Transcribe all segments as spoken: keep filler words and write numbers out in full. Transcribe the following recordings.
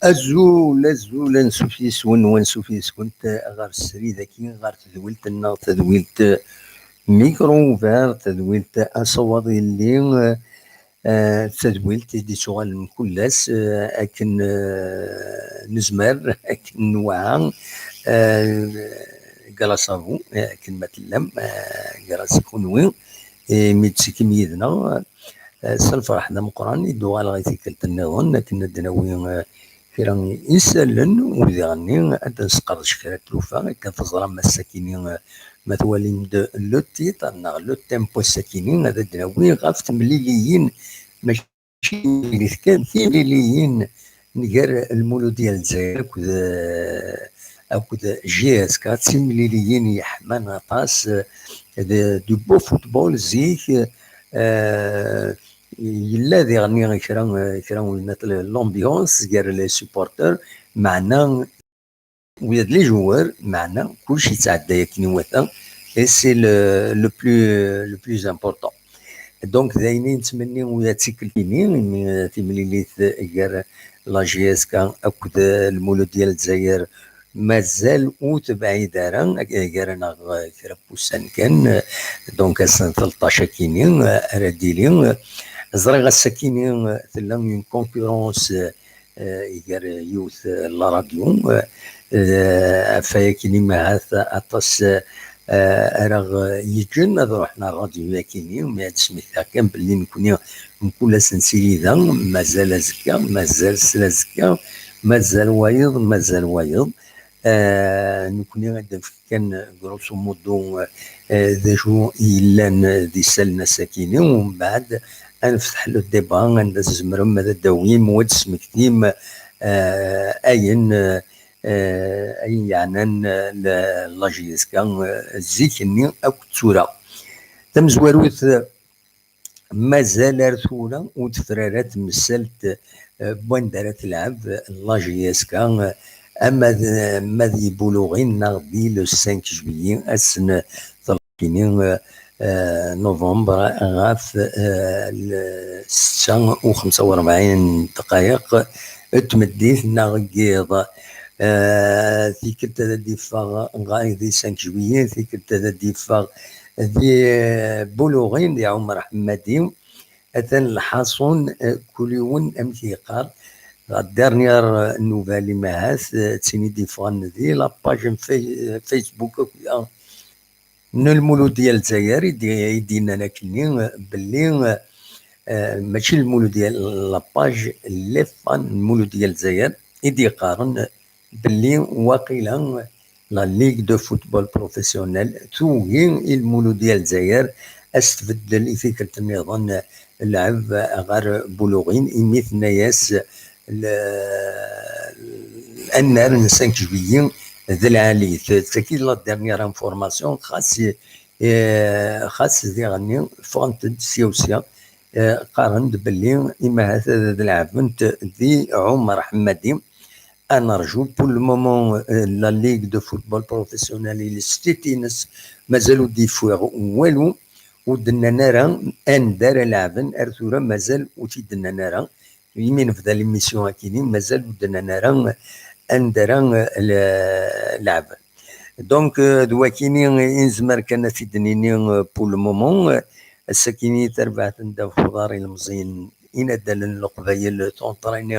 Azul, azul, ansuf yes-wen, wansuf yes-kent ɣer srid-agi, ɣer tedwilt-nneɣ, tadwilt Micro Ouvert, tadwilt Asawaḍ Illi, eh, tadwilt i d-ittuɣalen mkul ass, eh, akken, eh, nezmer, akken nwɛa, eh, grâce à vous, eh, akken ma tellam, eh, grâce i kunwi, imi d-tettekkim yid-neɣ, eh, s lferḥ d ameqqran i d-uɣaleɣ i tikkelt nniḍen akken ad d-nawi, eh, kra n yisallen, u diɣenni ad d-nesqerdec kra n tlufa, akken teẓram ass-akini, eh, ma twalim-d le titre neɣ le tempo ass-akini, ad d-nawi ɣef temliliyin, mačči timlilit kan, timliliyin nger Lmuludya n Lezzayer akked, eh, akked J S K, d timliliyin yeḥman aṭas, eh, de, du beau football zik, eh, yella diɣenni kra, kra n l'ambiance gar les supporters, meɛna ula d les joueurs, meɛna kullec yettɛedday akken iwata, et c'est le, le plus, le plus important. Donc, d ayen i nettmenni ula d tikkelt-ini, imi, eh, timlilit gar la J S K akked, eh, Lmuludya n Lezzayer mazal ur tebɛid ara, gar-aneɣ, eh, kra n wussan kan, eh, donc ass n tleṭṭac akini, eh, ara d-tili. Ẓriɣ ass-akini, eh, tella une concurrence, eh, eh, gar yiwet, eh, la radio, eh, eh, ɣef wayakini ma ahat aṭas, eh, ara ɣ-yeǧǧen ad ruḥen ar radio-yakini, mi ad d-smektiɣ kan belli nekni mkul ass nettili da, mazal azekka, mazal sla azekka, mazal wayeḍ, mazal wayeḍ. Eh, nekni ad d-nefk kan grosso modo, eh, d acu yellan d isallen ass-akini, u mbeɛd ad nefteḥ le débat anda tzemrem ad d-tawim u ad d-tesmektim, eh, ayen, eh, ayen yeɛnan, eh, la, la J S K, eh, zik-nni akk d tura. Tamezwarut, mazal ar tura ur tefri ara temsalt, eh, n wanda ara telɛeb la J S K, eh, ama d, ma d ibuluɣin neɣ di le cinq juillet, ass n tlatin, eh, eh, novembre, ɣef, eh, le ssetta u xemsa u rebɛin dqayeq n tmeddit neɣ n yiḍ. Eh, tikkelt ad d-iffeɣ ɣay di cinq juillet, tikkelt ad d-iffeɣ di, eh, Buluɣin, di Ɛumer Ḥemmadi. Atan lḥaṣun, eh, kul yiwen amek yeqqar. La dernière nouvelle, imahat, eh, d tin i d-iffɣen di la page n Fay-, Facebook akk, ah, n Lmuludya Lezzayer i d-, i d-yennan akkenni, eh, belli, eh, mačči Lmuludya, la page, les fans n Lmuludya Lezzayer i d-yeqqaren belli waqila la Ligue de football professionnel tugi i Lmuludya Lezzayer a s-tbeddel i tikkelt nniḍen lɛeb ɣer Buluɣin, imi tenna-yas l-, annar n cinq juillet d lɛali. Tagi la dernière information, xas, eh, xas diɣenni ffɣent-d sya u sya, eh, qqaren-d belli imahat ad lɛebent di Ɛumer Ḥemmadi. Ad nerju. Pour le moment, euh, la Ligue de football professionnel, il est state-ines, mazal ur d-yeffiɣ walu. ur d-nnan ara anda ara lɛeben, ar tura mazal ur t-id-nnan ara. Imi nebda l'émission akini, mazal ur d-nnan ara anda ara, eh, le-, lɛeben. Donc, eh, d wakini i nezmer kan ad t-id-nini, eh, pour le moment. Eh, ass-akini tarbaɛt n ddabex uḍar ilemẓiyen inaddalen n Leqbayel tontraini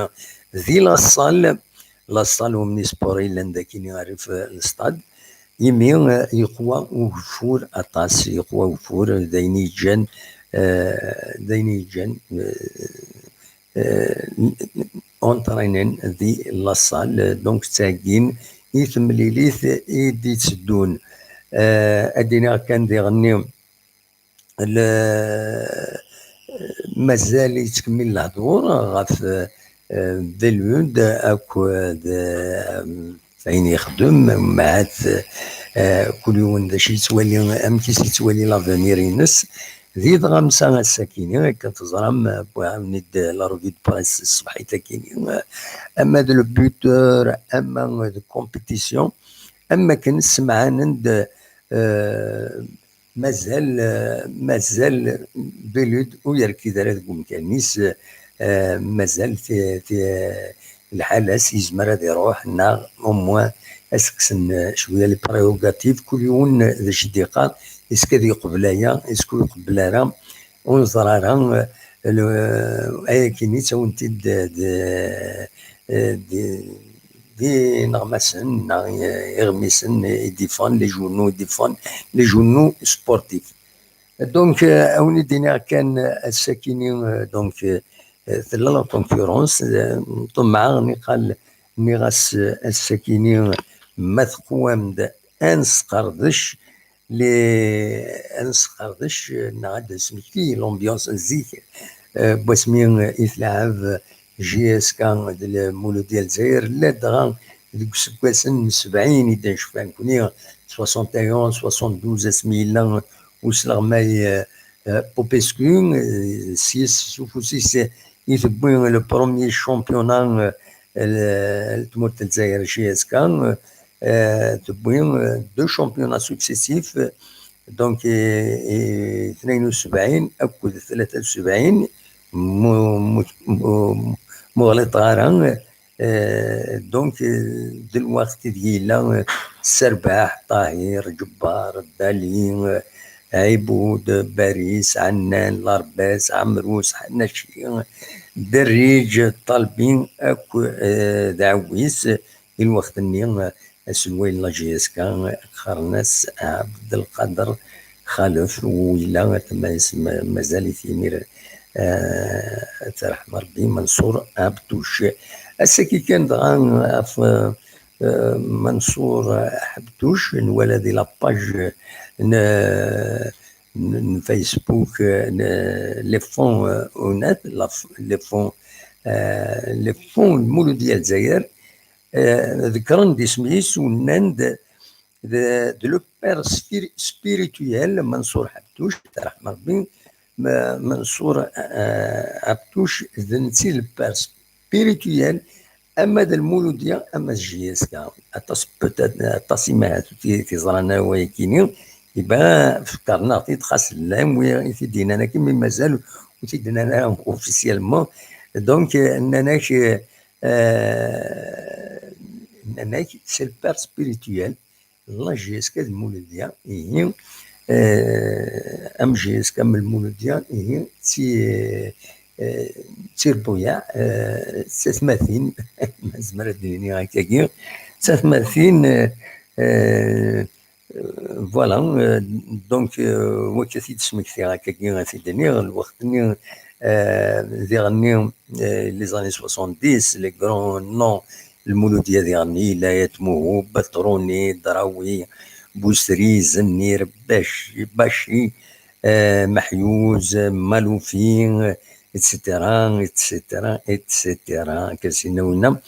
di la salle, la salle omnisport yellan dakini rrif, eh, n stade. Imi, eh, yeqwa ugeffur aṭas, yeqwa ugeffur, d ayen yeǧǧan, eh, d ayen yeǧǧan, eh, eh, entraînen di la salle, donc tteggin i temlilit i d-itteddun. Eh, ad d-iniɣ kan diɣenni, le-, mazal yettkemmil lehdur ɣef, eh, Belud akked, eh, ayen yexdem, umbeɛd, eh, kul yiwen d acu yettwali, amek i s-yettwali l'avenir-ines. Di tɣamsa ass-akini, akken teẓram, eh, wwiɣ-awen-id la revue de presse ṣṣbeḥit-akini, eh, ama d le buteur, ama d compétition, am akken ssemɛanen-d, eh, mazal, eh, mazal Belud ur yerkid ara deg umkan-is, eh, mazal ti-, ti-, lḥal-as yezmer ad iruḥ, neɣ au moins ad s-kksen, eh, cwiya les prérogatives, kul yiwen d acu i d-yeqqar, est-ce que ad yeqbel aya, est-ce que ur iqebbel ara, ur neẓri ara, eh, le-, ayakini ttawin-t-id d, d, d, d ineɣmasen, neɣ iɣmisen i d-iffɣen, les journaux i d-iffɣen, les journaux sportifs. Donc, euh, ad wen-id-iniɣ kan, euh, ass-akini, euh, donc, euh, euh, tella la concurrence, euh, ṭemɛeɣ, niqal, nniɣ-as, euh, ass-akini, euh, ma teqwam-d, ad nesqerdec, les, ad nesqerdec, euh, neɣ ad d-nesmekti l'ambiance n zik, euh, n wasmi, euh, i tleɛɛeb, euh, J S K d Lmuludya Lezzayer, ladɣa deg useggasen n sebɛin i d-necfa nekni, soixante et un, soixante-douze, asmi yella usleɣmay, euh, euh, Popescu, euh, s yes s ufus-is i tewwi le premier championnat, euh, l-, l tmurt n Lezzayer J S K, euh, tewwi, euh, deux championnats successifs, donc, i, i tnayen u sebɛin akked tlata u sebɛin, mu, mu, mu, mu ɣliṭeɣ ara, euh, donc, euh, d lweqt ideg yella, euh, Serbaḥ, Ṭahir, Ǧebbar, Dali, euh, Ɛibud, Baris, Ɛennan, Larbas, Ɛemrus, Ḥanaci, Derriǧ, Ṭalbi, akk, euh, d Ɛewwis, i lweqt-nni, euh, aselway n la J S K, qqaren-as Ɛebdelqader Xalef, u yella atma-s ma-, mazal-it imir, eh, ad t-yerḥem Rebbi, Manṣur Ɛebtuc. Ass-agi kan dɣa ɣef, eh, Manṣur Ɛebtuc, nwala di la page n, n, n Facebook, eh, n, les fonds, eh, unat, la f-, les fonds, eh, les fonds n Muludya Lezzayer, eh, ḍekkren-d isem-is u nnan-d d, d le père spir-, spirituel Mansour Ɛebtuc, ad t-yerḥem Rebbi. Ma-, Mansour, eh, Ɛebtuc, d netta i le père spirituel ama d Lmuludya, ama d J S K. Aṭas, peut-être, aṭas imahat ur t-, t-yeẓran ara wayakini, iban, fekkren-aɣ-t-id, xas llan wi i t-id-yennan akken, mi mazal ur t-id-nnan ara officiellement. Donc, eh, nnan-ak, eh, eh, nnan-ak, c'est le père spirituel. La J S K d Muludya, ihi, eh, am J S K am Lmuludya, ihi, d ti-, eh, d tirbuyaɛ, eh, d tatmatin, ma nezmer ad d-nini akkagi, d tatmatin, eh, eh, voilà, eh, donc, eh, wakka t-id-smektiɣ akkagi, ad t-id-iniɣ, lweqt-nni, eh, diɣenni, eh, les années soixante-dix, les grands noms, Lmuludya diɣenni, yella Ayt Muhub, Batruni, Drawi, Busri, Zennir, Bac-, Baci, eh, Meḥyuz, Malufi, et cetera, et cetera, et cetera. Akka s-yenna winna.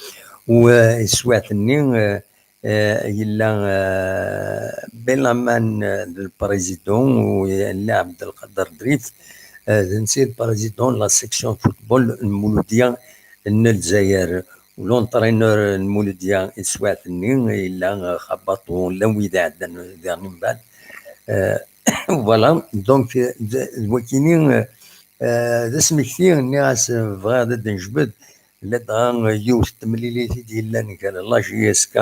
U, eh, taswiɛt-nni, eh, eh, yella, eh, Belaman, eh, d le président, u yella Ɛebdelqader Drif, eh, d netta i le président n la section football n Lmuludya n Lezzayer. U l'entraîneur n Lmuludya i teswiɛt-nni yella, eh, Xabaṭu, llan wid iɛeddan diɣen mbeɛd. Eh, Voilà, donc, euh, d, d wakini, euh, euh, d asmekti, nniɣ-as, euh, bɣiɣ ad d-nejbed, ladɣa, euh, yiwet n temlilit i d-yellan gar la J S K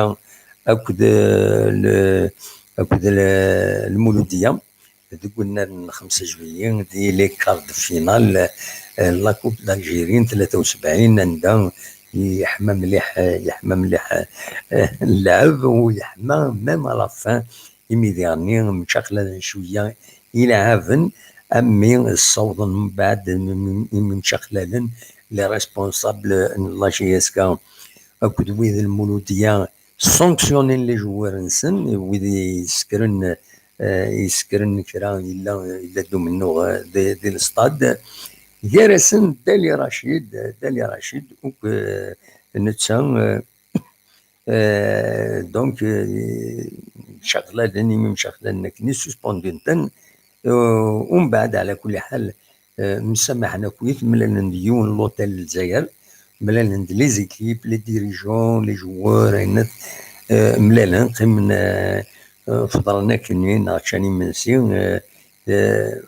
akked, euh, le, akked le, Lmuludiya, deg unnar n xemsa juillet, di les quarts de finale, euh, la Coupe d'Algérie n tlata u sebɛin, anda yeḥma mliḥ, yeḥma mliḥ, euh, lɛeb, u yeḥma même à la fin, imi diɣenni mčaqladen cwiya ilɛaben, am mi ssawḍen mbeɛd imi mčaqlalen les responsables n la J S K akked wid n Lmuludiya, sanctionnin les joueurs-nsen, wid yeskren, euh, yeskren kra, yella, yella-d umennuɣ, euh, di, di lestad. Gar-asen Dali Racid, Dali Racid, uk, euh, netta, euh, Euh, donc, euh, mcaqlalen, imi mcaqlalen akken i suspendin-ten, euh, umbeɛd, ɛla kulli ḥal, euh, msamaḥen akkit, mlalen-d yiwen l'hôtel Lezzayer, mlalen-d les équipes, les dirigeants, les joueurs, ayen, euh, mlalen, qqimen, euh, euh, feḍren akkenni, neɣ ččan imensi, euh, euh,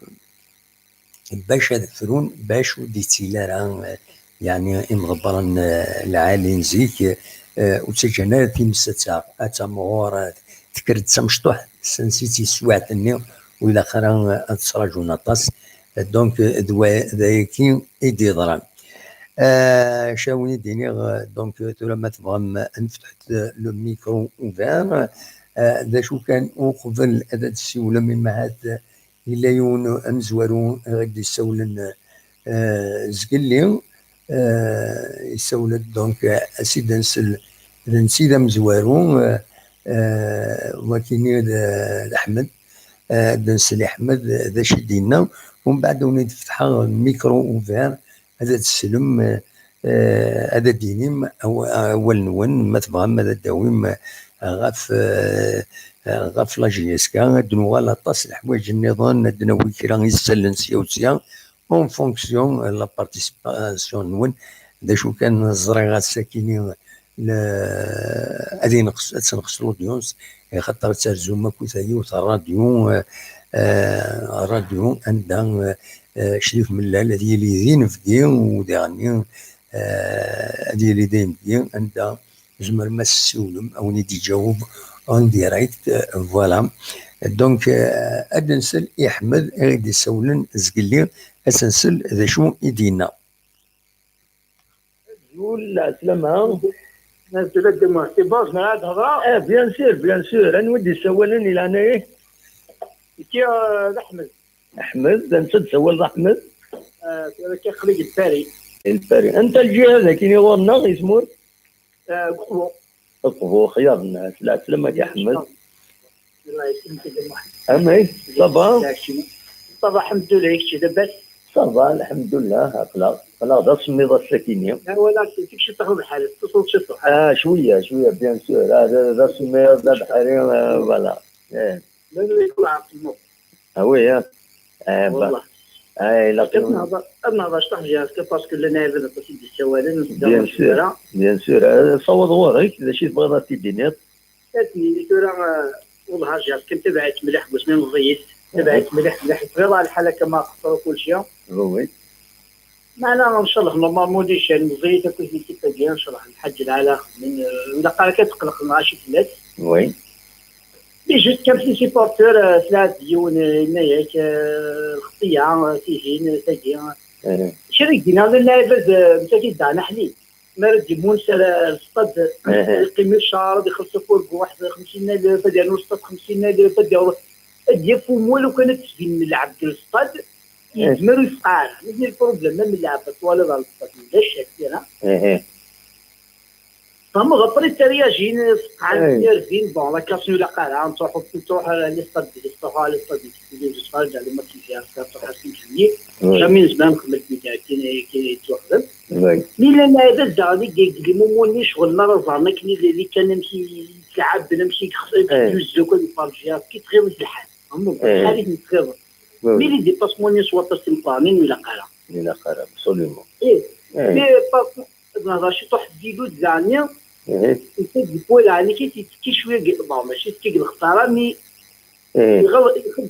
bac ad frun, bac ur d-ittili ara, eh, yeɛni imḍebbren, eh, lɛali n zik, eh, ur ttaǧǧan ara times ad taɣ, ad tamɣur, eh, tekker-d d tamecṭuḥt, sens-itt teswiɛt-nni, ur ilaq ara, eh, ad ttraǧun aṭas. Eh, donc, eh, d wa, d ayagi i d-yeḍran. Eh, acu ara wen-id-iniɣ, eh, donc, eh, tura ma tebɣam, eh, ad nefteḥ, eh, le micro ouvert, eh, d acu kan, uqbel ad d-tessiwlem, imahat, eh, yella yiwen amezwaru i ɣ-d-yessawlen, eh, zgelli, eh, yessawel-d, donc, eh, as-id ad nsel, d netta i d amezwaru, eh, eh, wakini d, d Ḥmed, eh, ad nsel i Ḥmed, d acu i d-yenna, umbeɛd ad wen-id-fetḥeɣ micro ouvert, ad d-teslem, eh, eh, ad d-tinim aw-, awal-nwen, ma tebɣam ad d-tawim, eh, ɣef, eh, eh, ɣef la J S K, ad d-nuɣal aṭas n leḥwayeǧ nniḍen, ad d-nawi kra isallen sya u sya, en fonction, eh, la participation-nwen. D acu kan, ẓriɣ ass-akini, le-, ad ineqs, ad tenqes l'audience, eh, xaṭer ad terzum akkit yiwet ṛṛadyu, eh, eh, ṛṛadyu anda, eh, eh, Crif Mellal ad yili d inebgi, u diɣenni, eh, ad yili d inebgi anda tzemrem ad s-tessiwlem, ad wen-id-iǧaweb en direct, eh, voilà. Donc, eh, ad nsel i Ḥmed i ɣ-d-issawlen zgelli, ad s-nsel d acu i d-yenna. Azul, lɛeslama. Azul a Dda Muḥ, c'est bon, zemreɣ ad hedreɣ? Eh, bien sûr, bien sûr. Anwa i d-yessawalen i leɛnaya-k? Nekki, eh, d Ḥmed. Ḥmed, d netta d-tessawaleḍ, Ḥmed? Eh, tura akka aql-i deg Lpari. Lpari. Anta lǧiha dagi ɣur-neɣ, i tmurt? Eh, Uqbu. Uqbu, xyar-nneɣ. Lɛeslama-k a Ḥmed. Allah yesselmek a Dda Muḥ. Amek? Ça va? Ça va, lḥemdullah, kečč labas? Ça va, lḥemdullah, aql-aɣ, aql-aɣ d asemmiḍ ass-akini. Ah, voilà, c'est que je suis pas. Ah, cwiya, cwiya, bien sûr. Ah, d, d asemmiḍ, d abeḥri, euh, voilà. Eh. Ah oui, hein. Eh, bah. Wallah. Eh, ilaq ad nehḍer, ad nehḍer cṭuḥ zik, parce que llan ɛibad aṭas i d-yessawalen, ur s-d-, bien sûr, bien sûr. Eh, sawaḍ ɣur-k, d acu i tebɣiḍ ad t-id-tiniḍ? Ad nini tura, eh, wellah, zik kan tabaɛit mliḥ deg wasmi meẓẓiyit, tabaɛit mliḥ, mliḥ, tebɣiḍ lḥal akka ma xeṣreɣ kulci. Oui, oui. Meɛna, ncallah, normalement, ur d-ican meẓẓiyit akk di l'équipe-agi, ncallah, lḥaǧ lɛala xedmen, eh, ilaq ara kan teqleq lɣaci fell-as. Oui. Mais juste comme si supporter, eh, tlaɛeb yiwen, eh, yenna-yak, eh, lxeṭṭiya, eh, tihin, eh, tagi, eh. Kra i d-yenna llan lɛibad, eh, msakit daɣen aḥlil. Mi ara d-immun s ara, s stad, eh, yeqqim ccer, ad ixelleṣ afurgu waḥed xemsin alef, ad yernu stad xemsin alef, ad yaweḍ, ad yaf umwal, lukan ad d-tesbin lɛeb deg lstad, yezmer ur yefqeɛ ara. Nitni lproblem, même lɛeb ad twaliḍ ɣer lstad, ulac kra. Tfehmeḍ, après tteryajin, feqɛen, nervin, bon, la classe ur ilaq ara, ntruḥ, ntruḥ, eh, les stades, ntruḥ les stades, ntruḥ les matchs, ntruḥ les matchs, jamais nezmer ad nexdem akken akka, akken yettwaxdem. Oui. Mi llan lɛibad daɣen i deg les moments-nni, ccɣel mi ara ẓren akken i lli kan amek i ttlaɛaben, amek i yexs-, amek i d-yuzzu akk ad iferǧ, akka i tɣiḍ i lḥal. Tfehmeḍ? Acḥal i ten-tɣiḍen. Oui, oui. Mi les dépassements-nni s waṭas timeqqranin ur ilaq ara. Ur ilaq ara, absolument. Eh. Mais par contre, ad nehḍer ciṭuḥ d Dilou daɣen, netta deg walaɣ-nni i t-yettekki cwiya deg, bon, mačči yettekki deg lexsara, mi iɣel-, ixeddem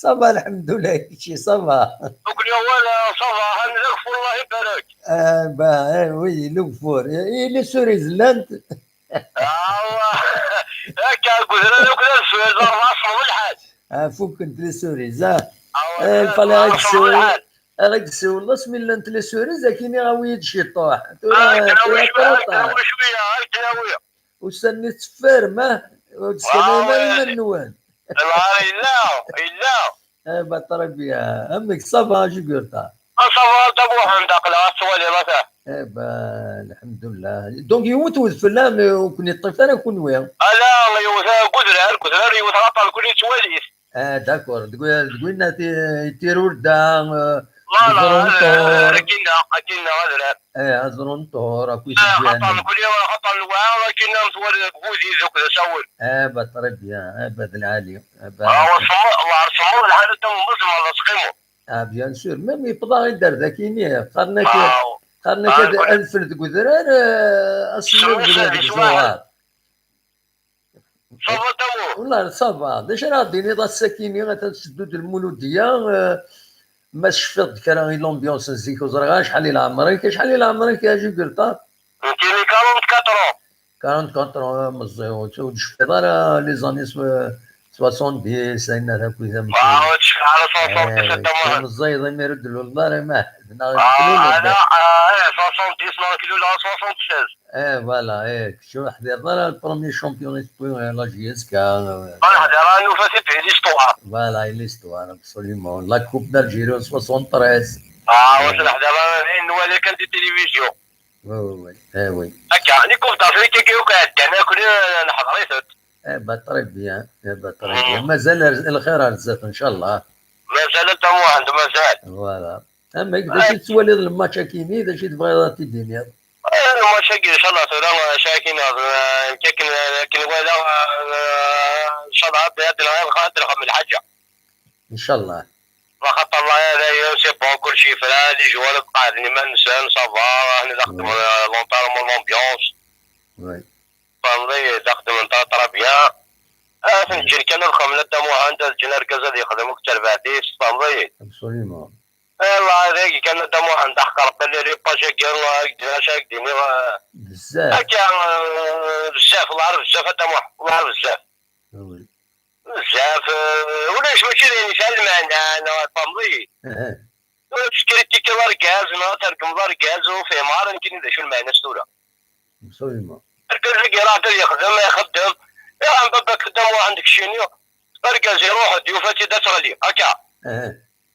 Ça va, lḥemdullah, kečči, ça va. Ur ken-yuɣ wala, ça va, ha d ageffur, Allah ibarek. Ah, bah, eh, oui, lugfur. Et les cerises llant? Awa, akka, deg udrar akk d adfel, ḍerba aṣṣel d lḥal. Ah, fukkent les cerises, ah. Awa, Eh, il fallait ḍerba ad aṣṣel d lḥal. Ad ak-d-siwleḍ asmi llant les cerises, ad k-iniɣ awi-yi-d ciṭuḥ. Tura, Ad k-nawi tura cwiya, ad ṭṭaṭa. k-nawi cwiya, ad k-nawi. Ussan-nni tetteffrem, ah? Ur d-skanayem ara iman-nwen. Lɛar yella, yella. Eh ben, très bien. Amek, ça va, Jugurta? Asabar d abuḥend, aql-aɣ ad twaliḍ ata. Eh ben, lḥemdullah. Donc, yiwet wedfel, ah, mais ur ken-iṭṭif ara kunwi. Ala, yiwet deg udrar, deg udrar yiwet aṭṭan kul yettwali-t. Ah, d'accord. Deg, deg winna ti-, tirurda, eh, Voilà, ẓrunṭur. Akinna, akinna, adrar. Eh, aẓrunṭur, akkit Xaṭer lǧiran. Nekni, xaṭer newɛa akinna metwali deg wudi d akk d asawen. Eh ben, très bien. Eh ben, d lɛali. Eh ben, Awa semmu, lɛar semmu, lḥal ata mumel zemreḍ ad teqqimeḍ. Ah, bien sûr. Même yewweḍ-aɣ-d ar dakini. Qqaren-ak, Aw. qqaren-ak Ah, ad, kul- adfel deg udrar, eh, asemmiḍ Semmu deg sahel deg ccwaḥel. Ẓuhar. Ça va, Tamu? Wallah, ça va. D acu ara ɣ-d-tiniḍ ass-akini, atan tetteddu-d lmuludya, eh, Ma tecfiḍ-d kra i l'ambiance n zik, ur ẓriɣ acḥal i leɛmer-ik, acḥal i leɛmer-ik a Jugurtar? Nekkini quarante-quatre ans. Quarante-quatre ans, meẓẓi, ur ur d-tecfiḍ ara les années soixante-dix, ayen akkit am Ah, ur d-tecfiḍ ara soixante-dix, eh, a Dda Muḥend. Meẓẓiyeḍ imir ur d-tluleḍ ara, ma neɣ ah, tluleḍ. Ana, ah, eh, soixante-dix neɣ tluleḍ soixante-seize. Eh, voilà, eh, kečč ur ḥdireḍ ara le premier championnat de la J S K. Ur ḥdireɣ ara, nufa-t-id di l'histoire. Voilà, et l'histoire, absolument. La Coupe d'Algérie en soixante-treize. Ah, ur ḥdireɣ ara, eh, nwala kan di télévision. Oui, oui, oui. Eh, oui. Akka, les Coupes d'Afrique-agi akk iɛeddan akk, eh, nḥeḍer-itent. Eh ben, très bien. Eh ben, très bien. Mm. Mazal ar- lxir ar zdat, ncallah. Mazal a Dda Muḥend, mazal. Voilà. Amek, d acu i tettwaliḍ le match-agi-nni, d acu i tebɣiḍ ad t-id-tiniḍ? Eh, le match-agi, ncallah, tura, eh, akken, eh, akken, akken walaɣ, eh, ncallah, ad, ad, ad, ad nexdem lḥaǧa. Ncallah. Axaṭer la, la, c'est bon, kulci yefra, les joueurs qeɛden iman-nsen, ça va, ḥna d axdem, eh, l'entraînement, l'ambiance. Oui. Tfehmeḍ-iyi, d axdem très, très bien. Ah, ad ten-ǧǧen kan ad xedmen a Dda Muḥend, ad ǧǧen argaz ad yexdem akked terbaɛt-is, tfehmeḍ-iyi. Absolument. Wallah, dagi kan a Dda Muḥend, aḥeqq Rebbi, les pages-agi, ah, ak-d-, acu ak d-iniɣ, ah, bezzaf. Akka, ah, bezzaf, wellah ar bezzaf a Dda Muḥend, wellah ar bezzaf. Ah, oui. Bezzaf, ah, ulac, mačči d ayen yesɛan lmeɛna, neɣ tfehmeḍ-iyi. Aha. Ur tettritikiḍ argaz, neɣ ad tergmeḍ argaz, ur fhimeɣ ara nekkini d acu lmeɛna-s tura. Absolument. Argaz-agi raḥ ad yexdem, ixeddem. Iɣan baba-k a Dda Muḥend keččini, argaz iruḥ-d, yufa-tt-id ad teɣli, akka. Aha.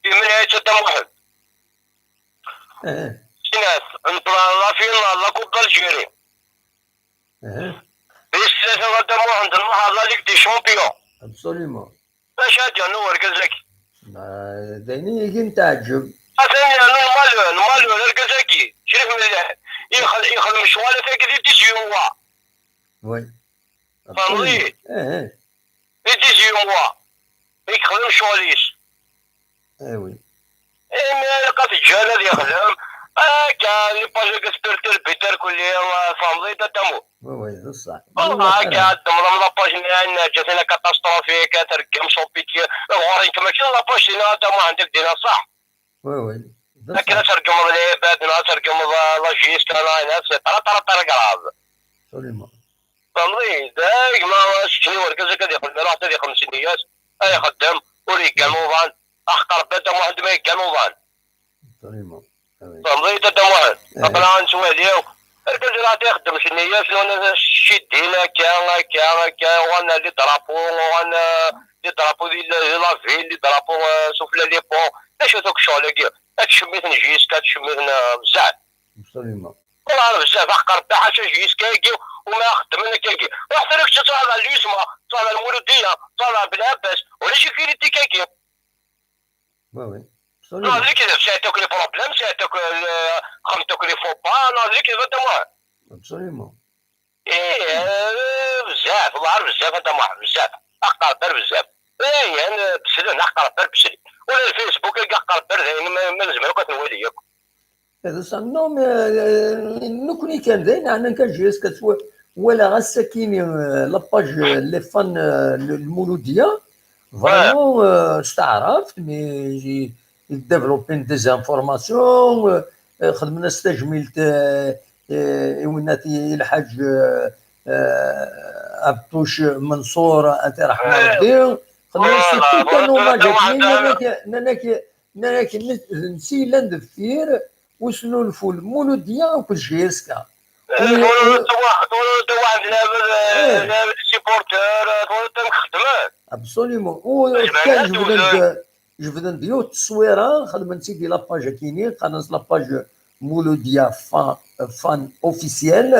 Yemneɛ-itt a Dda Muḥend. Aha. Sinat, n la, la finale, la Coupe d'Algérie. Aha. Bis tlata a Dda Muḥend, nruḥ ɣer la Ligue des Champions. Absolument. D acu ad yernu wergaz-agi? Ma, d ayen i yi-d-teɛǧeb. Atan yernu lmalur, lmalur, argaz-agi, Crif Melliḥ, yexd-, yexdem ccɣel-agi di dix-huit mois. Oui. Tfehmeḍ-iyi? Eh, eh. Di dix-huit mois i yexdem ccɣel-is. Eh oui. Imi ilaq ad t-ǧǧen ad yexdem, akka, les pages-agi sperturbent irkelli, tfehmeḍ-iyi a Dda Muḥend? Oui, oui, d ṣṣeḥ. Wallah, akka, ad d-temḍem la page-nni, ayen ǧǧan-t-in catastrophique, ad tergem son piqué. Ɣur-i nekk mačči d la page-nni a Dda Muḥend i k-d-yenna ṣṣeḥ. Oui, oui, d ṣṣeḥ. Akken ad tergmeḍ lɛibad, neɣ ad tergmeḍ, euh, la J S K, neɣ ayen, c'est très, très, très grave. Absolument. Tfehmeḍ-iyi? D gma, keččini wergaz-agi ad yexdem, iruḥ ad yexdem s nniyat, ad ixeddem, ur yeggan uḍan. Aḥeqq Rebbi a Dda Muḥend ma yeggan uḍan. Absolument. Ah oui. Tfehmeḍ-iyi a Dda Muḥend? Eh. Aql-aɣ nettwali, argaz iruḥ ad ixeddem s nniyat, nuna ciddi-n akka, akka, akka, uɣalen les drapeaux, uɣalen, euh, les drapeaux di la, di la ville, les drapeaux, euh, sufella les ponts. D acu-t akk ccɣel-agi? Ad tcemmiten J S K, ad tcemmiten, euh, bezzaf. Absolument. Wallah, bezzaf, aḥeqq Rebbi, ḥaca J S K-agi, u ma xeddmen akkagi. Ruḥ tura kečč ad truḥeḍ ɣer l'USMA, ad truḥeḍ ɣer Lmuludiya, ad truḥeḍ ɣer Belɛebbas, ulac akk i dik-agi. Oui, oui. Absolument. Non, d lekdeb, sɛiɣ akk les problèmes, sɛiɣ akk, euh, xemt akk les faux pas, non, d lekdeb a Dda Muḥend. Absolument. Ih, euh, bezzaf, wellah ar bezzaf a Dda Muḥend, bezzaf. Aḥeqq Rebbi ar bezzaf. Ih, yan, euh, beslen, aḥeqq Rebbi ar beslen. Ula d Facebook-agi aḥeqq Rebbi ar dayen, ma, ma nezmer akk ad t-nwali akk. D ṣṣeḥ, non, mais, euh, nekkni kan d ayen ɛnan kan J S K ttwa-, walaɣ ass-akini, euh, la page, euh, les fans, euh, le, le Mouloudia, vraiment, euh, s taɛrabt, mais i, i développin des informations, euh, euh, xedmen-as tajmilt, euh, euh, i winna ti-, i lḥaǧ, euh, euh, Abtouch Mansour, ad t-iṛḥem Ṛebbi, xedmen-as tout un hommage, nnan-ak, nnan-ak, nnan-ak, d netta yellan deffir, usnulfu n Lmuludiya akked J S K. Eh, tura d waḥed, tura d waḥed lɛebd, eh, lɛebd supporter, eh, tura d amek xeddmen. Absolument. U kan jebden-d, jebden-d yiwet n tteswira, xedmen-tt-id di la page akini, qqaren-as la page Muludiya fa-, fan officiel,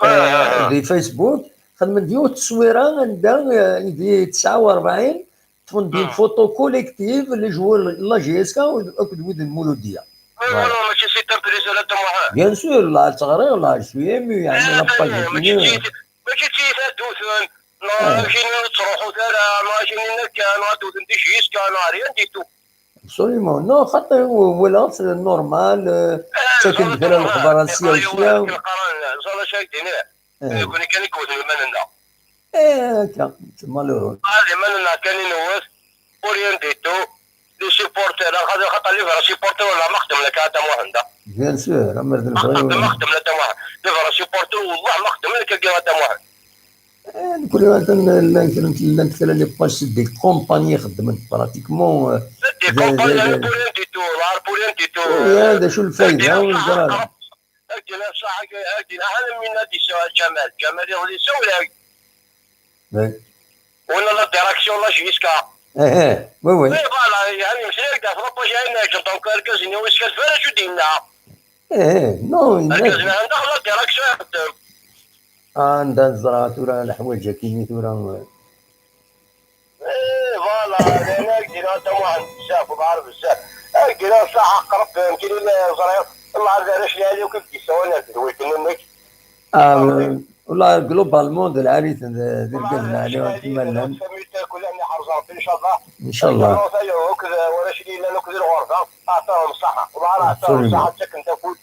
eh, di Facebook. Xedmen-d yiwet n tteswira anda, eh, di tesɛa u rebɛin, ṭṭfen-d une photo collective, les joueurs n la J S K akked wid n Muludiya. Voilà. Mačči si tempriz ara Dda Muḥend. Bien sûr, la ttɣriɣ, la, je suis ému, yeɛni, la page mačči d tiyita, mačči d tiyita d-uten, neɣ akini ur ttruḥut ara, neɣ akini akka, neɣ ad d-uten di J S K, neɣ rien du tout. Absolument. Non, xaṭi, walaɣ-t normal, euh, ttaken-d kra n lexbar sya u sya. Ẓer acu ak-d-iniɣ. Eh. Nekkni kan i yewten iman-nneɣ. Eh, akka, c'est malheureux. Ɣer d iman-nneɣ kan i newwet, ur rien du tout. les supporters, xaṭer, xaṭer les vrais supporters, والله ما خدم لك هذا محمد. Bien sûr, أما ذا البغي خدم، ما خدم لك محمد. Les vrais supporters والله ما خدم لك كي هذا محمد. Eh, كل هذا لانك لانك لانك les pages, c'est des compagnies خدمت pratiquement, eh, des compagnies, pour rien du tout, pour rien du tout. Eh, هذا شو الفايدة؟ هاك دينا صح، هاك دينا. أنا من هادي سوا جمال، جمال يغلي سوا. Oui. ولا la direction لا جيسكا. Eh, eh, oui, oui. Oui, voilà, يعني مسلك داخل la page هنا، donc أركز إني ويسكا الفارج ودينا. Eh, eh, non, أركز إني عندك la direction يخدم. Ah, عندها نزرع ثورة الحوايج كيني ثورة. Eh, voilà، أنا هاك دينا أنت واحد بزاف، وضعر بزاف. هاك دينا صح، قرب، يمكن إلا زرير، الله عز وجل عليك، كيف تسوي الناس، الويكند منك. Ah, والله globalement د العريس د القزم عليهم تما لهم. سميت كل اللي حرز ربي إن شاء الله. إن شاء الله. وكذا ولا شيء إلا نكذ الغرفة. أعطاهم الصحة. والله راه أعطاهم الصحة، تك أنت فوت.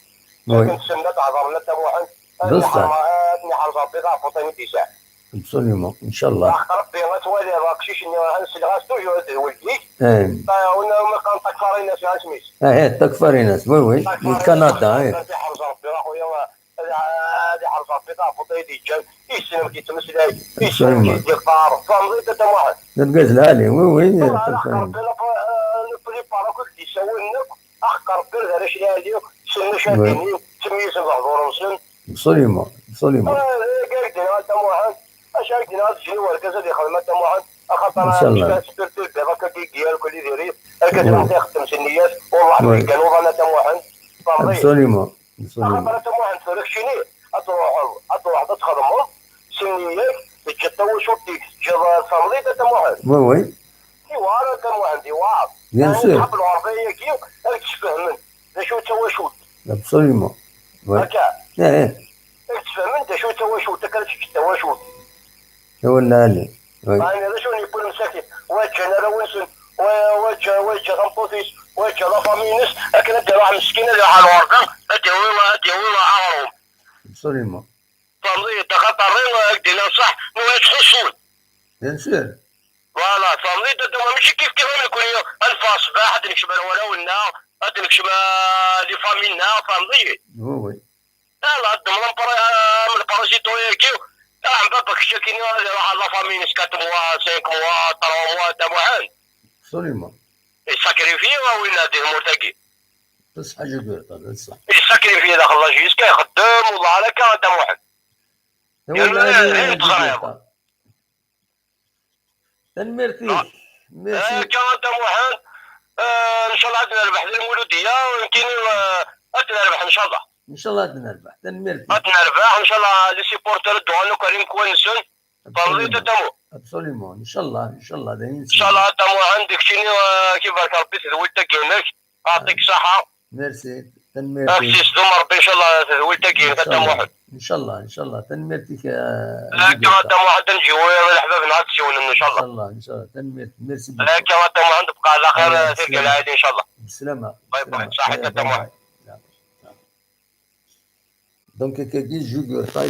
تك أنت سنة تعذر لنا تموحن. بصح. أتني حرز ربي ضعف وطيني ديسان. Absolument، إن شاء الله. ربي غتوالي راك شي شنو غنسلغ غاس توجور ولديك. ولا ما كان تكفاريناس غاسميس. إيه، تكفاريناس، oui, oui. من كندا، إيه. حرز ربي أخويا. هذه حرصة في طرف وطيدي جان. يسلم كي تمسلاي. يسلم كي يدير طار. فهمتي أنت واحد. الغاز العالي، oui, oui. ربي في بارك كي سوينك. أخ ربي هذا شيء عليه. سنة شاديني. تميز الحضور مسلم. Absolument، absolument. قاعد هنا أنت واحد. أش هاك هنا تجي ورقة زاد يخدم أنت واحد. أخاطر إن شاء الله. سبيرتو البيضة كي ديال كل ديري. هكا تروح تخدم سنيات. والله كان وضعنا أنت واحد. فهمتي؟ Absolument. أخاطر أنت واحد تفرق شيني، أتروح، أتروح تخدم، سنيك، تجي تطوش وتيك، تجي صامدي أنت واحد. Oui, oui. إيوا، أنا أنت واحد، إيوا. Bien sûr. تحب الغربية كي، راك تفهمن. لا شو تواشوت. Absolument. Oui. هكا. إيه، إيه. راك تفهمن، لا شو تواشوت، راك تجي تواشوت. ولا علي. Oui. يعني هذا شو نقول مساكين. واجه أنا راه ونسن. واجه، واجه غنبوطيس. واجه لا فامينس. أكن أدي واحد مسكين، أدي واحد الوردة. أدي ولا، أدي ولا أغرهم. Absolument. فهمتي؟ أنت خاطر رين أدينا صح. نو يتخصون. Bien sûr. Voilà، فهمتي؟ أنت، أنت ماشي كيف كيف نكون يوم. أنفاس، باه حد نكشف ولا ولا. حد نكشف لي فامينا، فهمتي؟ Oui, oui. لا، لا، عندهم لامبرا-، من البارازيتو ياكيو. لا، عم بابا كشاكيني هذا واحد لا فامي نسكا تموا، سانك موا، تروا موا، تا محال. Absolument. يساكريفي وين هذه المرتقي؟ بصح حاجة كبيرة، طبعا، صح. يساكريفي داخل لا جيسكا يخدم، والله على كان تا محال. تنميرتي. ميرسي. كما انت محمد. آه، ان شاء الله غادي نربح المولوديه، ويمكن، آه، غادي نربح ان شاء الله. ان شاء الله غادي نربح. تنميرتي. غادي نربح ان شاء الله. لي سيبورتور دو انو كريم كوينسون. فهمتي تمو. Absolument. ان شاء الله، ان شاء الله دايما. ان شاء الله تمو عندك شنو، آه، كيبارك ربي تزوج تاكينك. يعطيك الصحه. ميرسي. تنميرتي. اكسيس دوم ربي ان شاء الله تزوج تاكينك تمو. ان شاء الله، ان شاء الله. تنميرتي. كما تمو عندنا نجيو يا الحباب نعاد تسيونا ان شاء الله. ان شاء الله، ان شاء الله. تنميرتي. ميرسي بوكو. كما تمو عندك بقى على خير. سير العائله ان شاء الله. بالسلامه. باي باي. صحيت تمو. Donc, akkagi, Jugurtha, i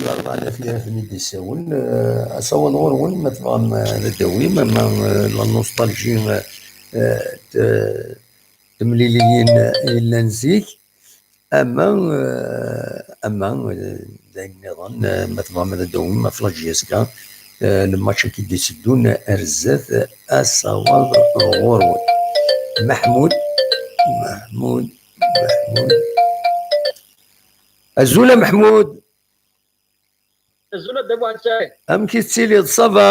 d-yessawlen, eh, asawen ɣur-wen, ma tebɣam, eh, ad d-tawim, ama, eh, la nostalgie, eh, eh, t-, temliliyin, eh, yellan zik, ama, eh, ama, eh, d ayen nniḍen, eh, ma tebɣam ad d-tawim ɣef la J S K, eh, le match-agi d-iteddun ar zdat, eh, asawen ɣur-wen. Maḥmud, Maḥmud, Maḥmud. Azul a Maḥmud. Azul a Dda Muḥend Saɛid. Amek i tettiliḍ, ça va?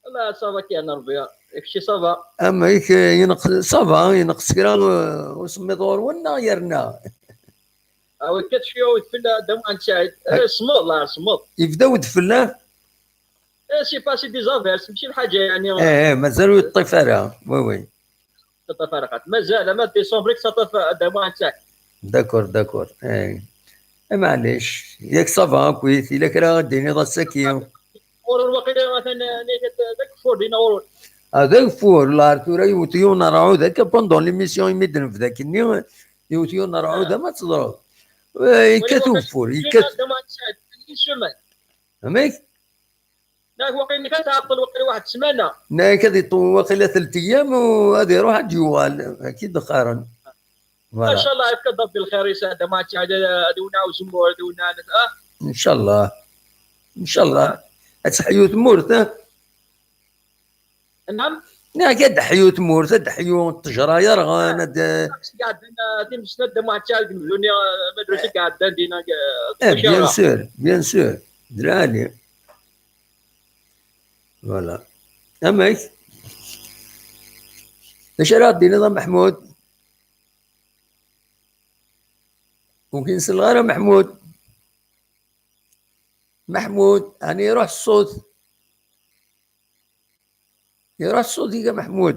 Ala, ça va kan, Rebbi. Kečči, ça va? Amek, eh, ineqs, ça va, ineqs kra, eh, usemmiḍ ɣur-wen neɣ yerna? Awi, kečči, udfel a Dda Muḥend Saɛid. Eh, semmeḍ, la, semmeḍ. Yebda udfel, ah? Eh, c'est passé des averses, mačči lḥaǧa, yeɛni. Eh, eh, mazal ur yeṭṭif ara. Oui, oui. Taṭṭaf ara qat. Mazal, ama décembre i yettaṭṭaf a Dda Muḥend Saɛid. D'accord, d'accord. Eh. Eh, maɛlic. Yak ça va, akkit. Yella kra ara d-tiniḍ ass-agi? Ur waqila atan, eh, d ageffur dinna ɣur-wen. Ah, d ageffur. La, tura yewwet yiwen rrɛud akka pendant l'émission imi d-nebda akkenni, yewwet yiwen rrɛud ama teẓreḍ. Eh, yekkat ugeffur, yekkat. Amek? Neɣ waqil nekk ad tɛeṭṭel waqil waḥed ssmana. Nekk ad iṭṭew waqila telt ayyam u ad iruḥ ad d-yuɣal. Akka i d-qqaren. Voilà. Ncallah yefka-d Ṛebbi lxir i Saɛid Muḥend Saɛid, ad iwenneɛ uzemmur, ad iwenneɛ net, ah. Ncallah. Ncallah. Ad teḥyu tmurt, ah. Naɛam. Nekk ad d-teḥyu tmurt, ad d-teḥyu ṭṭejra yerɣan, ad... Iɛeddan, ah, times n Saɛid Muḥend Saɛid deg Mduni, ah, madrus i iɛeddan dinna, ah, eh, bien sûr, bien sûr. D lɛali. Voilà. Amek? D acu ara ɣ-d-tiniḍ a Meḥmud? Ur k-in-selleɣ ara Meḥmud. Meḥmud, ɛni iruḥ ṣṣut? Iruḥ ṣṣut-ik a Meḥmud?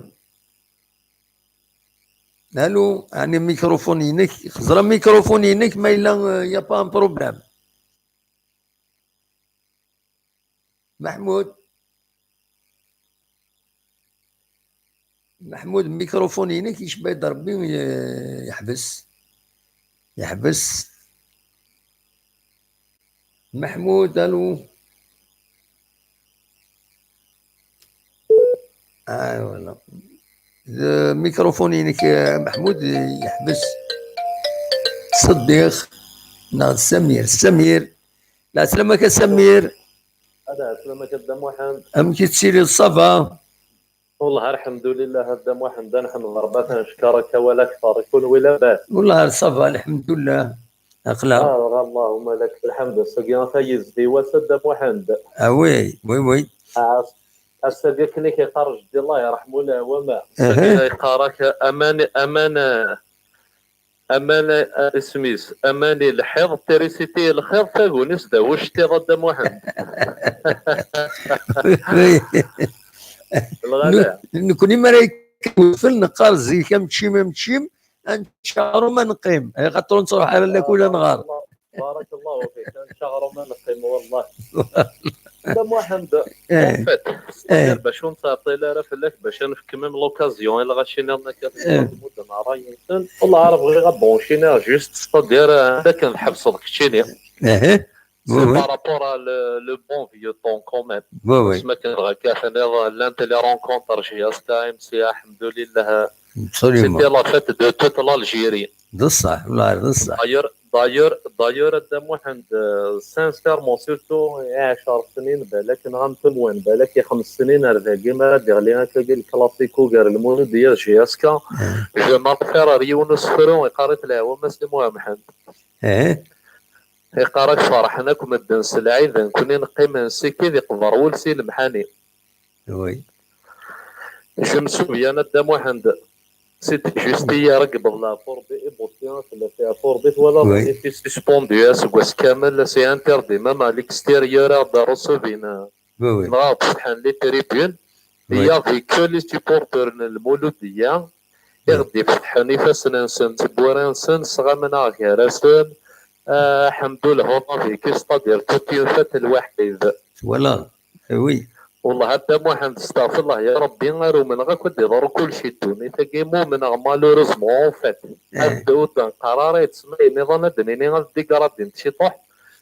Alu, ɛni mikrufun-inek? Xẓer mikrufun-inek ma yella, euh, y a pas un problème. Meḥmud. Meḥmud, mikrufun-inek yecba-d Rebbi, eh, yeḥbes. Yeḥbes. Meḥmud, alu. Ah, voilà. Le mikrufun-inek, eh, Meḥmud, eh, yeḥbes. Ṣeddiq neɣ d Samir? Samir. Lɛeslama-k a Samir. Ala, ɛeslama-k a Dda Muḥend. Amek i tettiliḍ, ça va? Wellah, alḥemdulillah, a Dda Muḥend, ad neḥmed Rebbi, ad t-neckeṛ akka wala akteṛ. Kunwi labas? Wellah, ça va, alḥemdulillah. Aql-aɣ. Ah, Allahumma lak lḥemd, ass-agi ata yezdi wass, a Dda Muḥend. Ah, oui, oui, oui. Ah, ass-, ass-agi akken i k-iqqar jeddi, Allah yerḥem, ula wama. Ass-agi la yeqqar-ak aman, aman, eh, aman, eh, isem-is, aman i lḥiḍ, tirisiti i lxiḍ, taguni-s d awectiḍ, a Dda Muḥend. Lɣala. Nekni mi ara yekk udfel, neqqar zik ameččim, ameččim, ad nečč aɣrum, ad neqqim. Axaṭer ur nettruḥ ara lakul ad nɣer. Barakallahu fik, ad nečč aɣrum, ad neqqim, wallah. Dda Muḥend, en fait, c'est-à-dire, bac ur nettɛeṭṭil ara fell-ak, bac ad nefk même l'occasion i lɣaci-nniḍen akka, ad mudden ṛṛay-nsen. Wallah, ara bɣiɣ ad branchiniɣ juste, c'est-à-dire, anda akken tḥebseḍ keččini. C'est par rapport à le, le bon vieux temps, quand même. Oui, oui. Asmi akken dɣa akka tenniḍ, llant les rencontres J S K, M C A, alḥemdulillah. Absolument. C'était la fête de toute l'Algérie. D ṣṣeḥ, wallah, d ṣṣeḥ. D'ailleurs, d'ailleurs, d'ailleurs, a Dda Muḥend, euh, sincèrement, surtout i ɛecṛ snin, balak, neɣ am tumwan, balak, i xems snin ar dagi, mi ara d-iɣli akkagi le classico gar Lmulud d J S K, je m'en rappelle ar yiwen usefru, iqqar-it Lɛawam Mass Muḥend. Eh. Iqqar-ak ferḥen akk medden s lɛid, nekkni neqqim nsikid, iqber wul si lemḥani. Oui. Je me souviens, a Dda Muḥend, c'était juste hier, i yewweḍ Lɛefur Rebbi, i Butya, tella fi Lɛefur Rebbi, twalaḍ, oui, il était suspendu aseggas kamel, c'est interdit, même à l'extérieur, ad d-recevoir. Oui, oui. Dɣa ɣ-d-setḥan les tribunes, oui, il y avait que les supporters n Lmuludiya, i ɣ-d-ifetḥen ifassen-nsen d tewwura-nsen, sɣamen-aɣ gar-asen, ah, ḥemdullah, on a vécu, c'est-à-dire toute une fête lwaḥid. Voilà, eh oui. Wallah, a Dda Muḥend, astaɣfirullah ya Rebbi, ar umneɣ akk ad d-iḍru kulci ddunit-agi, ma umneɣ, malheureusement, en fait. Eh. Ad d-, ur d-neqqar ara yettmeɣ imiḍan, ad d-nini ad dégradent ciṭuḥ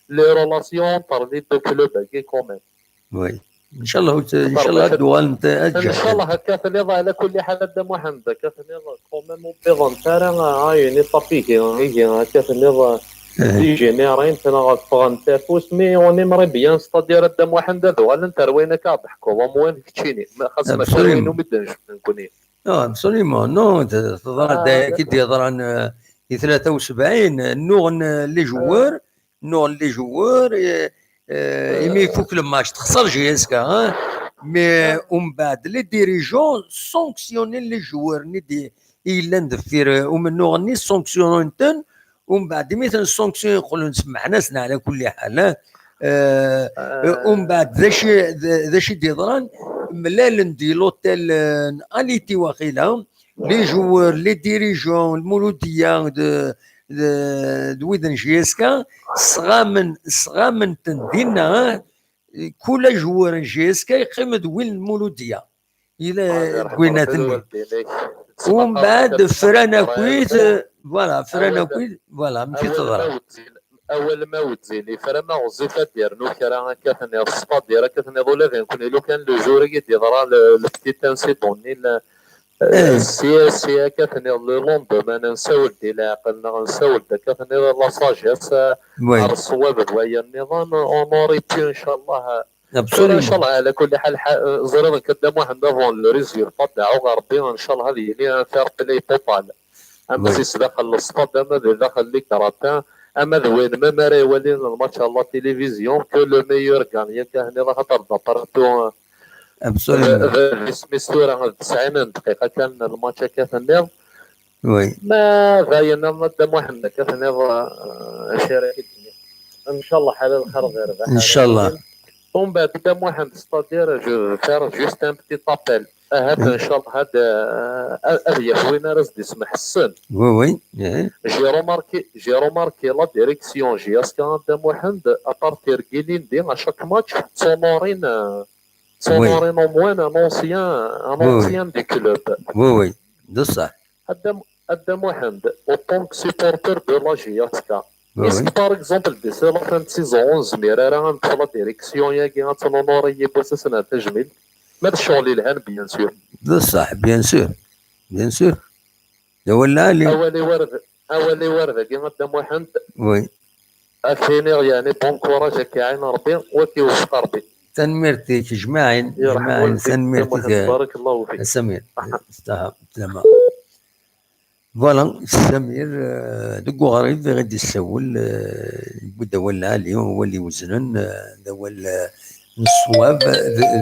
les relations entre les deux clubs-agi quand même. Oui. Ncallah, ncallah ad d-uɣalent ad ǧǧent. Ncallah akka tenniḍ, ɛla kulli ḥal, a Dda Muḥend, akka tenniḍ, quand même, ur wwiḍent ara à une étape ihi, ihi, akka tenniḍ, dégénérent neɣ ffɣent afus, mais on aimerait bien, c'est-à-dire, a Dda Muḥend, ad uɣalent ar wayen akka ɣ-d-teḥkuḍ, am wayen keččini, xas mačči ar wayen umi d-necfa nekkni. Non, absolument, non, teḍra-d ayen i d-yeḍran, euh, i tlata u sebɛin, nnuɣen, euh, les joueurs, nnuɣen les joueurs, euh, euh, imi ifuk le match, texṣer J S K, hein, mais umbeɛd les dirigeants sanctionnen les joueurs-nni d-, i yellan deffir, euh, umennuɣ-nni, sanctionnen-ten, umbeɛd imi ten-sanctionnen qqlen semmḥen-asen ɛla kulli ḥal, hein. Euh, euh, umbeɛd d acu, d, d acu i d-yeḍran? Mlalen di l'hôtel, euh, n Aliti waqila, les joueurs, les dirigeants, Lmuludiya d, d, d wid n J S K, sɣamen, sɣamen-ten dinna, hein. Kul joueur n J S K yeqqim d win n Lmuludiya. Yella deg winaten-nni. Umbeɛd fran akkit, voilà, fran akkit, voilà, amek i teḍra. Awal ma wezzil, ifra ma ɣezzif ad d-yernu kra akka tenniḍ, c'est-à-dire akka tenniḍ ula d nekkni lukan le jour i d-yeḍra le, le petit incident-nni, le, eh, si, si akka tenniḍ le lendemain, nessawel-d i leɛqel neɣ nessawel-d akka tenniḍ la sagesse, eh, oui, ar ṣṣwab d wayen nniḍen, on aurait pu, inchallah, eh, tura, absolument, inchallah, ɛla kulli ḥal, ḥa-, ẓriɣ nekk a Dda Muḥend avant le résultat, deɛɛuɣ Rebbi, inchallah, ad yili un fair play total. Ama, oui, si sdaxel le stade, ama di daxel les gradins, ama d win, même ara iwalin lmatch à la télévision, que le meilleur gagne. Akka tenniḍ, axaṭer d'après tout, absolument, d, d, d isem-is tura, d tesɛin n dqiqa kan lmatch akka tenniḍ. Oui. Ma d ayen, a Dda Muḥend, akka tenniḍ, eh, acu ara k-id-nniɣ. Ncallah ḥala lxir d rrbeḥ ara, ncallah, yilin. Umbeɛd, Dda Muḥend, c'est-à-dire, je vais faire juste un petit appel. Ahat, oui, ncallah, ad, ad, ad yaf win ara s-d-ismeḥsen. Oui, oui, eh. J'ai remarqué, j'ai remarqué la direction J S K, Dda Muḥend, à partir de l'Indi, à chaque match, ttunurin, euh, oui, ttunurin au moins un ancien, un, oui, oui, ancien du club. Oui, oui, d ṣṣeḥ. A Dda, a Dda Muḥend, en tant que supporter de la J S K, oui, est-ce, oui, que, par exemple, d'ici la fin de saison, ur nezmir ara ad neṭṭef la direction-agi, ad tt-nunuri yiwwas ass n tajmilt? Ma d ccɣel yelhan, bien sûr. D ṣṣeḥ, bien sûr. Bien sûr. D awal lɛali. Awal iwar d, awal iwar dagi, a Dda Muḥend. Oui. Ad k-iniɣ, yeɛni, bon courage, ad k-iɛin Rebbi, u ad k-iwefeq Rebbi. Tanemmirt-ik, jmaɛin, yerḥem jmaɛin, walidek, tanemmirt-ik, Dda Muḥend, eh, barakallahu fik. A Samir. Aha. Staha, sslam. Voilà, Samir, eh, deg uɣrib i ɣ-d-issawel, eh, yewwi-d awal lɛali, awal iweznen, eh, d awal, eh, n ṣṣwab, d,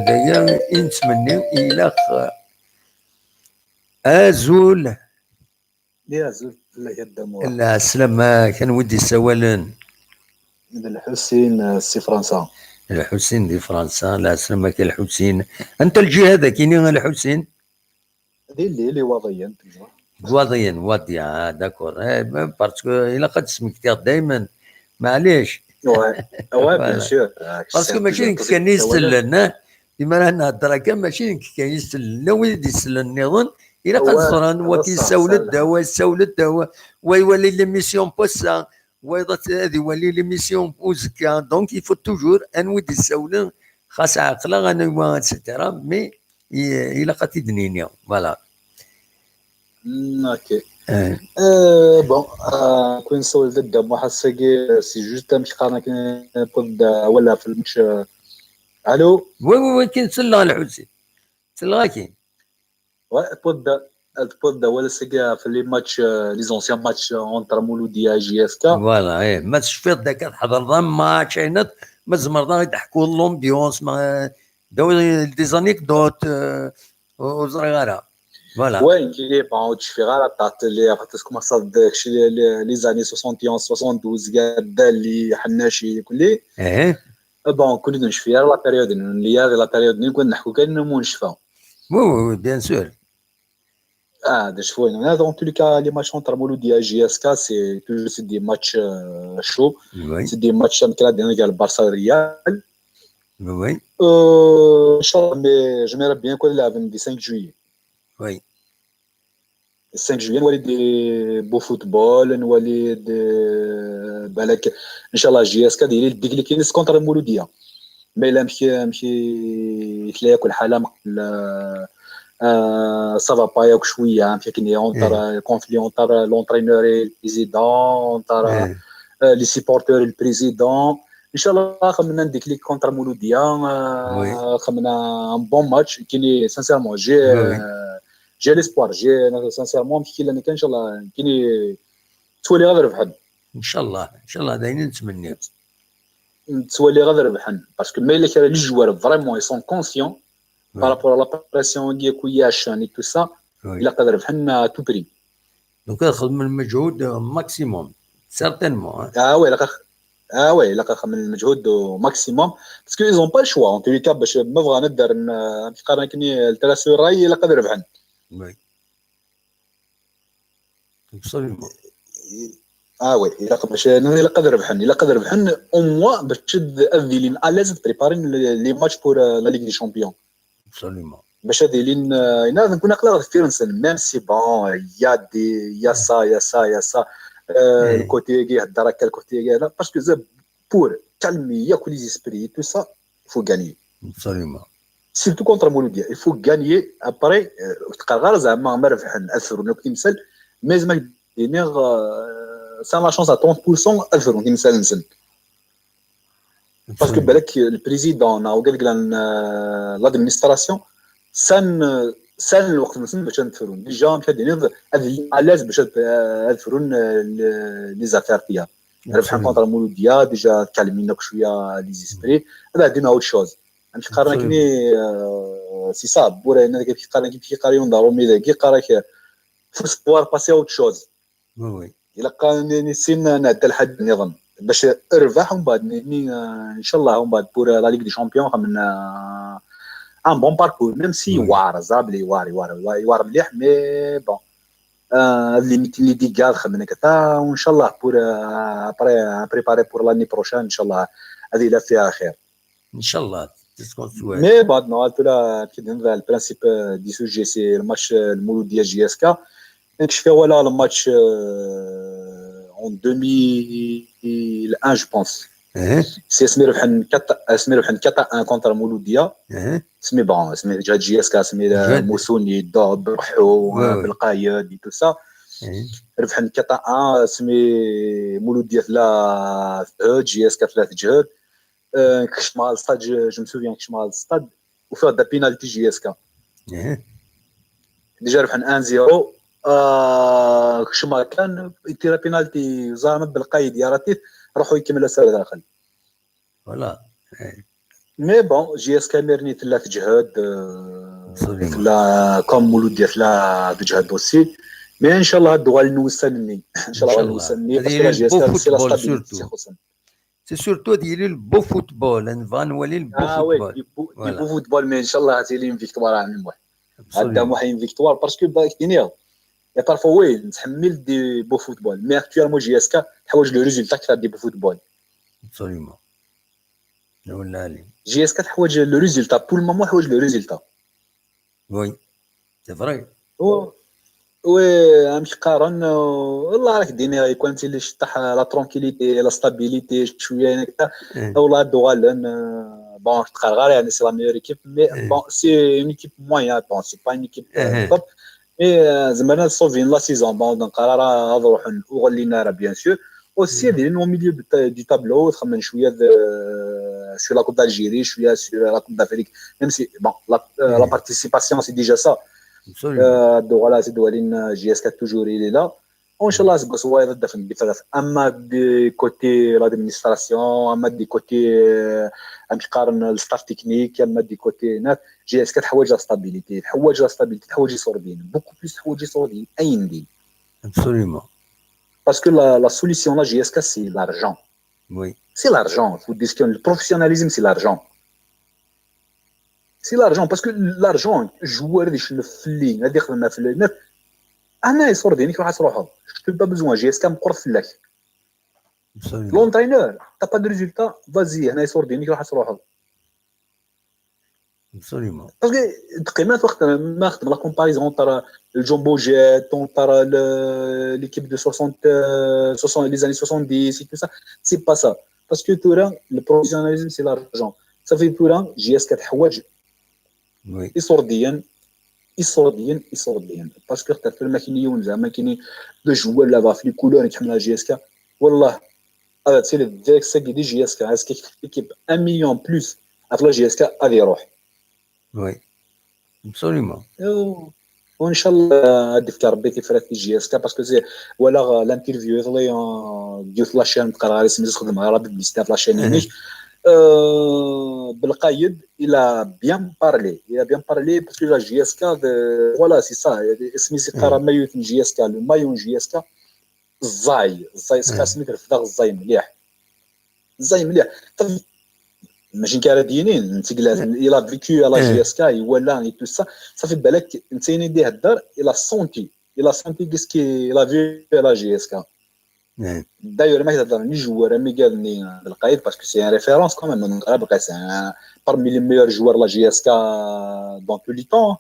d aya i nettmenni, ilaq, eh, azul. Ya, azul fell-ak a Dda Muḥend. Lɛeslama-k, anwa i d-isawalen? D Lḥusin, eh, si Fransa. Lḥusin di Fransa, lɛeslama-k a Lḥusin. Anta lǧiha dagi-nni a Lḥusin? Di Lille, Iwaḍiyen, toujours. Iwaḍiyen, Wadi, ah, d'accord. Eh, ben, parce que ilaq ad d-smektiɣ daymen. Maɛlic. Ouais, ouais, bien sûr. Parce que mačči d nekk kan i isellen, eh? Imi ara nhedder akka, mačči d nekk kan i isellen. Llan wid i d-isellen nniḍen, ilaq ad ẓren, wa k-issawel-d, wa issawel-d, wa, wa iwali l'émission n wass-a, wayeḍ ad, ad iwali l'émission uzekka. Donc, il faut toujours, anwa i d-issawlen, xas ɛeqleɣ anwa, et cetera. Mais, i-, ilaq ad t-id-nini. Voilà. Mm, ok. Eh. Euh, bon, euh, كون سول ضد محسقي, c'est juste un petit خانة كي نقول ولا في الماتش, euh, allô? Oui, oui, oui, كي نسلغ الحسين. سلغاكي. Ouais, تقول تقول ولا سقي في les matchs, euh, les anciens matchs, euh, entre Mouloudia et J S K. Voilà, eh, ما تشفيض ذاك تحضر ذا ماتش عينت، ما زمر ذا يضحكوا l'ambiance, ما داو des anecdotes, euh, ur ẓriɣ ara. Voilà. Ouais, il est pas, tu fais rare, t'as les, parce que ça, les, les, les années soixante et onze, soixante-douze, قاعد اللي حناشي كلي. Eh. Bon, كل نشفي على la période, il y a la période, نكون نحكوا كان منشفة. Oui, oui, oui, bien sûr. Ah, des fois, en tous les cas, les matchs entre Mouloudia et J S K, c'est toujours, c'est des matchs, euh, chauds. Oui. C'est des matchs, euh, كلا دينا قال Barça Real. Oui. Euh, إن شاء الله, mais j'aimerais bien qu'on l'aille le cinq juillet. Oui. Le cinq juillet, نولي des beaux football, نولي des, بالك, إن شاء الله, J S K ديري الديك اللي كاين contre Mouloudia. Mais là, مشي, مشي, تلاقي كل حالة مقبل, euh, ça va pas, ياك شوية, مشي كاين entre, conflit entre l'entraîneur et le président, entre, euh, les supporters et le président. إن شاء الله خمنا un déclic contre Mouloudia, euh, خمنا un bon match, كاين, sincèrement, j'ai, euh, j'ai l'espoir, j'ai, sincèrement, مشكل أنا كان إن شاء الله, كاين, تولي غير بحد. إن شاء الله, إن شاء الله, دايما نتمنى. Tessawaleḍ ad rebḥen, parce que ma yella kra, les joueurs vraiment ils sont conscients par rapport à la pression-agi, et tout ça, ilaq ad rebḥen à tout prix. Donc ad xedmen lmeǧhud maximum, certainement, hein. Ah ouais, ilaq ad, ah ouais, ilaq ad xedmen lmeǧhud maximum, parce que ils ont pas le choix, en tous les cas, باش ma bɣan ad ddren, euh, amek qqaren akken, le trait sur rail, ilaq ad rebḥen. Oui. Absolument. Ah ouais, ilaq باش, ilaq ad rebḥen, ilaq ad rebḥen, au moins باش ad, ad ilin à l'aise ad préparen les, les matchs pour, euh, la Ligue des Champions. Absolument. Bac ad ilin, euh, ina, nkun aql-aɣ deffir-nsen, même si, bon, il y a des, il y a ça, il y a ça, il y a ça. Euh, le côté يهضر هكا, le côté هذا, parce que pour calmer les esprits, tout ça, il faut gagner. Absolument. Surtout contre Mouloudia, il faut gagner. Après, تقرر زعما ما ربحن ألف رونو كيمسال, mais زعما دينيغ, c'est la chance à trente pour cent ألف رونو كيمسال نسن. Parce que بالك le président وكاع l'administration سان سان الوقت نسن باش نتفرون déjà, مشى دينيغ à l'aise باش نتفرون les affaires تاعها. ربحنا contre Mouloudia, déjà calmé شويه les esprits, هذا دينا autre chose. مش قارن كني, c'est ça, بورا هنا كيف قارن, كيف قارن يوم دارو ميدا كي قارن في sport passer autre chose. Oui, oui. الا قال نسين نعدى لحد نظن باش اربح ومن بعد ان شاء الله ومن بعد pour la Ligue des Champions خمنا un bon parcours, même si يوار زابلي يوار يوار يوار مليح, mais bon, les meetings اللي ديجا خمنا كذا, وان شاء الله pour après préparer pour l'année prochaine ان شاء الله هذه لا فيها خير. ان شاء الله. Mais بعد ما قلت لها كي le principe du sujet, c'est le match المولوديه JSK. نكشف ولا le match en deux mille un, je pense. C'est اسمي ربحن quatre, اسمي ربحن quatre un contre مولوديه. اسمي, bon, اسمي جهاد JSK, اسمي موسوني, الدوب, رحو, بالقايد, tout ça. ربحن quatre un, اسمي مولوديه ثلاث جهود, JSK ثلاث جهود. كشما على الستاد, je me souviens, كشما على الستاد وفيه des pénaltys JSK. Déjà ربحن un zéro, كشما كان يتيرا pénalty زعما بالقايد يا راتيف, راحوا يكمل السر داخل. Voilà. Mais bon, JSK ميرني ثلاث جهود, ثلا comme مولوديه ثلاث جهود aussi. Mais ان شاء الله هاد الدوغال نوسنني, ان شاء الله نوسنني, parce que la JSK c'est la stabilité. C'est surtout هاد يلي le beau football, نبغى نولي le beau football. Du beau football, mais ان شاء الله هاتي لي victoire عن الموح. هذا موح une victoire, parce que باك دينيا, et parfois oui نتحمل des beaux football, mais actuellement JSK تحوج le résultat كثر des beaux football. Absolument. ولا علي. JSK تحوج le résultat, pour le moment حوج le résultat. Oui, c'est vrai. Oui, امش قارن والله راك ديني يكون انت اللي شطح la tranquillité, la stabilité شويه هكا. والله دوغالن, bon, تقرغر يعني c'est la meilleure équipe, mais bon, c'est une équipe moyenne, bon, c'est pas une équipe top. Mais زعما سوفين la saison, bon, donc قرار هذا روح وغلينا راه bien sûr. Aussi هذه au milieu du tableau, تخمم شويه sur la Coupe d'Algérie, شويه sur la Coupe d'Afrique, même si, bon, la participation c'est déjà ça. Absolument. Donc voilà, c'est دوالين, JSK toujours il est là. وان شاء الله سبق صوايا الدفن بثلاث, اما des côtés l'administration, اما des côtés امش قارن le staff technique, اما des côtés ناس, JSK تحوج la stabilité, تحوج la stabilité, تحوج يصوردين, beaucoup plus تحوج يصوردين اين دين. Absolument. Parce que la, la solution la JSK c'est l'argent. Oui. C'est l'argent, faut dire que le professionnalisme c'est l'argent. C'est l'argent, parce que l'argent, joueur اللي يشنف في اللين, غادي يخدم في اللين, انا يصوردينك راح تروحوا. Je peux pas besoin, JSK مقر في اللك. L'entraîneur, t'as pas de résultat, vas-y, انا يصوردينك راح تروحوا. Absolument. Parce que تقييمات وقت ما خدم la comparaison entre le Jumbo Jet, entre l'équipe de soixante, soixante, les années soixante-dix et tout ça, c'est pas ça. Parce que ثورا le professionnalisme c'est l'argent. صافي ثورا JSK تحوج Oui. يصورديا, يصورديا, يصورديا. Parce que حتى ثورا ما كاين يوم زعما كاين deux joueurs là في les couleurs يتحملها JSK. والله هذا c'est le direct ça qui dit JSK, est-ce que l'équipe un million plus في la JSK غادي يروح. Oui. Absolument. وان شاء الله غادي يفكر ربي كيف راه في JSK, parce que c'est ولا l'interview يطلي ديوث la chaîne تقرا غير سميت خدمها راه publicité في la chaîne هنيك. بالقايد il a bien parlé, il a bien parlé, parce que la JSK, voilà, c'est ça, اسمي سي قرا مايوت JSK, le maillot JSK الزاي, الزاي سكاسميك رفدا الزاي مليح. الزاي مليح. ماشي كاع دينين, انت قلت il a vécu la JSK, يولى et tout ça. صافي بالك انت يدي يهضر, il a senti, il a senti qu'est-ce qu'il a vu la JSK. D'ailleurs ما كتهضر ني joueur, مي قالني بالقايد, parce que c'est un référence quand même, من بالقايد c'est un parmi les meilleurs joueurs la JSK dans tous les temps.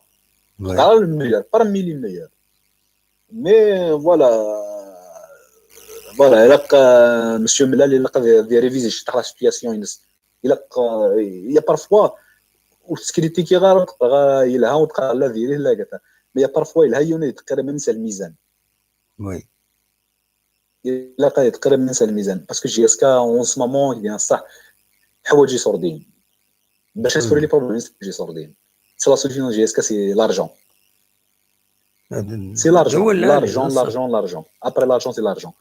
Le meilleur, parmi les meilleurs. Mais voilà, Voilà, ilaq, euh, monsieur Melal, ilaq ad, ad irivisi ciṭṭaḥ la situation-ines. Ilaq, euh, il y a parfois, ur tettkritiki ara, ur teqqar ara yelha, ur teqqar la diri, la gata. Mais il y a parfois, yelha yiwen ad yettqirrim s lmizan. Oui. Ilaq ad yettqirrim s lmizan. Parce que J S K, en ce moment, il y a ça. Ḥwaǧ iṣurdiyen. Bac ad ssuli les problèmes, ḥwaǧ iṣurdiyen. C'est la solution de J S K, c'est l'argent. C'est l'argent, l'argent, l'argent, l'argent. Après l'argent, c'est l'argent.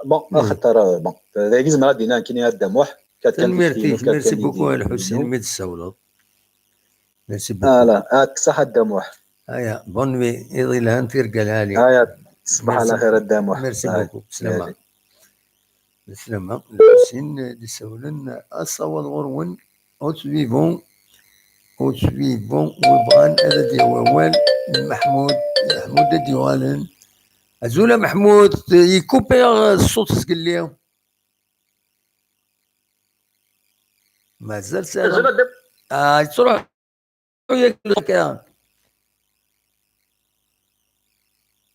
Bon, axaṭer, euh, bon, dagi zemreɣ ad d-iniɣ nekkini a Dda Muḥ. Tanemmirt-ik, merci beaucoup a Lḥusin mi d-tessawleḍ. Merci beaucoup. Voilà, ak ṣaḥa a Dda Muḥ. Aya, bonne nuit, iḍ yelhan, tirga lɛali. Aya, ṣbaḥ lxir a Dda Muḥ. Merci beaucoup, slama. Lslama, Lḥusin d-isawlen, asawaḍ ɣur-wen, au suivant, au suivant, wi bɣan ad d-yawi awal, Meḥmud, Meḥmud ad d-yuɣalen. Azul a Meḥmud, yekupi ṣṣut zgelli. Mazal sɛiɣ. Ah, yettruḥ.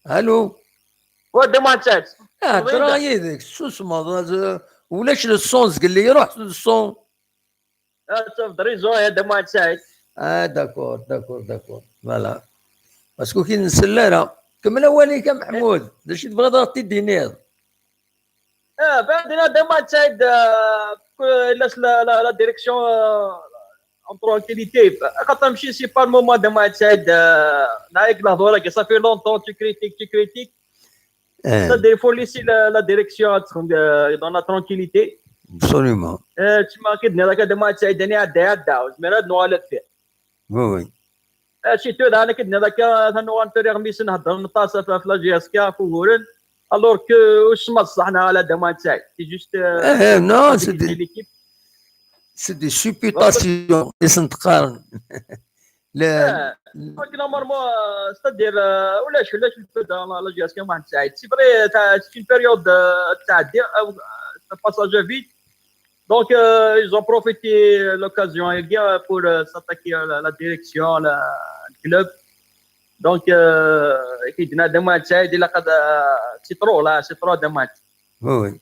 Allô. Wa Dda Muḥ Saɛid. Ah, ddreɣ yid-k, tessusmeḍ, ulac le son, zgelli iruḥ le son. Ah, tafeḍ réseau ya Dda Muḥ Saɛid. Ah, d'accord, d'accord, d'accord. Voilà. Parce que ur k-id-nsell ara. Kemmel awal-ik a Meḥmud, d acu i tebɣiḍ ad ɣ-t-id-tiniḍ? Ah, ben, Dda Muḥ Saɛid, euh, que laisse la, la, la direction, euh, en tranquillité. Quand même, si c'est pas le moment, Dda Muḥ Saɛid, euh, avec la Dora, ça fait longtemps, tu critiques, tu critiques. C'est-à-dire, il faut laisser la, la direction, euh, dans la tranquillité. Absolument. Euh, tu m'as dit, Dda Muḥ Saɛid, Dda Muḥ Saɛid, mais là, nous allons le faire. Oui, oui. Surtout, d akken akka, atan uɣalen tura iɣmisen heddren aṭas ɣef la J S K, ɣef wuguren, alors que ur semmaḍ ṣṣeḥ neɣ ala Dda Muḥ Saɛid. C'est juste, euh, non, c'est des, c'est des supputations i sen-qqaren. Normalement, euh, c'est-à-dire, euh, ulac, ulac le feu dans la J S K Muḥ Saɛid. C'est vrai, c'est une période, euh, ttɛeddi, euh, ça passe vite. Donc, euh, ils ont profité l'occasion pour, euh, s'attaquer à la, la direction, la, le club. Donc, euh, كي جينا Dda Muḥ Saɛid, il a c'est trop là, c'est trop Dda Muḥ. Oui, oui.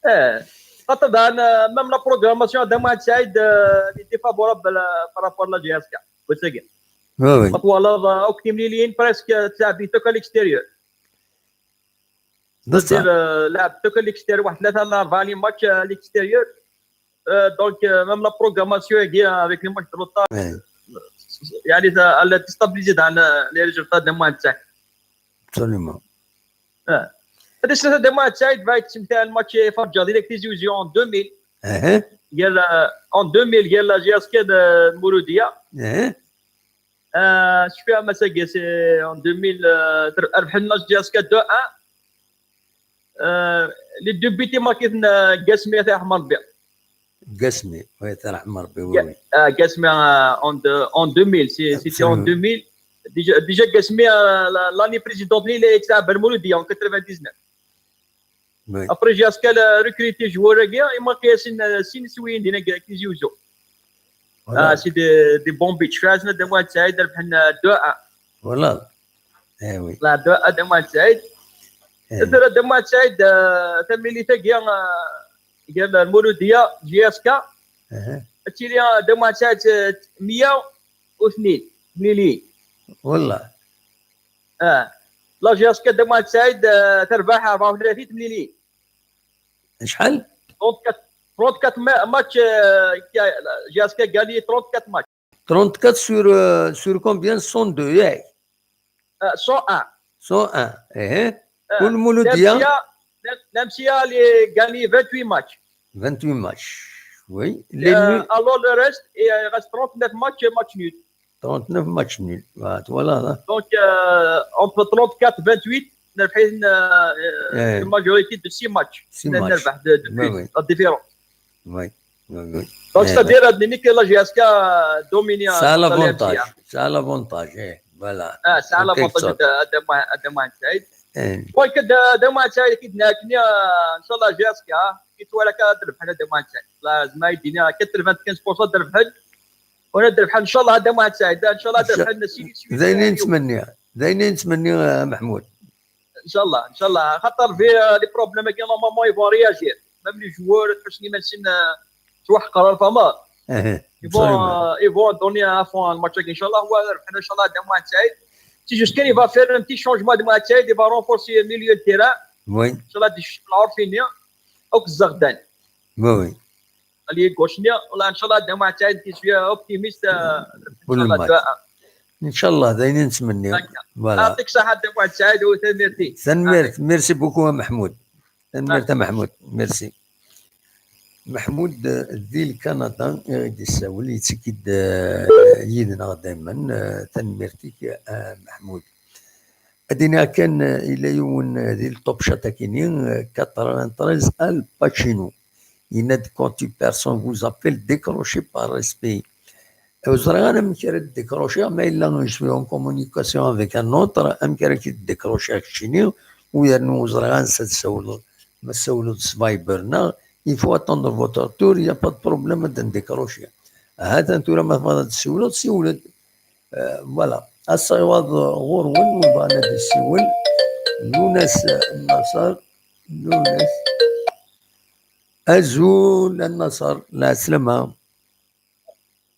Eh, même la programmation Dda Muḥ Saɛid, euh, était favorable par rapport à la J S K. Oui, oui. Presque تلعب à l'extérieur. C'est-à-dire, euh, لعب à l'extérieur, واحد ثلاثة ولا أربعة les matchs à l'extérieur. Euh, donc, euh, même la programmation avec les matchs de retard, يعني, ça, elle a déstabilisé dans les résultats de Dda Muḥ Saɛid. Absolument. هذا الشيء Dda Muḥ Saɛid, بعد تمثال الماتش فجر ديريكت تيزي وزيو en deux mille. En deux mille, قال la J S K de Mouloudia. آه، شفيها مساكي c'est en deux mille, آه، ربحنا J S K deux un. آه، les deux buts marqués Gasmi, الله يرحمه ربي. Gasmi, oui, الله يرحمه ربي, oui, oui. آه، Gasmi, آه، en deux, en deux mille, c'est, c'était en deux mille. Déjà, déjà Gasmi, آه، l'année précédente, il a été à Mouloudia en quatre-vingt-dix-neuf. Oui. Après, J S K a recruté joueur, il a marqué six, six buts dans Tizi Ouzou. Ah, c'est des, des bons buts. فازنا Dda Muḥ Saɛid, ربحنا deux un. Voilà. Eh oui. Deux un Dda Muḥ Saɛid. Dda Muḥ Saɛid, آه، تمليلي تاقيا، آه، قال Mouloudia, J S K. تيلي Dda Muḥ Saɛid، آه، مية واثنين مليليين. والله. اه، la J S K Dda Muḥ Saɛid، آه، تربح أربعة وثلاثين مليليين. شحال؟ trente-quatre, trente-quatre matchs, آه، J S K a gagné trente-quatre matchs. Trente-quatre sur, euh, sur combien? Cent deux, ياك؟ آه، cent un. Cent un, eh. و Mouloudia؟ L'M C A, l'M C A a gagné vingt-huit matchs. Vingt-huit matchs, oui. Alors le reste, il reste trente-neuf matchs, matchs nuls. Trente-neuf matchs nuls. Voilà. Donc, euh, entre trente-quatre et vingt-huit, on a fait une, euh, une majorité de six matchs. Six matchs. De, de plus, la différence. Oui. Donc, c'est-à-dire, la J S K a dominé. Ça a l'avantage. Ça a l'avantage, eh, voilà. Ah, ça a l'avantage de, de, de, de Dda Muḥ Saɛid. Dda Muḥ Saɛid, كي دنا كنيا، إن شاء الله J S K كي تولى كتربح على Dda Muḥ Saɛid. لازم يدينا quatre-vingt-quinze pour cent تربح. وأنا تربح إن شاء الله Dda Muḥ Saɛid. إن شاء الله تربح لنا سيدي. زين نتمنى. زين نتمنى، آه، محمود. Inchallah, inchallah. Xaṭer vi les problèmes-agi, normalement, ils vont réagir. Même les joueurs, tḥussen iman-nsen, euh, ttwaḥqren, fahmeḍ? Ils vont, euh, ils vont donner à fond le match-agi, inchallah. هو ربحنا, inchallah, d Mohamed Saïd. C'est juste qu'il va faire un petit changement de Mohamed Saïd, il va renforcer le milieu de terrain. Inchallah, d Lɛurfini. Akk Zagdan. Allez, gauche-ni. Voilà, inchallah, d Mohamed Saïd, je suis optimiste, euh, inchallah. Inchallah, d ayen i nettmenni. Voilà. يعطيك الصحة, d Mohamed Saïd, وتنميرتي. Tanemmirt, merci beaucoup a Meḥmud. Tanemmirt a Meḥmud, merci. Meḥmud, eh, di Lkanada i ɣ-d-yessawel, yettekki-d, eh, yid-neɣ daymen, eh, tanemmirt-ik a Meḥmud. Ad d-iniɣ kan, eh, yella yiwen, eh, di le top chat akini, eh, quatre-vingt-treize Al Pacino. Yenna-d, quand une personne vous appelle, décrochez par respect. Ur ẓriɣ ara amek ara d-décrocher, ma yella je suis en communication avec un autre, amek ara k-id-décrocher keččini, u yernu ur ẓriɣ ansa ad tsawleḍ. Ma tsawleḍ s Viber neɣ, il faut attendre votre tour, il y a pas de problème, ad d-décrocher. Ha-t-an tura ma tebɣiḍ ad d-tsiwleḍ, siwel-d. Euh, voilà. Asawaḍ ɣur-wen, win yebɣan ad d-yessiwel. Lunas Nasser, Lunas. Azul a Nasser, lɛeslama.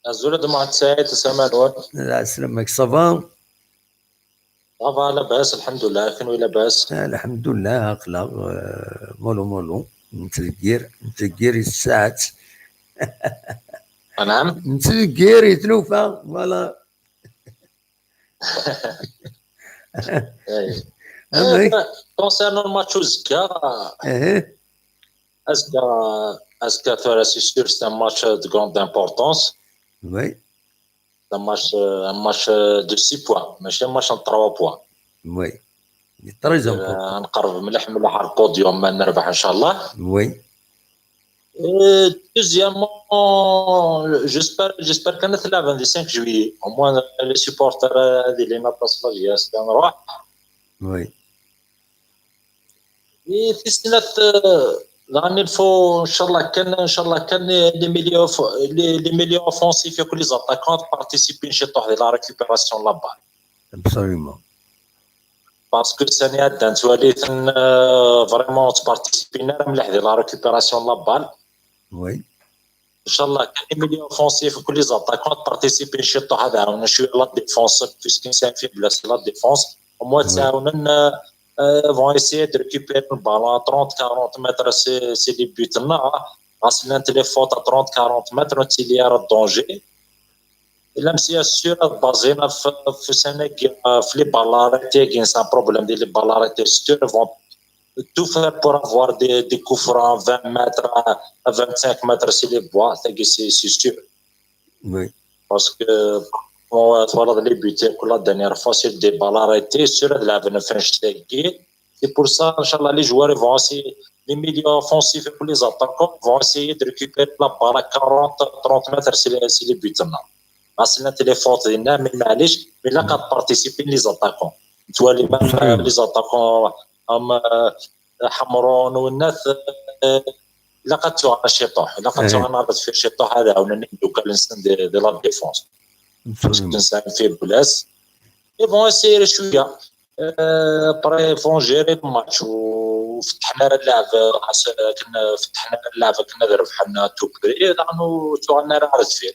Azul a Mohamed Saïd, lɛeslama-k, ça va? Ça va, labas, lḥemdullah, kenwi labas? Ah, lḥemdullah, aql-aɣ, euh, mollo mollo, nettdeggir, nettdeggir i tsaɛet. Anɛam? Nettdeggir i tlufa, voilà. Concernant le match uzekka, azekka, azekka tura, c'est sûr, c'est un match de grande importance. Oui. C'est un match, euh, un match, euh, de six points, mačči un match de trois points. Oui. Très important. Euh, نقرب مليح مليح على le podium, ما نربح إن شاء الله. Oui. Et deuxièmement, j'espère, j'espère qu'elle est là le vingt-cinq juillet. Au moins, les supporters, euh, هذه اللي ناقص la jeunesse, كنروح. Oui. Et في السنة، euh, l'année الفو-، إن شاء الله كان، إن شاء الله كان les milieux off-، les، les milieux offensifs, يكون les attaquants participer شي طوح de la récupération de la balle. Absolument. Parce que السنة هادي نتواليت، euh, vraiment تبارتيسيبينا مليح de la récupération de la balle. Oui. إن شاء الله كان les milieux offensifs وكل les attaquants تبارتيسيبي شي طوح، هذا عاونا شوية la défense، parce que c'est un faiblesse la défense. Au moins تعاونن، euh, vont essayer de récupérer le ballon à trente, quarante mètres, c'est, c'est les buts. غاسلنا les fautes à trente, quarante mètres, c'est lié à danger. إلا مزيان sûr بازينا في، في سنة، في les balles arrêtées، c'est un problème ديال les balles arrêtées sûr vont tout faire pour avoir des, des coups francs à vingt mètres, à, à vingt-cinq mètres, c'est les buts, c'est, c'est sûr. Oui. Parce que on va voir les buts, la dernière fois, c'est des balles arrêtées, sûr, de la vingt-cinq. C'est pour ça, إن شاء الله, les joueurs vont essayer, les milieux offensifs et les attaquants vont essayer de récupérer la balle à quarante, trente mètres, c'est les, c'est les buts. غاسلنا les fautes, mais معليش, mais là, quand participer les attaquants. نتوالي même les attaquants, أم، آه، حمرون والناس، آه، لا قد توغا شي طوح، لا قد توغا نهضر في شي طوح، هذا عاونني دوكا لنسن دي، دي la défense. Parce que c'est un faiblesse. Et bon, essayer شوية. آه، après, vont gérer le match وفتحنا اللعب، خاص-، كنا فتحنا اللعب، كنا ربحنا à tout prix، لأنه توغا نهار فيه.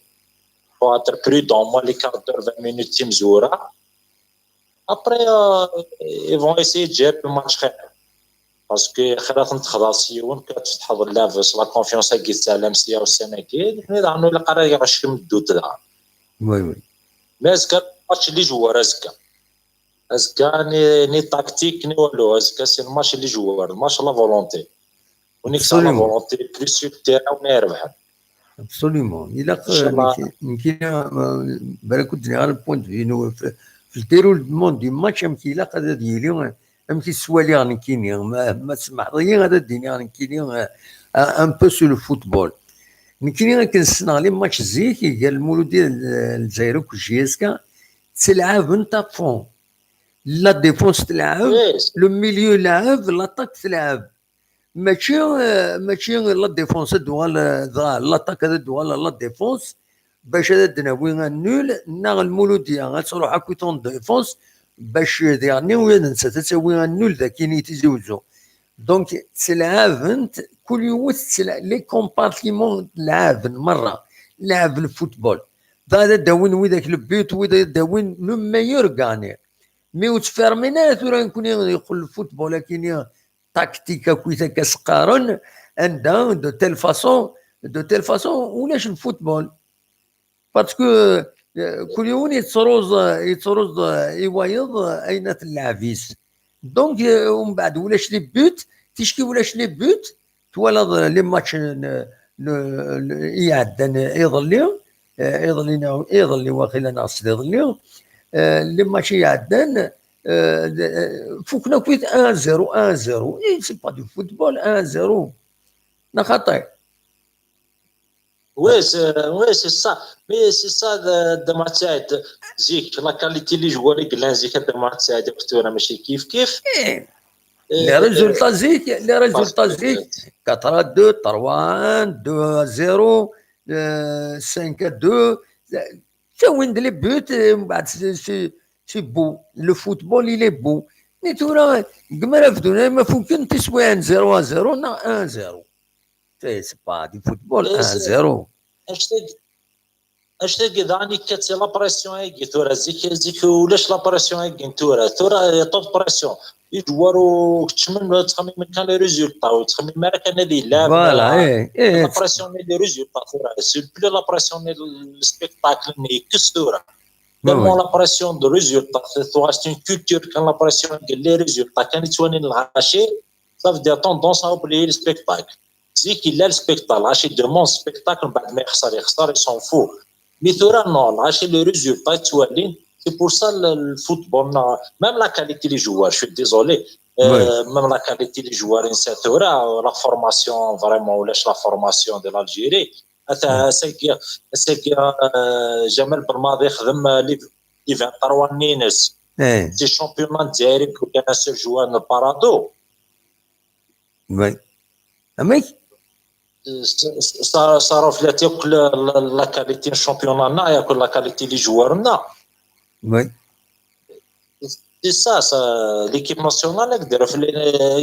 Faut être prudent, moins les quarts d'heure, vingt minutes, تيمزورة. Après, euh, ils vont essayer de gérer le match خير. Parce que خير تخلص يوم كتفتح اللعب، la confiance كي تسلم سيا والسنة كي، حنا راه نقول قرا يغشم الدود راه. Oui, oui. Mais أزكا ماتش les joueurs أزكا. أزكا ni, ni tactique, ni والو. أزكا c'est le match les joueurs, le match la volonté. ونيك سا la volonté, plus sur le terrain, ونربح. Absolument. إلا ق-، إن شاء الله. نكي-، نكي-، آه، بالك كنت نغير le point de vue، إنه في، في le déroulement du match، أمك إلا قد يلي، أمك يسوالي نكيني، ما، ما سمح لي هذا الدنيا نكيني، آه، آه، un peu sur le football. نكيني كنسنا les matchs زيك، قال المولودية الجزائري كوجيسكا، تلعب انت فون. La défense تلعب، le milieu يلعب، l'attaque تلعب. ماشي، آه، ماشي la défense دوغال، آه، l'attaque هذا دوغال la défense باش هذا دناوي un nul، نا المولودية غتروح أكويت en défense bac diɣen ula d nettat ad tawi annul d akin i Tizi Uzzu. Donc, ttelɛabent, kul yiwet ttelɛ-, les compartiments lɛaben merra. Lɛaben football. Dɣa ad d-awin widak le but, widak ad d-awin le meilleur gagné. Mi ur ttfermin ara tura nekni yeqqel football akini tactique akkit akka s-qqaren, anda de telle façon, de telle façon, ulac le football. Parce que, euh, kul yiwen yettruẓ, yettruẓ i wayeḍ ayen at lleɛb-is. Donc, euh, umbeɛd ulac les buts, ticki ulac les buts, twalaḍ les matchs n, n, n, i iɛeddan iḍelli, euh, iḍelli neɣ, iḍelli waqila neɣ sliḍelli, euh, les matchs i iɛeddan, euh, de, euh, fukken akk un zéro, un zéro. Et c'est pas du football, un zéro. Neɣ xaṭi? Oui, c'est oui, c'est ça. Mais c'est ça, de, de Mathias, zik, la qualité les joueurs i yellan zik, de Mathias, tura mačči kif kif. Eh, les résultats zik, les résultats zik, quatre à deux, trois à un, deux à zéro, euh, cinq à deux. Ttawin-d les buts, euh, mbeɛd c'est, c'est, c'est beau. Le football, il est beau. Mais tura, deg mi ara bdun, ma fukken tiswiɛin zéro à zéro neɣ un zéro. C'est pas du football, un zéro. Anect-agi daɣen yekka-tt la pression-agi tura, zik, zik ulac la pression-agi n tura. Tura, il y a trop de pression. Ijuwar ur keččmen, ttxemmimen kan les résultats, ur ttxemmimen ara kan ad ilab. Voilà, eh, eh. La pression n les résultats tura, c'est plus la pression n le spectacle, mais yekkes tura. Tellement la pression de résultats, c'est une culture kan la pression n les résultats, kan yettwanin lɣaci, ça veut dire tendance à oublier le spectacle. Zik yella le spectacle, lɣaci demande spectacle, mbeɛd ma yexser, yexser, il s'en fout. Mais tura non, lɣaci les résultats yettwalin, c'est pour ça le, le football, non, même la qualité les joueurs, je suis désolé, euh, même la qualité les joueurs, et cetera, la formation, vraiment, ulac la formation de l'Algérie. Ata, ass-agi, ass-agi, euh, Jamal Belmadi yexdem, euh, les, les vingt-trois-nni-ines. C'est championnat n Lezzayer, il y a un seul joueur n Parado. Oui. Amek? Ṣarref la yakk la qualité n championnat-nneɣ, yakk la qualité n les joueurs-nneɣ. Oui. C'est ça, ça, l'équipe nationale,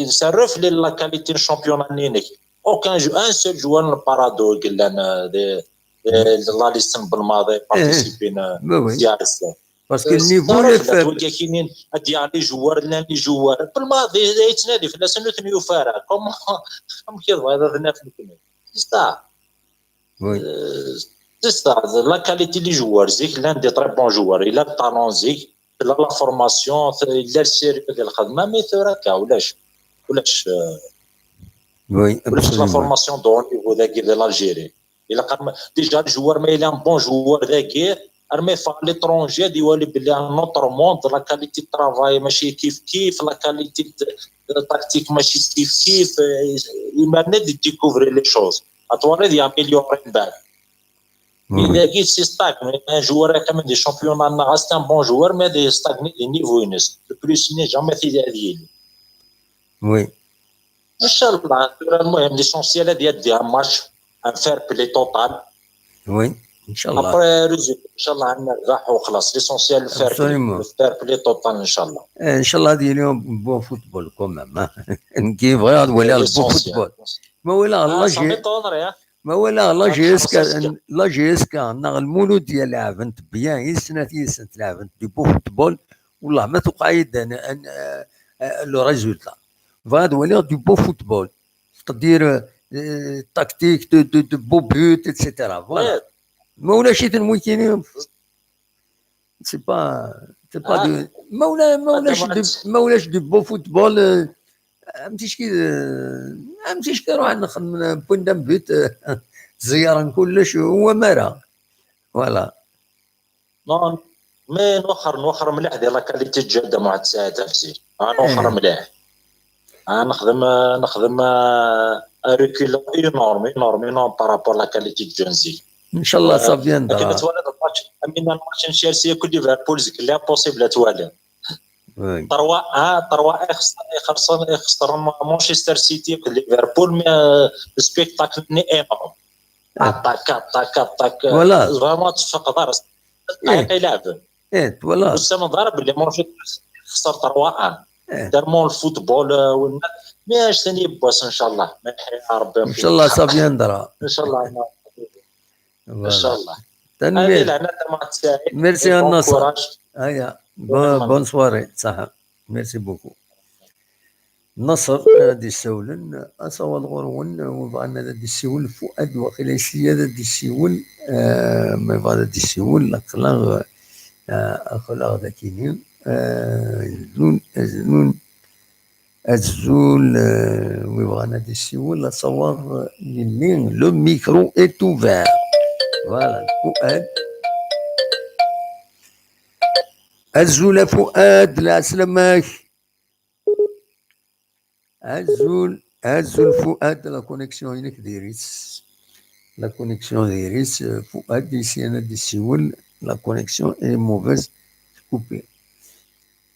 ça reflète la qualité n championnat-nni-inek. Aucun jou-, un seul joueur n Parado i yellan, euh, de, de, de la liste n Belmadi participer, euh, oui. Parce que le niveau est faible. Ad yaɣ les joueurs, llan les joueurs. Belmadi yettnadi fell-asen, ur ten-yufi ara. Comment, amek i tebɣiḍ ad naf nekni? C'est ça. Oui. Euh, c'est ça. La qualité des joueurs, zik, llan des très bons joueurs. Il a le talent, zik. Il a la formation, il a le sérieux de la khedma, mais tura akka, ulac. Ulac, euh, oui, ulac la formation de haut niveau dagi de l'Algérie. Il a quand même, déjà, le joueur, mais il est un bon joueur dagi. Armi à l'étranger, ad iwali belli un autre monde, la qualité de travail, mačči kif kif, la qualité de, de tactique, mačči kif kif, euh, il mérite de découvrir les choses. Ad twaliḍ ad yaméliorer mbeɛd. Mais dagi, c'est stagne. Un joueur, quand même, des championnats, c'est un bon joueur, mais il stagne des niveaux. Le plus, il n'est jamais fait. Oui. Inchallah, tura, المهم, l'essentiel ad iɛeddi un match, un fair play total. Oui, inchallah. Après, résultat, inchallah, ad nerbeḥ u xlaṣ. L'essentiel, le fair play, Absolument. Le fair play total, inchallah. Eh, inchallah ad yili bon football quand même, hein. Nekk bɣiɣ ad waliɣ le bon L'essentiel. Football. Ma walaɣ Ah, la ça G-, m'étonnerait, hein. ma walaɣ la Ah, G S K, xalas, la G S K neɣ Lmuludya lɛebent bien, i snat yis-sent lɛebent du bon football, wallah ma tewqeɛ-iyi-d an, an, euh, euh, le résultat. Bɣiɣ ad waliɣ du bon football. C'est-à-dire, euh, tactique, de, de, de beaux buts, et cetera. Voilà. Ouais. Ma ulac-iten wikini, c'est pas, c'est pas Ah. de, ma ula-, ma ulac du, ma ulac du beau football, euh, am ticki, euh, am ticki ruḥen xedmen point d'un but, euh, ẓeyyren kullec, u wamara. Voilà. Non, mais nwexxer, nwexxer mliḥ di la qualité de jeu de Mohamed Saïd Afzi. Ah, nwexxer mliḥ. Ah, nexdem, nexdem, euh, un recul énorme, énorme, énorme par rapport à la qualité de jeu zik. Inchallah, ça viendra. Akken ad twaliḍ match, am akken match n Chelsea akked Liverpool zik, l'impossible ad twaliḍ. Oui. Trois un, trois un, ixesren, ixesren Manchester City akked Liverpool, mais, euh, le spectacle-nni énorme. Attaque, attaque, attaque. Voilà. Vraiment, tfeqdeḍ. Attaque, ilɛeb. Eh, twalaḍ. Ur ssamaneḍ ara belli Manchester City yexṣer trois un. Eh. Tellement le football, euh, والناس. Mais عشت ثاني يبوس إن شاء الله. ما يحيى ربي. إن شاء الله ça viendra. إن شاء الله. Voilà. إن شاء الله. Tanemmirt. هذه لعنة ما تساعد. Merci à Nasser. Bon courage. هيا. Bonne soirée. صح. Merci beaucoup. Nasser, ad d-issawlen, asawaḍ ɣur-wen, win yebɣan ad d-issiwel, Fuad, waqila yesli ad d-issiwel, eh, ma yebɣa ad d-issiwel, aql-aɣ, eh, aql-aɣ d akini, eh, azul, azul, azul, eh, win yebɣan ad d-issiwel, asawaḍ, yelli, le micro est ouvert. Voilà, Fuad. Azul a Fuad, lɛeslama-k. Azul, azul Fuad, la connexion-inek diri-tt. La connexion diri-tt, euh, Fuad, yesyan ad d-issiwel, la connexion est mauvaise, coupée.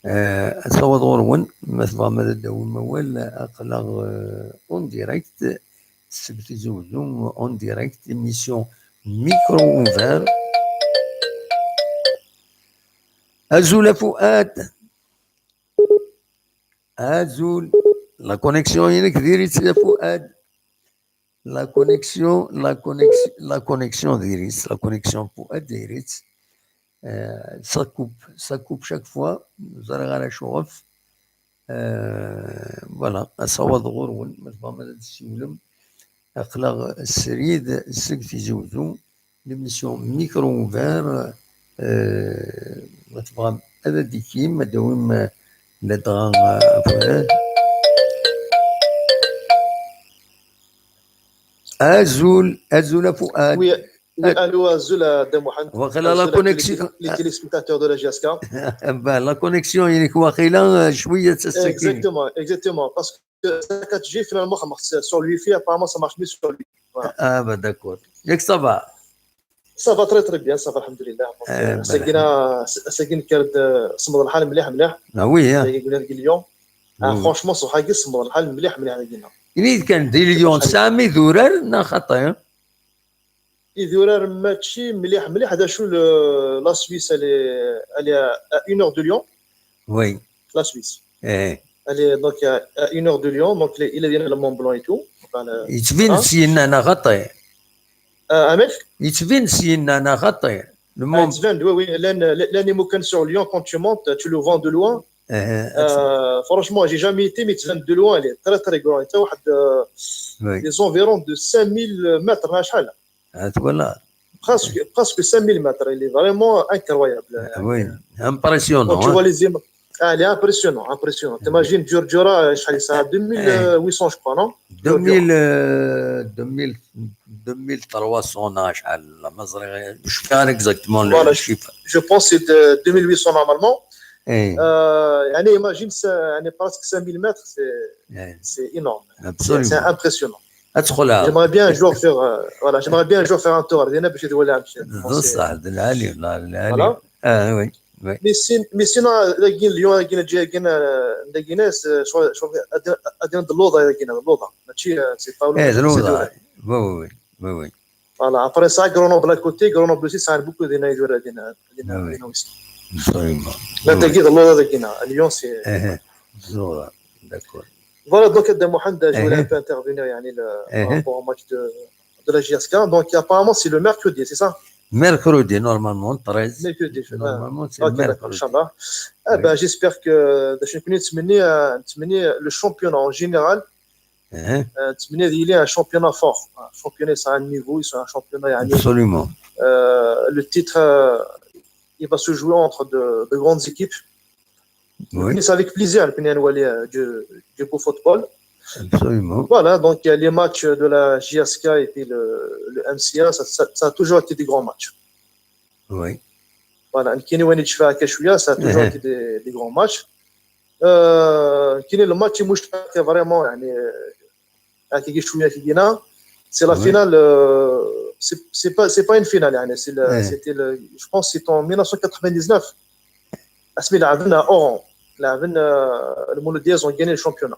Euh, ad taweḍ ɣur-wen, ma tebɣam ad d-tawim awal, aql-aɣ, euh, en direct, seg Tizi Uzzu, en direct, émission Micro Ouvert. Azul a Fuad. Azul. La connexion-inek diri-tt a Fuad. La connexion, la connexion, la connexion diri-tt, la connexion Fuad diri-tt. Euh, ça coupe, ça coupe chaque fois. Ẓriɣ ara acuɣef. Euh, voilà, asawaḍ ɣur-wen, ma tebɣam ad d-tessiwlem. Aql-aɣ srid seg Tizi Uzzu, l'émission Micro Ouvert, euh, ma tebɣam ad d-tikim, ad d-tawim, euh, ladɣa, euh, afran. Azul, azul a Fuad. Oui, oui, allô, azul a Dda Muḥend. Waqila la connexion. Azul a tous les, les téléspectateurs de la J S K. Ben, la connexion-inek waqila, euh, cwiya d tassakin. Exactement, exactement. Parce que la quatre G, finalement, ça marche sur le Wi-Fi. Apparemment, ça marche mieux sur le Wi-Fi. Voilà. Ah, bah, d'accord. Yak ça va. Ça va très, très bien, ça va, alhamdulillah. Donc, euh, ben, ass-agi, ass-agi nekker-d, euh, semmeḍ lḥal mliḥ, mliḥ. Ah oui, hein. Ass-agi, deg Lyon. Ah, franchement, ṣṣbeḥ-agi semmeḍ lḥal mliḥ, mliḥ, dagi-nneɣ. Ini-d kan, di Lyon, tesɛam idurar, neɣ xaṭi? Idurar mačči mliḥ, mliḥ, d acu, le, la Suisse, elle est, elle est à, à une heure de Lyon. Oui. La Suisse. Eh. Elle est donc à, à une heure de Lyon, donc il est, il est bien le Mont Blanc et tout. Enfin, le, yettbin-d syenna, neɣ xaṭi? Euh, amek? Yettbin-d syenna, neɣ xaṭi? Le Mont. Ah, yettbin-d, oui, oui. Llan, llan imukan sur Lyon, quand tu montes, tu le vois de loin. Eh, eh, franchement, j'ai jamais été, mais yettbin-d de loin, il est très, très grand. Et ça, واحد, euh, les environs de cinq mille mètres, neɣ acḥal. Ah, voilà. Presque, presque cinq mille mètres. Il est vraiment incroyable. Ah oui, impressionnant, hein. Quand tu vois les images. Ah, il est impressionnant, impressionnant. T'imagines, Djurdjura, euh, شحال يسعى, deux mille huit cents, je crois, non? Deux mille, euh, deux mille, deux mille trois cents, neɣ acḥal, ma ẓriɣ, je sais pas exactement le chiffre. Voilà, je pense que c'est de deux mille huit cents normalement. Eh. Euh, يعني, imagine, c'est, يعني, presque cinq mille mètres, c'est, c'est énorme. Absolument. C'est impressionnant. Ad txelɛeḍ. J'aimerais bien un jour faire, euh, voilà, j'aimerait bien un jour faire un tour. Dina باش يدور لها مشي. بصح، هذا العالي، والله العالي. Voilà. Ah, oui, oui. Mais sin-, mais sinon, dagi Lyon, dagi, dagi, dagi, c'est, je crois, je crois, ad-, ad-, ad-, de l'Oda, dagi, de l'Oda. ماشي, euh, c'est pas loin. Eh, de l'Oda. Oui, oui, oui, oui. Voilà, après ça, Grenoble à côté, Grenoble aussi, ça a beaucoup de, de, de, de, de, ah oui, aussi. Absolument. Là, oui, dagi, de l'Oda, dagi, Lyon, c'est, eh, de l'Oda. D'accord. Voilà, donc, Dda Muḥend, je voulais un peu intervenir, يعني, le, par rapport au match de, de la J S K. Donc, apparemment, c'est le mercredi, c'est ça? Mercredi, normalement, treize. Mercredi, je sais pas. Normalement, c'est mercredi. Ok, d'accord, Inch'Allah. Eh ben, j'espère que, euh, نتمنى, euh, نتمنى le championnat en général, euh, نتمنى يلي un championnat fort. Un championnat, c'est un niveau, c'est un championnat, يعني, absolument. Euh, le titre, euh, il va se jouer entre de, de grandes équipes. Oui. Mais c'est avec plaisir, euh, du, du beau football. Absolument. Voilà, donc il y a les matchs de la J S K et puis le, le M C A, ça, ça, ça a toujours été des grands matchs. Oui. Voilà, كاين وين يتشفى هكا شوية, ça a toujours été des, des grands matchs. Euh, كاين le match مشتاق vraiment, يعني, هكا شوية كي جينا. C'est la finale, euh, c'est, c'est pas, c'est pas une finale, يعني, c'est le, c'était le, je pense que c'était en mille neuf cent quatre-vingt-dix-neuf. اسمي لعبنا à Oran. لعبنا, euh, le Mouloudiez ont gagné le championnat.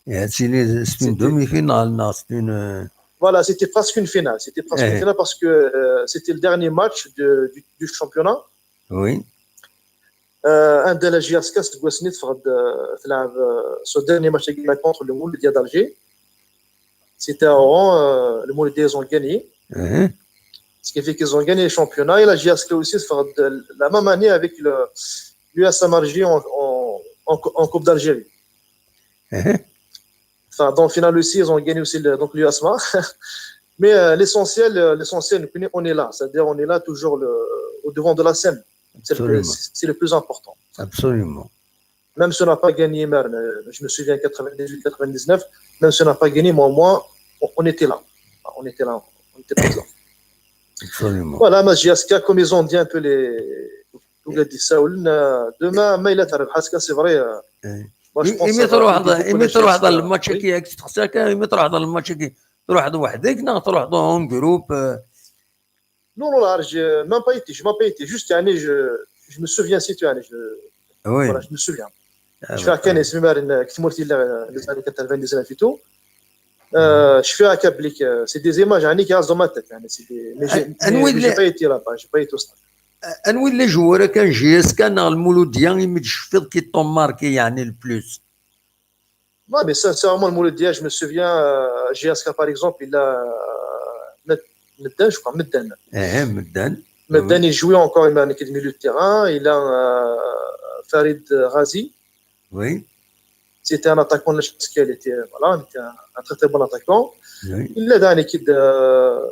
Yeah, c'est une, c'est une demi-finale, non, c'est une, euh, voilà, c'était presque une finale. C'était presque une finale parce que, euh, c'était le dernier match de, du, du championnat. Oui. Euh, anda la J S K, c'est quoi, c'est euh, تلعب, euh, ce dernier match contre le Mouloudia d'Alger. C'était à Oran, euh, le Mouloudia, ils ont gagné. Ce qui fait qu'ils ont gagné le championnat. Et la J S K aussi, c'est de la même année avec le, l'U S M Alger en, en, en, en Coupe d'Algérie. Enfin, dans le final aussi, ils ont gagné aussi le, donc l'U S M A. Mais euh, l'essentiel, euh, l'essentiel, on est là. C'est-à-dire, on est là toujours le, au devant de la scène. C'est le, c'est le plus important. Absolument. Même si on n'a pas gagné, je me souviens, quatre-vingt-dix-huit quatre-vingt-dix-neuf, même si on n'a pas gagné, mais au moins, on, on était là. On était là. On était présents. Absolument. Voilà, mais J S K, comme ils ont dit un peu les, وقاعد يساولنا demain ما الا تربح parce que c'est vrai. imi تروح imi تروح هذا الماتش كي تخسر كان imi تروح هذا الماتش كي تروح وحدك نا تروح en groupe. Non, non, là, je même pas été, je m'ai pas été. Juste, يعني, je, je me souviens, si tu يعني, je, oui. Voilà, je me souviens. Je fais un كان اسمي مارن كثمورتي les années quatre-vingt-dix et tout. Euh, je fais un câble, c'est des images يعني, qui restent dans ma tête. يعني, c'est des, mais j'ai, mais, mais j'ai pas été là-bas, j'ai pas été au stade. Anwi les joueurs كان J S K neɣ المولودية imi d-tceffiḍ qui t'ont marqué يعني le plus? Non, mais sincèrement, le Mouloudia, je me souviens, euh, J S K par exemple, il a, euh, Medden, je crois, Medden. Eh, Medden. Medden, il jouait encore, il m'a de milieu de terrain. Il a euh, Farid Ghazi. Oui. C'était un attaquant, il était, voilà, il était un, un très très bon attaquant. Oui. Il a donné qui de,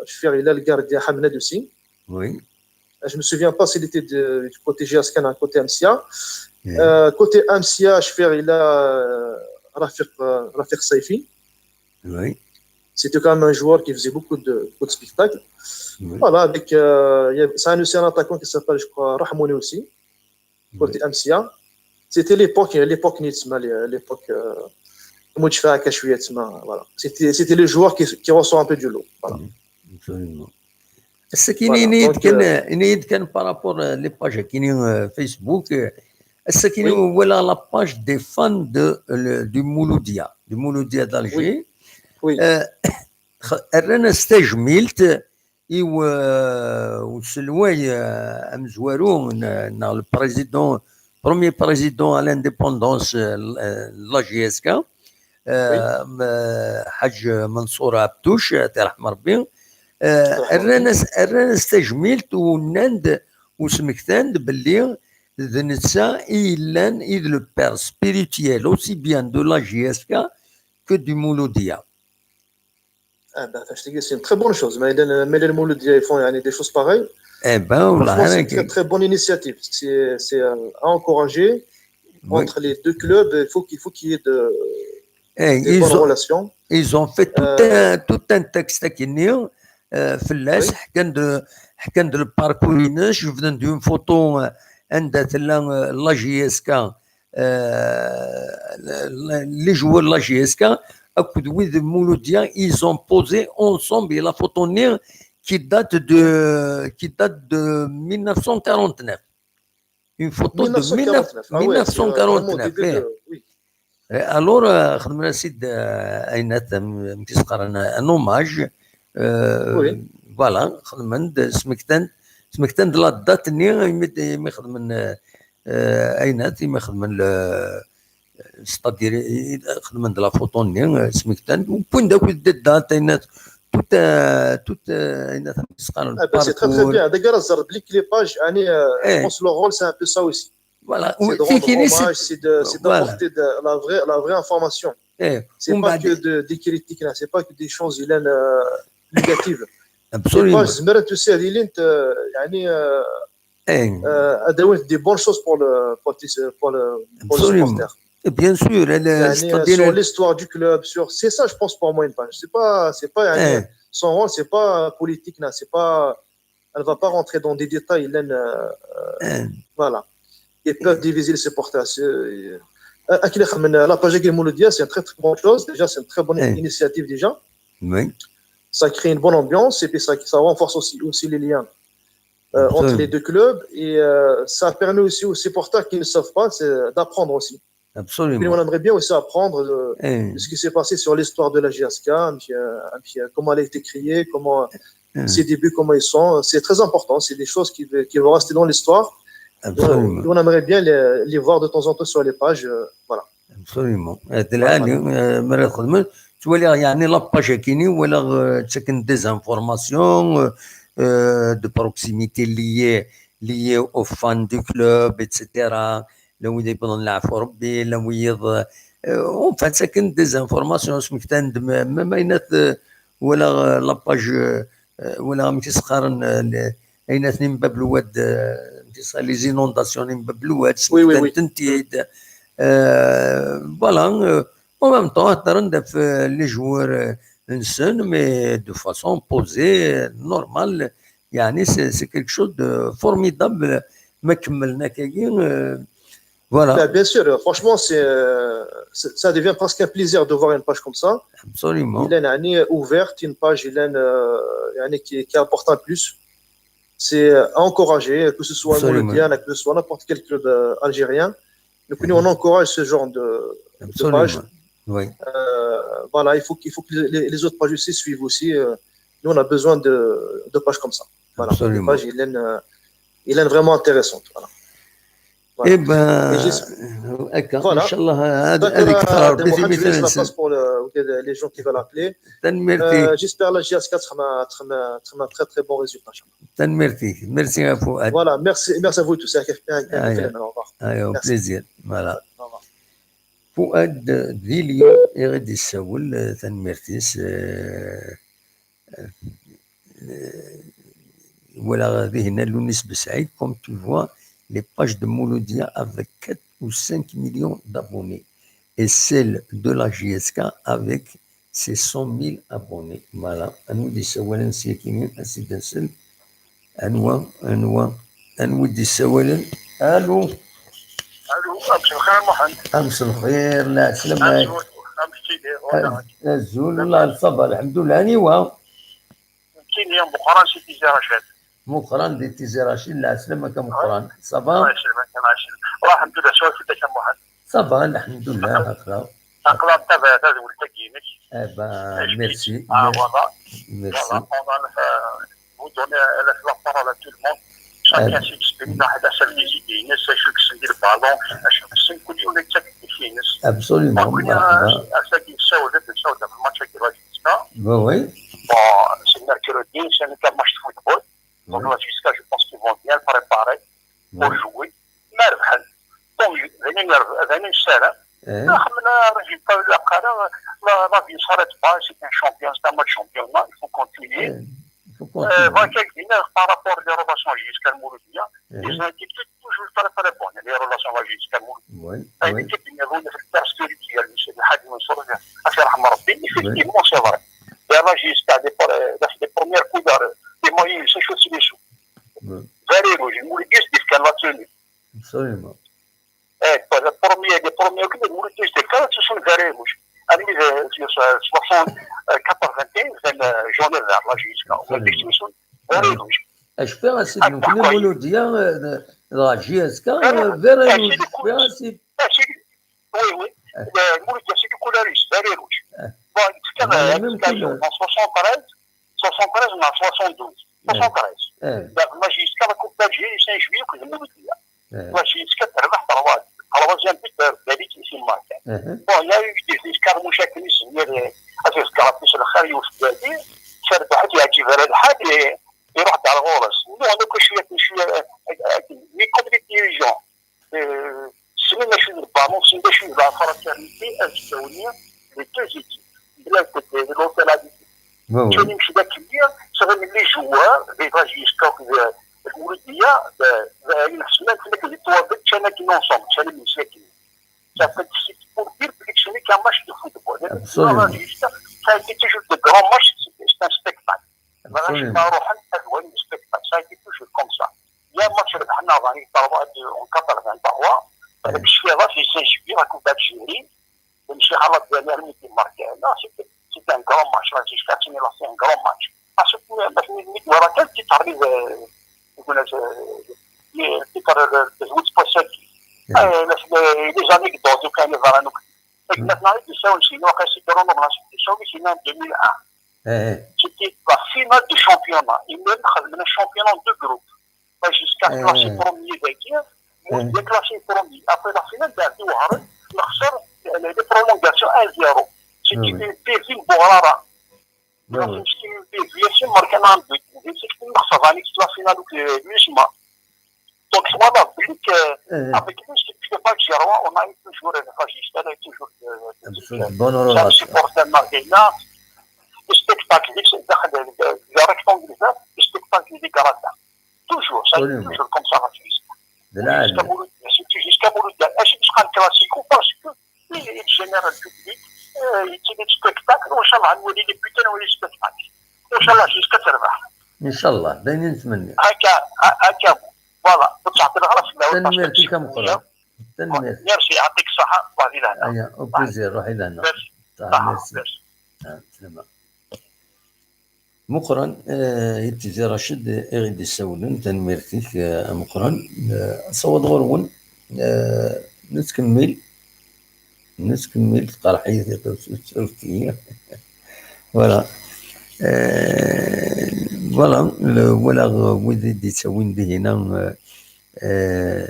je fais, il a le gardien Hamned aussi. Oui. Je me souviens pas s'il était de, du côté J S K, côté M C A. Oui. Euh, côté M C A, je fais, il a euh, Rafiq, euh, Rafiq Saifi. Oui. C'était quand même un joueur qui faisait beaucoup de, beaucoup de spectacles. Oui. Voilà, avec, euh, il y a, c'est un, c'est un attaquant qui s'appelle, je crois, Rahmouni aussi, côté M C A. C'était l'époque, l'époque Nitzma, l'époque euh, Moudjfa Kachouya Tsma, voilà. C'était, c'était les joueurs qui, qui ressortent un peu du lot. Voilà. Absolument. Ass-akini, voilà, ini-d kan, euh, ini-d kan par rapport euh, les pages kini euh, Facebook, euh, ass-akini, oui. Voilà la page des fans de, euh, le, du Mouloudia, du Mouloudia d'Alger. Oui. Oui. Euh, rran-as tajmilt i uselway amezwaru neɣ le président, premier président à l'indépendance, la J S K, Ḥaǧ Manṣur Ɛebtuc, ad t-irḥem Ṛebbi. Rran-as, rran-as tajmilt u nnan-d u smektan-d belli d netta i yellan i d le père spirituel aussi bien de la J S K que du Mouloudia. Ah ben, c'est une très bonne chose. Mais, mais les Mouloudia, ils font يعني, des choses pareilles. Eh ben, c'est une très, très bonne initiative. C'est euh, à encourager. Oui. Entre les deux clubs, il faut qu'il faut qu'il y ait de, eh, des bonnes ont, relations. Ils ont fait tout, euh, un, tout un texte à Kenya. فلاش حكى عنده حكى عنده le parcours يناش شفنا عنده une photo عند la J S K. Les joueurs de la J S K, akked wid Mouloudia, ils ont posé ensemble la photo qui date de, qui date de mille neuf cent quarante-neuf. Une photo de mille neuf cent quarante-neuf. Ah ouais, c'est, euh, vraiment au début de, oui. Alors, xedmen-as-id, euh, ayen, euh, un hommage. Euh, voilà, xedmen-d, smektan-d, smektan-d la date-nni imi, imi xedmen, euh, ayen, imi xedmen le, c'est-à-dire, xedmen-d la photo-nni, smektan-d, wwin-d akk des dates, ayen, tout, euh, tout, euh, ayen, ah ben, c'est très, très bien. D'ailleurs, les pages, je pense leur rôle, c'est un peu ça aussi. Voilà. C'est de rendre hommage, c'est de, c'est d'apporter de la vraie, la vraie information. C'est pas que de, des critiques, là, c'est pas que des choses, euh, négatives. Absolument. Tu sais, des bonnes choses pour le, pour, pour le, pour le supporter. Bien sûr. Sur l'histoire du club, sur, c'est ça, je pense, pour moi, une page. C'est pas, c'est pas, son rôle, c'est pas politique, là, c'est pas, elle va pas rentrer dans des détails, euh, voilà. Ils peuvent diviser les supporters. La page Mouloudia, c'est une très, très bonne chose. Déjà, c'est une très bonne initiative, déjà. Oui. Ça crée une bonne ambiance et puis ça, ça renforce aussi, aussi les liens euh, entre les deux clubs et euh, ça permet aussi aux supporters qui ne savent pas d'apprendre aussi. Absolument. Et on aimerait bien aussi apprendre de, de ce qui s'est passé sur l'histoire de la J S K, un petit, un petit, comment elle a été créée, comment ses débuts, comment ils sont. C'est très important. C'est des choses qui, qui vont rester dans l'histoire. Absolument. On aimerait bien les, les voir de temps en temps sur les pages. Euh, voilà. Absolument. Eh, d lɛali, eh, mi ara txedmem. Ttwaliɣ, yeɛni, la page-agi-nni, walaɣ, eh, ttaken des informations, eh, eh, de proximité liées, liées aux fans du club, et cetera. La wid yewwḍen leɛfu Rebbi, la wiyiḍ, eh, enfin, ttaken des informations, smektan-d, m-, même aynat, eh, walaɣ, eh, la page, eh, walaɣ amek i s-qqaren, eh, le-, aynat-nni n Bab Lwad, eh, amek i s-qqaren, les inondations n Bab Lwad, oui, oui, oui, smektan-tent-id. Eh, voilà, eh, en même temps, heddren ɣef, eh, les joueurs, eh, nsen, mais de façon posée, eh, normale. Yeɛni, c'est, c'est quelque chose de formidable. Ma kemmlen akkagi, eh, voilà. Ben, bien sûr, euh, franchement, c'est, euh, c'est- ça devient presque un plaisir de voir une page comme ça. Absolument. Il est, يعني, ouverte, une page, il est, euh, يعني, qui, qui apporte un plus. C'est, euh, à encourager, que ce soit Mouloudia, que ce soit n'importe quel club, euh, algérien. Donc, nous, on encourage ce genre de, de page. Absolument. Oui. Euh, voilà, il faut, qu'il faut que les, les autres pages aussi suivent aussi. Euh, nous, on a besoin de, de pages comme ça. Voilà. Absolument. Les pages, il est, euh, il est vraiment intéressant. Voilà. Voilà. Eh ben, voilà. Inchallah, euh, j'espère la J S K txedm très, très bon résultat, inchallah. Merci, merci à vous tous. Au revoir. Merci. Au revoir. Fouad di Lyon i ɣ-d-yessawel, eh, tanemmirt-is, eh, eh, walaɣ dihin a Lounis Besɛid, comme tu vois, les pages de Mouloudia avec quatre ou cinq millions d'abonnés et celle de la J S K avec ses cent mille abonnés. Voilà. Anwa i d-yessawalen syagi, a s-id-nsel? Anwa, anwa, anwa i d-yessawalen? Allô? Allô, amselxir a Muḥend. Amselxir, lɛeslama. Azul, amek tiliḍ? Azul, ça va, lḥemdullah. Aniwa? Nekkini Muqran si Tizi Racid. Muqran di Tizi Racid, lɛeslama-k a Muqran. Ça va? Lɛeslama-k a Muḥend. Ça va, lḥemdullah, aql-aɣ. Aql-aɣ ntabaɛ tadwilt-agi-inek. Eh ben, merci. Ah, voilà. Merci. Voilà, on a le, euh, vous donnez, euh, la, la parole à tout le monde. Chacun s'exprime, acu kksen di le ballon, acu kksen, kul yiwen yettak-d zik-ines. Absolument. Ass-agi nessawel-d, nessawel-d ɣef le match-agi, la J S K. Oui, oui. Bon, c'est mercredi, c'est un match de football. Donc, la J S K, je pense qu'ils vont bien préparer pour jouer. Ma rebḥen, tant mieux, d ayen i nerb-, d ayen i nessaram. Axemmem résultat ur ilaq ara, la, la vie s'arrête pas, c'est un champion, c'est un match championnat, il faut continuer. Euh, voilà, quelques minutes par rapport aux relations jusqu'à Mouloudia, ils ont été tout- toujours très, très bonnes, les relations jusqu'à Mouloudia. Avec l'équipe numéro un, le spirituel, monsieur El Hadj Mansour, الله يرحمه ربي, effectivement, c'est vrai. La J S K, les pre-, les premières couleurs, les maillots, c'est chaud sur les choux. Vert et rouge, Mouloudia, c'est la tenue. Absolument. Eh, le premier, les premiers clubs, Mouloudia, c'était quand même, ce sont vert et rouge. Allez, euh, sur, euh, soixante, euh, quatre-vingt-quinze, euh, jaune et vert, la J S K. Absolument. Vert et rouge. Acku a Sidi, nekkni Mouloudia, euh, la J S K, euh, vert et rouge. Oui, oui. Le Mouloudia, c'est du couleur vert et rouge. Bon, jusqu'à, jusqu'à, en soixante-treize, soixante-treize, on a soixante-douze. Soixante-treize. La J S K, la Coupe d'Algérie, cinq juillet, que le Mouloudia. La J S K terbeḥ trois, troisième buteur, Beliki, c'est marqué. Bon, il y a eu des escarmouches avec les, avec Carapis, le Khari, au Fidali, terbeḥ, yeɛǧib ara lḥal, iruḥ-d ar ɣur-s. Nous, on a que je suis, je suis, euh, euh, mais comme les dirigeants, euh, ssnen acu d le ballon, ssnen acu d la fraternité, azekka-nni, les deux équipes, de l'autre côté, de l'autre côté. Ttwaliɣ d akken-nni, sɣimen les joueurs, des fois jusqu'à, euh, Mouloudia, euh, euh, ayen ḥesben akken di ṭṭwabel, ččan akken ensemble, ččan imensi akken. Ça fait que c'est pour dire que ce n'est qu'un match de football. Absolument. Ça a été toujours de grands matchs, c'est, c'est un spectacle. Voilà, je pas ruḥen ad walin spectacle. Ça a été toujours comme ça. Il y a un match rebḥen aḍan, en quatre-vingt-trois, avec Chivas, c'est cinq juillet, la Coupe d'Algérie. Mci xalaḍ d dernier mi d-imarki. Non, c'est, c'est un grand match. La J S K, c'est un grand match. Parce que, euh, mi, mi d-walaɣ kan tiṭ-nni, euh, tiṭ, euh, tezweǧ n wass-agi. Euh, les, les anecdotes, ur kan iḍran akk. Akken akken i d-isawel syin, waqila c'est Bruno Blanche, c'est en deux mille un. C'était la finale du championnat. Imir xedmen championnat de groupe. Jusqu'à classé premier dagi, il a classé premier. Après la finale, il a dit, nexser les prolongations un zéro. C'était une défaite pour Rara. C'était une défaite, marqué un but. Et c'est une marque avant la finale de l'U S M A. Donc, je vois bien que, avec lui, je ne peux pas dire, on a eu toujours une résistance, on a eu toujours, euh, une bonne relation. Supporter Marseille, le spectacle, c'est le spectacle des Galata. Toujours, ça a été toujours comme ça, la Suisse. Jusqu'à Mouloud, surtout jusqu'à Mouloud. Est-ce que ce sera un classico ? Parce que il génère un public, euh, il y a des spectacles, on s'en va nous les putains, on les spectacles. On s'en va jusqu'à Terva. Inch'Allah, d ayen i nettmenni. Akka, akka, voilà. Tanemmirt-ik a Meqqran. Tanemmirt. Merci, يعطيك الصحة. Aya, au plaisir, ruḥ i lehna. Merci. Meqqran, eh, i Tizi Racid i ɣ-d-issawlen, tanemmirt-ik, eh, a Meqqran. Eh, asawaḍ ɣur-wen, eh, nettkemmil, nettkemmil, tqerreḥ-iyi tiṭ-iw. Voilà. Eh, voilà, walaɣ wid i d-ittawin dihina, eh,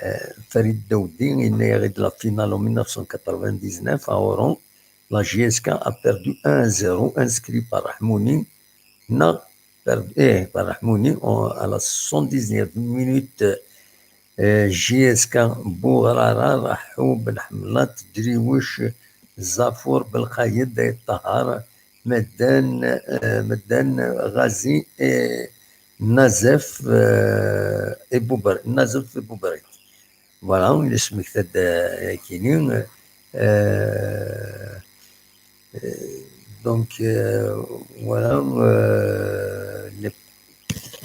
eh, Farid Dawdi, yenna-yaɣ-d la finale en mille neuf cent quatre-vingt-dix-neuf à Oran, la J S K a perdu un zéro, inscrit par Rahmouni, neɣ, eh, par Rahmouni, à la soixante-dix-neuvième minute, eh, J S K, Bougrara, Rahou, Benhemlat, Driouech, Zafour, Belkayed, Ait Tahar, Medden, eh, Medden, Ghazi, et Nazef, eh, et Bouber-, Nazef et Boubrit. Voilà, il est-ce que, euh, donc, euh, voilà, euh,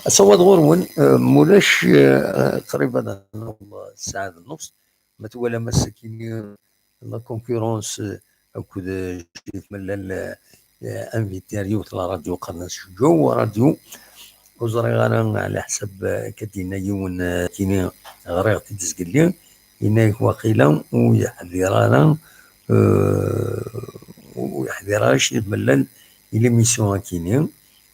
asawaḍ ɣur-wen, eh, mulac, eh, qrib ad newweḍ ssaɛa d nnefs, ma twalam ass-agi la concurrence, eh, akked, eh, Ccif Mellal, eh, invité ar yiwet la radio qqaren-as Joe Radio. Ur ẓriɣ ara, ɛla ḥsab, eh, akka d-yenna yiwen, eh, kini ɣriɣ-t-id zgelli, yenna-yak waqila ur yeḥdir ara, eh, ur yeḥdir ara Ccif Mellal i l'émission akini,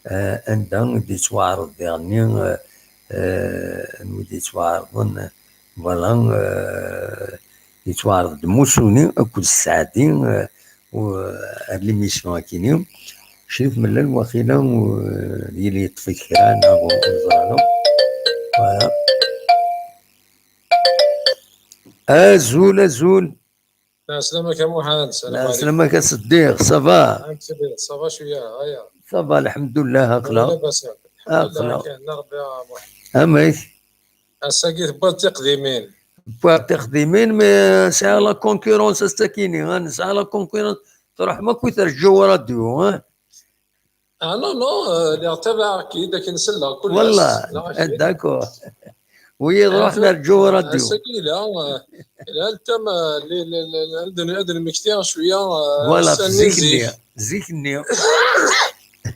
eh, anda i d-yettwaɛreḍ diɣenni, eh, eh, anwa i d-yettwaɛerḍen, voilà, eh, yettwaɛreḍ-d Musuni akked Sseɛdi, eh, u-, ar l'émission akini. Crif Mellal waqila, u-, yili yeṭṭef-ik kra neɣ ur ẓriɣ ara. Voilà. Azul, azul. Ɛeslama-k a Muḥend. Ɛeslama-k a Seddiq, ça va? Ça va cwiya, aya. Ça va, lḥemdullah, aql-aɣ. Labas. Aql-aɣ. Amek? Ass-agi tewwiḍ tiqdimin. Wwiɣ tiqdimin, mais sɛiɣ la concurrence ass-akini, ha, nesɛa la concurrence. Truḥem akk i terǧu radio, ha? Ah non, non, euh, lliɣ tabaɛeɣ-k-id akken selleɣ kul ass. Wallah, d'accord. Wiyiḍ ruḥen ar ǧu radio. Ass-agi yella, euh, yella le thème, euh, li, li, li, ad n-, ad nmekti cwiya, euh, Voilà, ass-nni zik-nni, zik-nni.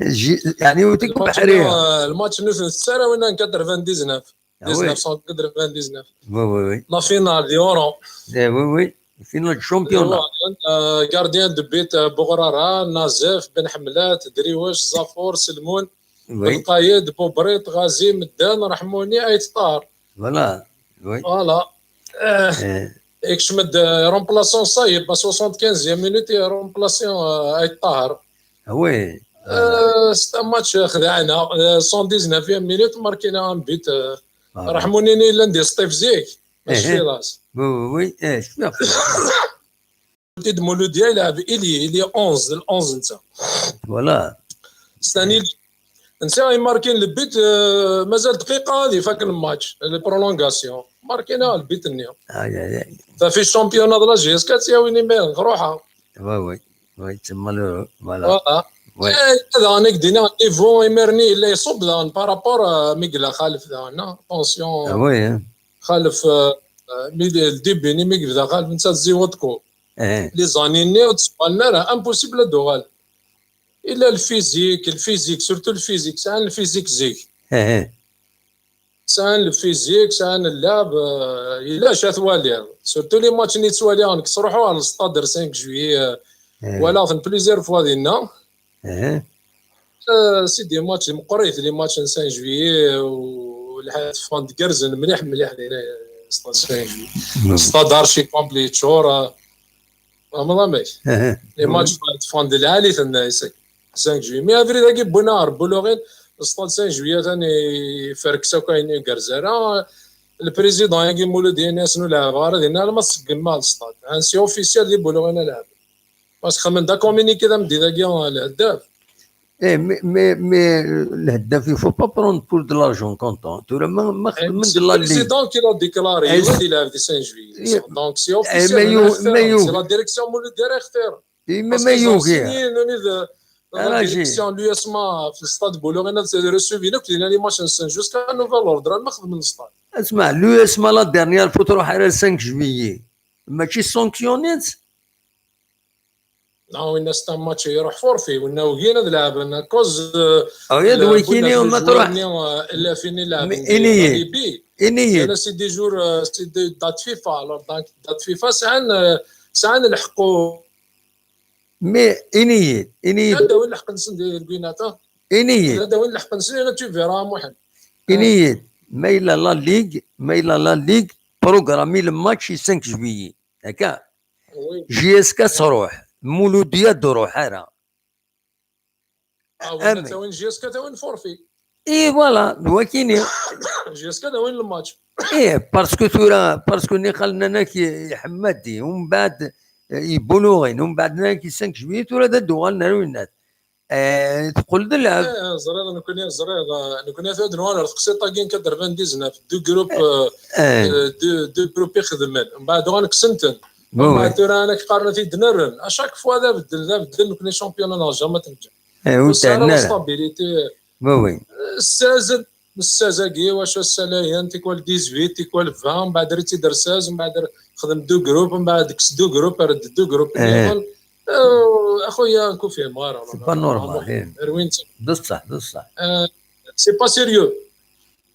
Ji-, يعني وتك بحرية. Le match-nni n ssarawi n quatre-vingt-dix-neuf. Ah oui. Dix-neuf cent quatre-vingt-dix-neuf. Oui, oui, oui. La finale de Oran. Eh, oui, oui. Finale de championnat. Euh, gardien de but, euh, Bougrara, Nazef, Ben Hemlat, Driouech, Zafour, Selmoun, Oui. Belkayed, Boubrit, Ghazi, Medden, Rahmouni, Ait Tahar. Voilà. Oui. Voilà. Euh, Eh, يكشم د remplaçant صايب à soixante-quinzième minute, remplaçant, euh, Ait Tahar. ah oui. Euh, c'est un match خدعنا. Euh, cent dix-neuvième minute, marquina un but. Euh, Ah, Rahmouni ni llan di sṭif zik. ماشي إيه. في راس. Oui, oui, oui. Eh, je suis d'accord. Ed Mouloudia يلعب ailier, ailier onze, ال onze نتا. Voilà. ثاني نتا يماركين le but, euh, مازال دقيقة هذه فاك le match, la prolongation. ماركينا le but نيا. Aïe, aïe, aïe. ففي championnat de la J S K تساوي numéro روحها. Oui, oui. Oui, c'est malheureux. Voilà. Voilà. Ouais. Eh, هذا انا كدينا niveau يمرني اللي يصب دان par rapport, euh, ميغلا خالف دان. Attention. Ah oui, hein. خالف, euh, euh, مي دي-، الديبي ني ميغلا خالف نتا تزيوتكو. Eh, Les années ني وتسوالنا راه impossible دوغال. الا le physique, le physique, surtout le physique, سان le physique زيك. eh, eh. سان le physique, سان اللعب, آه، الا شات والي. Surtout les matchs ني تسوالي غنكسروحو على الستاد cinq juillet, آه، Eh, ولا ثن plusieurs fois دينا. eh. آه، c'est des matchs مقريت les matchs cinq juillet و tteffɣen-d gerrzen mliḥ, mliḥ dinna, stade Saint-Louis. Stade archi complet, yeččur, ah, tfehmeḍ amek? Les matchs tteffɣen-d lɛali, tenna cinq juillet. Mais abrid-agi wwin-aɣ ɣer Boulogne, stade cinq juillet atan iferk s akk ayen igerrez ara. Le président-agi Mouloud yenna-asen ur lɛabeɣ ara dinna, alma tṣeggem-aɣ le stade. Hein, c'est officiel di Boulogne ad lɛaben. Parce que xedmen-d communiqué tameddit-agi, lheddaf. Eh, mais, mais, mais, lheddaf, il faut pas prendre pour de l'argent comptant. Tura ma, ma xedmen de la ligue. C'est le président qui l'a déclaré, il dit lɛeb di cinq juillet. Donc, c'est officiel, c'est la direction Mouloud i ara ixtiren. Parce qu'ils ont signé, nuni d, la direction, l'U S M A, fi stade Boulogne, ad recevoir akk dinna les matchs-nsen jusqu'à nouvel ordre, alma xedmen stade. Asma, l'U S M A la dernière fois tṛuḥ ara le cinq juillet. Mačči sanctionné-tt? Non, winna c'est un match iruḥ forfait, winna ugin ad lɛaben, à cause, euh, ah, ya d wikini ma tṛuḥ. Lafini lɛaben. Ini-yi. Ini-yi. C'est des jours, euh, c'est des dates FIFA, alors, donc, date FIFA, sɛan, euh, sɛan lḥeqq. Mais ini-yi, ini-yi. Ad d-awin lḥeqq-nsen di lgwinata. Ini-yi. Ad d-awin lḥeqq-nsen, tu verras, a Muḥend. Ini-yi, ma yella la ligue, ma yella la ligue, programme le match i cinq juillet. Akka. Oui. J S K ad tṛuḥ, Mouloudi ur iṛuḥ ara. Ah, win ad tawin J S K, ad tawin forfait. Et voilà, d wakini. J S K ad tawin le match. Eh, parce que tura, parce que niqal nnan-ak i Ḥemmadi, umbeɛd, eh, i Boulogne, umbeɛd nnan-ak i cinq juillet, tura ad d-uɣalen ar winnat. Eh, teqqel d lɛeb. Eh, ẓriɣ, nekkni, ẓriɣ, eh, nekkni ata d nuɣal ar teqsiṭ-agi n quatre-vingt-dix-neuf, deux groupes, eh, eh, deux, deux groupes i xedmen. Mbeɛd uɣalen kksen-ten. Mbeɛd tura akken qqaren ad t-id-nerren. À chaque fois d abeddel, d abeddel, nekkni championnat-nneɣ jamais tenǧeḥ. Eh, ur tɛenna ara. Stabilité. Seize, seize agi, wacu ass-a la yan, tikwal dix-huit, tikwal vingt, mbeɛd rret-id ar seize, mbeɛd xdem deux groupes, mbeɛd kkes deux groupes, rret-d deux groupes nniḍen. Eh, a xuya, ur fhimeɣ ara. C'est pas normal, eh. Rwin-tt. D ṣṣeḥ, d ṣṣeḥ. Eh, c'est pas sérieux.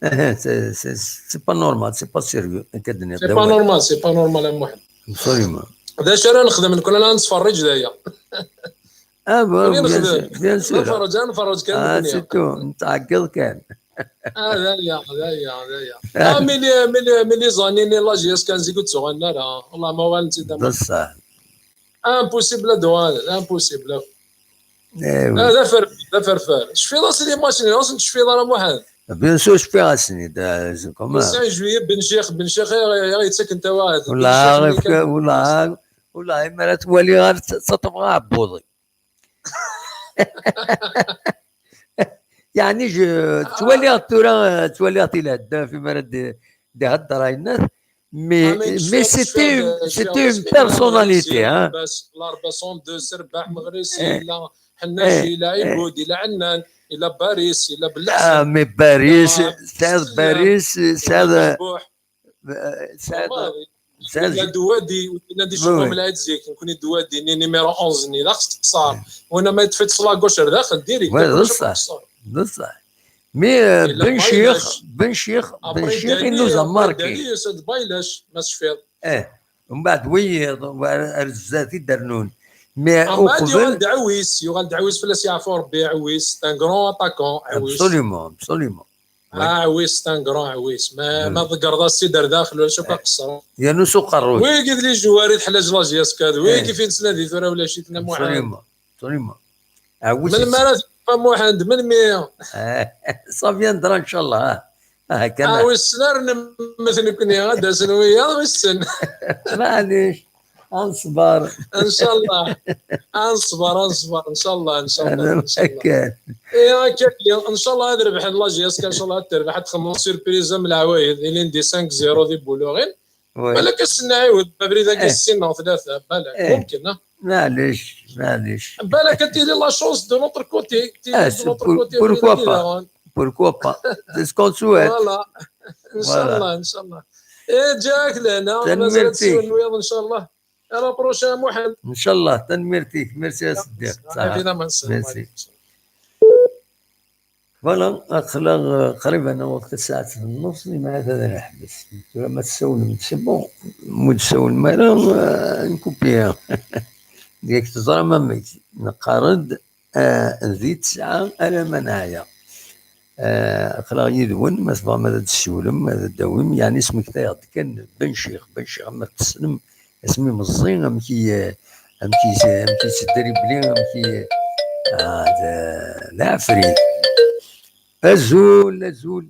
Eh, c'est, c'est, c'est pas normal, c'est pas sérieux. C'est pas normal, c'est pas normal, a Muḥend. Absolument. D acu ara nexdem, nekkni la nettferriǧ d aya. Ah, bon, bien sûr, bien sûr. Nferreǧ, nferreǧ kan nekkni. Ah, c'est tout, nettɛeggiḍ kan. Ah, d aya, d aya, d aya. Ah, mili, mili, mili ẓanin i la J S K kan zik ur d-ttuɣalen ara. Wallah, ma uɣalen-tt-id. D ṣṣeḥ. Impossible ad uɣalen, impossible. Eh, oui. Ah, d aferfer, d aferfer. Tecfiḍ-asen i Massini, ur sen-tecfiḍ ara, Muḥend? Bien sûr, cfiɣ-asen-id, eh, quand même. Cinq juillet, Ben Cheikh, Ben Cheikh, i, i, i yettaken tawaɛet. Wala, wala, wala, mi ara twali, ara tt-, ttaṭṭfeɣ aɛebbuḍ-iw. Yeɛni, je, ttwaliɣ tura, ttwaliɣ-t ilhedda, imi ara d-, d-ihedder ayennat, mais, mais c'était une, c'était une personnalité, hein. L'Arba cent deux, Serbaḥ Meɣres, yella Ḥennac, yella Ibud, yella Ɛennan, yella Baris, yella Bellaḥsen. Ah, mais Baris, tesɛiḍ Baris, tesɛiḍ, tesɛiḍ, yella Dewwadi, yella di Cemma Mlaɛid zik, nekkni Dewwadi, ni numéro onze-nni, d axessar. Wina ma yeṭṭef-itt s la gauche ar daxel, direct, d ṣṣeḥ, d ṣṣeḥ. Mais, euh, Ben Cheikh, Ben Cheikh, Ben Cheikh, il nous a marqué. Après, Dali, yusa-d Baylac, ma tecfiḍ. Eh, mbeɛd wiyiḍ, ar, ar zdat i d-rnun. Mais uqbel yuɣal d Ɛwis, yuɣal d Ɛwis, fell-as yeɛfu Rebbi, Ɛwis, c'est un grand attaquant, Ɛwis. Absolument, absolument. Ah, Ɛwis, c'est un grand Ɛwis. Ma, ma tḍeggreḍ-as-tt-id ar daxel, ulac akk aqeṣṣer. Yernu s uqerruy. Wigi d les joueurs i teḥla la J S K, d wigi fi nettnadi tura, ulac-iten, a Muḥend. Absolument, absolument. Ɛwis. Melmi ara teffeɣ, a Muḥend, melmi? Eh, ça viendra, inchallah, ah. Ah, kan. Ah, wissen ara nemmet nekkni, ad d-asen wiyaḍ, wissen. Maɛlic, ad nṣber. Inchallah. Ad nṣber, ad nṣber, inchallah, inchallah, inchallah. Akka. Eh, akka, inchallah ad rebḥen la J S K, inchallah ad terbeḥ, ad txedmeḍ surprise am leɛwayed, ilin di cinq zéro di Boulogne. Oui. Balak ass-nni ɛiwed, abrid-agi sin neɣ tlata, balak. Mumkin, ah. Maɛlic, maɛlic. Balak ad tili la chance de notre côté, tili de notre côté, pourquoi pas? Pourquoi pas? C'est ce qu'on souhaite. Voilà. Inchallah, inchallah. Eh, ǧǧiɣ-ak lehna, mazal ad nsiwel wiyaḍ, inchallah. À la prochaine, Muḥend. Inchallah, tanemmirt-ik. Merci a Seddiq. Merci. Merci. Voilà, aql-aɣ, eh, qrib ad naweḍ tasaɛet d nnus, limɛad ad neḥbes. Tura ma tessawlem, c'est bon. Ma ur d-tessawlem ara, eh, nkupi. Yak teẓram amek, neqqar-d, eh, di tesɛa alamma neɛya. Eh, aql-aɣ yid-wen, ma tebɣam ad d-tessiwlem, ad d-tawim, yeɛni smektayeɣ-d kan Ben Ccix, Ben Ccix, ma tessnem, asmi meẓẓi, amek i, amek i, amek i yettedribli, amek i, ah, d, d aɛefrit. Azul, azul.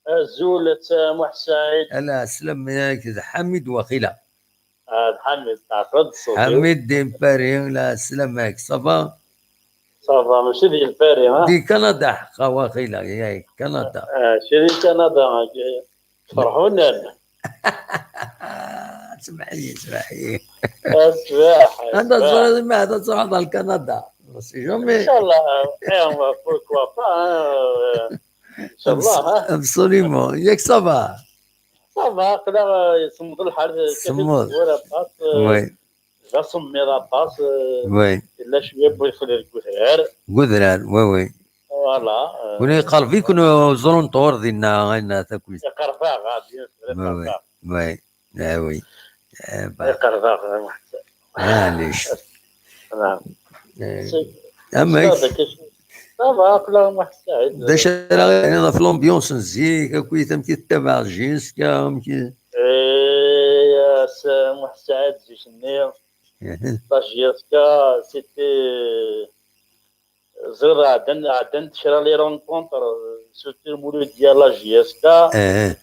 Azul, a Muḥ Saɛid. Ala, sslam-ik, d Ḥamid waqila. Ah, d Ḥamid, tɛeqleḍ ṣṣut-iw. Ḥamid di Paris, la, sslam-ik, ça va? Ça va, mačči di Paris, ha? Di Kanada, ḥeqqa waqila, ya, Kanada. Ah, mačči di Kanada, ferḥunan. Smeḥ-iyi, smeḥ-iyi. Smeḥ, anda smeḥ. Teẓriḍ ma ad truḥeḍ ar Kanada? On sait jamais. Inchallah, eh, pourquoi pas, hein, euh, inchallah, hein. Absolument. Yak ça va? Ça va, aql-aɣ, euh, semmeḍ lḥal, euh, semmeḍ. Ur aṭas, euh, oui. D asemmiḍ aṭas, euh, oui. Yella cwiya n wedfel deg udrar. Deg udrar, oui, oui. Voilà, euh, win yeqreb-iken uẓru n ṭhur dinna, ayen takulit. Iqerreb-aɣ, ah, bien sûr, oui, oui. Iqerreb-aɣ. Oui. Ah oui. Eh, bah. Iqerreb-aɣ, ah, Muḥ Saɛid. Maɛlic. Naam. Eh, c'est, amek? Ça va, aql-aɣ Muḥ Saɛid. D acu ara ɣ-tiniḍ ɣef l'ambiance n zik, akkit amek i tettabaɛeḍ JSK, amek i? Eh, a Muḥ Saɛid, zik-nni, la JSK, c'était, ẓriɣ, ɛeddan, ɛeddant kra les rencontres, surtout Mouloudia, la JSK. Eh.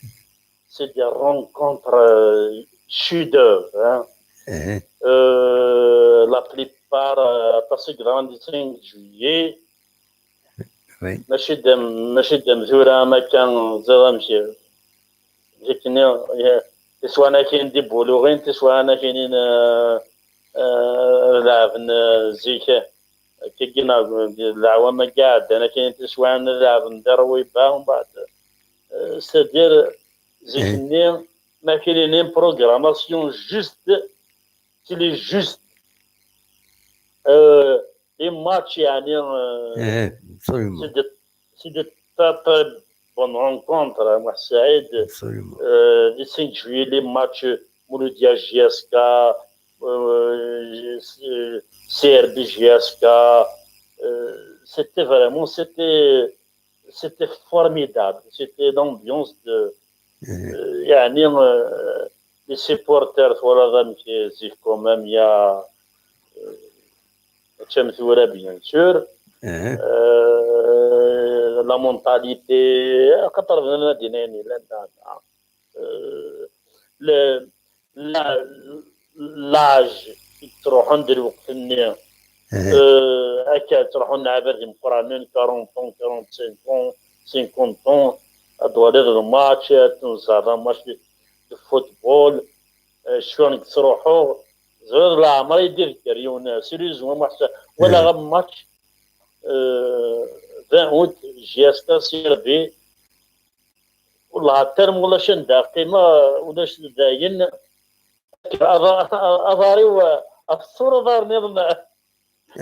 C'est des rencontres, euh, chef-d'œuvre, hein. Eh. Euh, la plupart, euh, aṭas i yeḍran di cinq juillet. Oui. Mačči d am-, mačči d am tura am akka, ẓriɣ amek, akken, ya, tiswiɛin akkin d ibuluɣin, tiswiɛin akkin, euh, euh, leɛben, euh, zik, akkagi neɣ d leɛwam-agi iɛeddan, akkin tiswiɛin leɛben di Rwiba, umbeɛd, euh, c'est-à-dire, zik-nni, ma kien une programmation juste, c'est les juste, euh, les matchs, يعني, euh, eh, absolument. C'est de, c'est de très, très bonnes rencontres, hein, Mohamed Saïd. Absolument. Euh, le cinq juillet, les matchs Mouloudia J S K, euh, C R B J S K, euh, c'était vraiment, c'était, c'était formidable. C'était l'ambiance de, euh, يعني, euh, les supporters, voilà, donc, c'est quand même, il y a, euh, comme tu vois, bien sûr, euh, la mentalité, euh, le, la, l'âge i yettruḥun di lweqt-nni. Eh. Euh, akka ttruḥun lɛibad imeqqranen, quarante ans, quarante-cinq ans, cinquante ans, ad twaliḍ lmatch, ad tneẓẓaḍ lmatch de, de football, euh, cfiɣ nekk ttruḥuɣ, ẓriɣ leɛmer i d-iḍegger yiwen, sérieusement, ma ḥsa-, walaɣ, eh, am match, euh, vingt août, J S K C R B, Wellah, term ulac anda qqimeɣ, ulac dayen. Aḍ-, aḍar-iw, ɣef ṣṣura aḍar nniḍen, eh,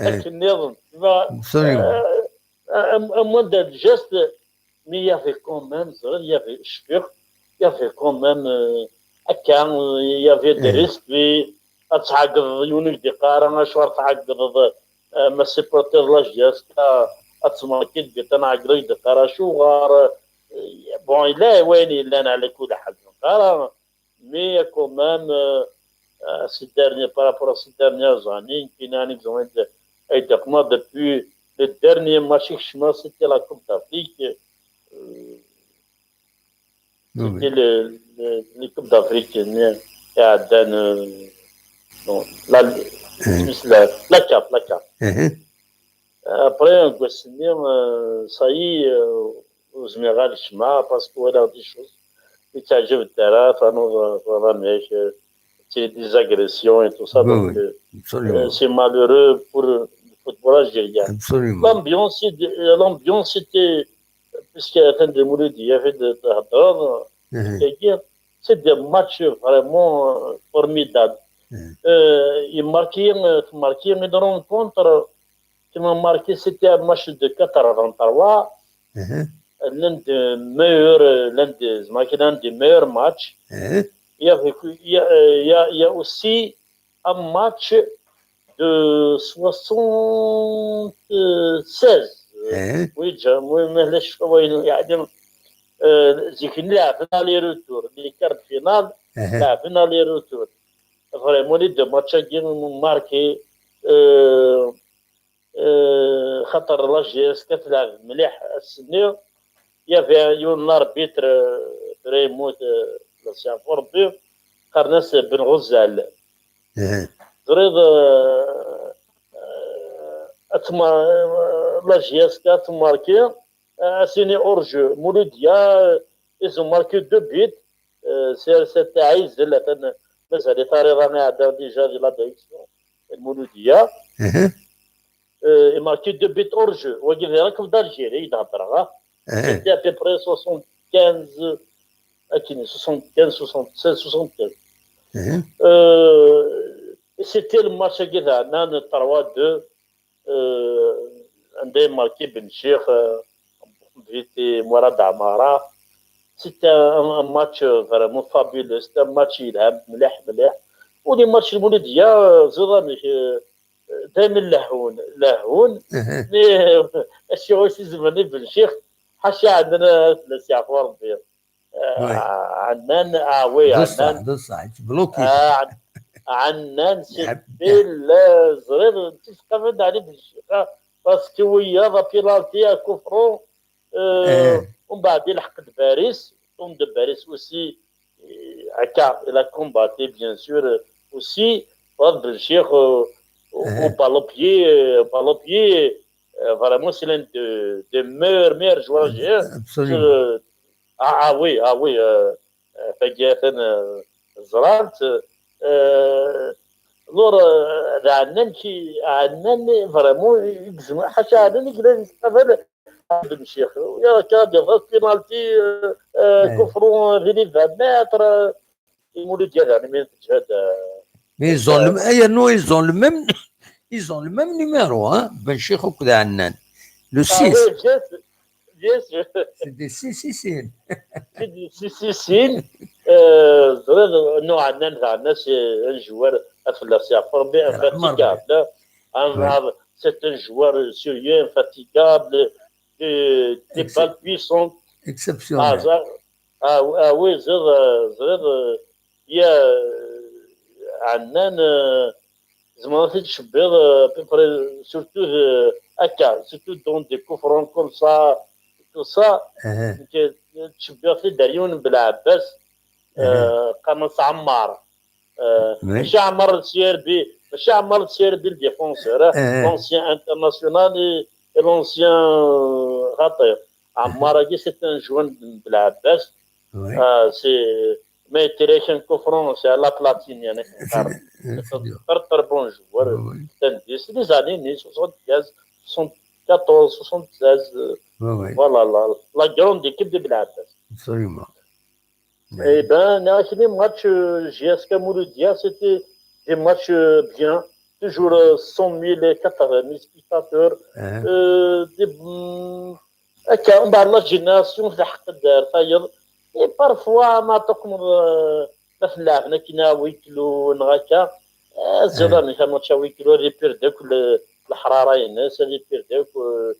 akken nniḍen. Ma, absolument. Eh, am, am wanda d geste, mais il y avait quand même, ẓriɣ, il y avait, cfiɣ, il y avait quand même, euh, akka, il y avait des, eh, respects, ad tɛeggdeḍ yiwen ur k-d-iqqar ara acuɣer tɛeggdeḍ, eh, ma supporter la J S K, ad tmerkiḍ deg atan ɛeggdeḍ ur k-d-iqqar acuɣer, eh, bon, yella wayen yellan ɛla kulli ḥal, ara, mais quand même, euh, euh, ces derniers, par rapport à ces dernières années, nekkin, un exemple, ay d-, ay d-aqmeɣ depuis le dernier match i kecmeɣ, c'était la Coupe d'Afrique. Euh, oui, oui. C'était le, le, la Coupe d'Afrique, euh, iɛeddan, euh, bon, la, eh, la, la CAF, la CAF. Eh. Après, deg wass-nni, euh, ça y est, euh, ur zmireɣ ad kecmeɣ, parce que walaɣ des choses ur ttaɛǧabent ara, ternuḍ, euh, twaḍ amek, euh, c'est des agressions et tout ça, oui, donc, oui, euh, absolument, euh, c'est malheureux pour le football algérien. Absolument. L'ambiance, c'est de, euh, l'ambiance, c'était, puisque atan d Mouloudia, fait de, de, de, c'est des matchs vraiment, euh, formidables. Eh. Euh, il marquait, euh, marquait une rencontre qui m'a marqué, c'était un match de quatre-vingt-trois. Eh. L'un des meilleurs, euh, l'un des, l'un des meilleurs matchs. Eh. Il y avait, il y a, euh, il y a, il y a aussi un match de soixante-seize. Wi ǧǧan, wi ma la ccfa wayen, yeɛni, euh, zik-nni leɛben aller-retour, les quarts de finale, leɛben aller-retour. Vraiment, les deux matchs-agi marqués, euh, euh, xaṭer la J S K tleɛb mliḥ ass-nni. Il y avait un, un arbitre, euh, vraiment, euh, l'ancien Forbes, qqaren-as Ben Ɣuzzal. Teẓriḍ, euh, euh, atma, euh, la J S K a marqué, euh, a signé hors-jeu. Mouloudia, euh, ils ont marqué deux buts. Euh, c'est, c'est Aïzel, atan, mazal-it ar iḍ-a iɛedda déjà di la direction. Mouloudia. Euh, il marqué deux buts hors-jeu. Wagi d la Coupe d'Algérie, i d-heddreɣ, ah. C'était à peu près soixante-quinze, akken, soixante-quinze, soixante-seize, soixante-quinze. Euh, c'était le match-agi d Ɛennan, trois deux. Euh, anda i marqué Ben Chikh, euh, Viti, Mourad Amara. C'était un, un match, euh, vraiment fabuleux. C'était un match yelhan, mliḥ, mliḥ. U les matchs n Mouloudia, euh, ẓiḍ amek, euh, daymen lehhun, lehhun. Mais, euh, acu i s-izemren i Ben Chikh, ḥaca Ɛennan, euh, ad fell-as yeɛfu Rebbi. Euh, Ɛennan, ah oui, Ɛennan. D ṣṣeḥ, d ṣṣeḥ, yettbloki. Ah, Ɛennan, c'était le, ẓriɣ, tifqamen d Ali Ben Chikh, ah, parce que wiyaḍ, apénalti, un coup franc, euh, umbeɛd ilḥeq-d Baris, Tom de Baris aussi, euh, akka, il a combattu, bien sûr, euh, aussi, Fouad Ben Chikh, euh, au, au ballon pied, euh, ballon pied, euh, vraiment, c'est l'un de, des meilleurs, meilleurs joueurs algériens. Absolument. Euh, ah, ah oui, ah oui, euh, euh, tagi atan, euh, ẓran-tt, euh, alors, euh, d Ɛennan ki, Ɛennan, vraiment, yegzem, ḥaca Ɛennan i yellan yettqabal Ben Chikh. Ya, akka, d penalty, euh, euh, coup franc, euh, di les vingt mètres, euh, i Mouloudia, yeɛni, mi teǧhed, euh, Mais ils ont le, eh, non, ils ont le même, ils ont le même numéro, hein, Ben Chikh akked Ɛennan. Le six. Ah oui, bien sûr, bien sûr. C'est des six six six. C'est des six six six. Euh, ẓriɣ, non, Ɛennan, Ɛennan, c'est un joueur, ad fell-as yeɛfu Rebbi, infatigable. Un, un, c'est un joueur sérieux, infatigable, des, des balles puissantes. Exceptionnel. Ah, ça, ah, ah oui, ẓriɣ, euh, ẓriɣ, euh, ya, euh, Ɛennan, euh, tzemreḍ ad t-id-tcebbiḍ, euh, à peu près, surtout, euh, akka, surtout dans des coups francs comme ça, tout ça, ttcebbiɣ-t-id ar yiwen n Belɛebbas, euh, qqaren-as Ɛemmar. Euh, mačči Ɛemmar le C R B, mačči Ɛemmar le C R B, le défenseur, hein, l'ancien international et, et l'ancien, euh, xaṭi. Ɛemmar-agi, c'est un joueur n Belɛebbas. Euh, c'est, mais il tire un coup franc, c'est à la platine, yeɛni, c'est, c'est un très, très bon joueur. C'est des années, soixante-quinze, soixante-quatorze, soixante-seize, euh, voilà, la, la grande équipe de Belɛebbas. Absolument. Eh ben, les matchs, euh, J S K Mouloudia, c'était des matchs, euh, bien. Toujours, euh, cent mille et quatre-vingt mille spectateurs. Euh, des, hum, Akka, umbeɛd la génération tleḥq-d ar tayeḍ. Et parfois, ma taqmeḍ, euh, ma ten-leɛben akken à huis clos neɣ akka, euh, ziḍ amek amatch à huis clos, ad ipird akk le-, leḥrara-ines, ad ipird akk, euh,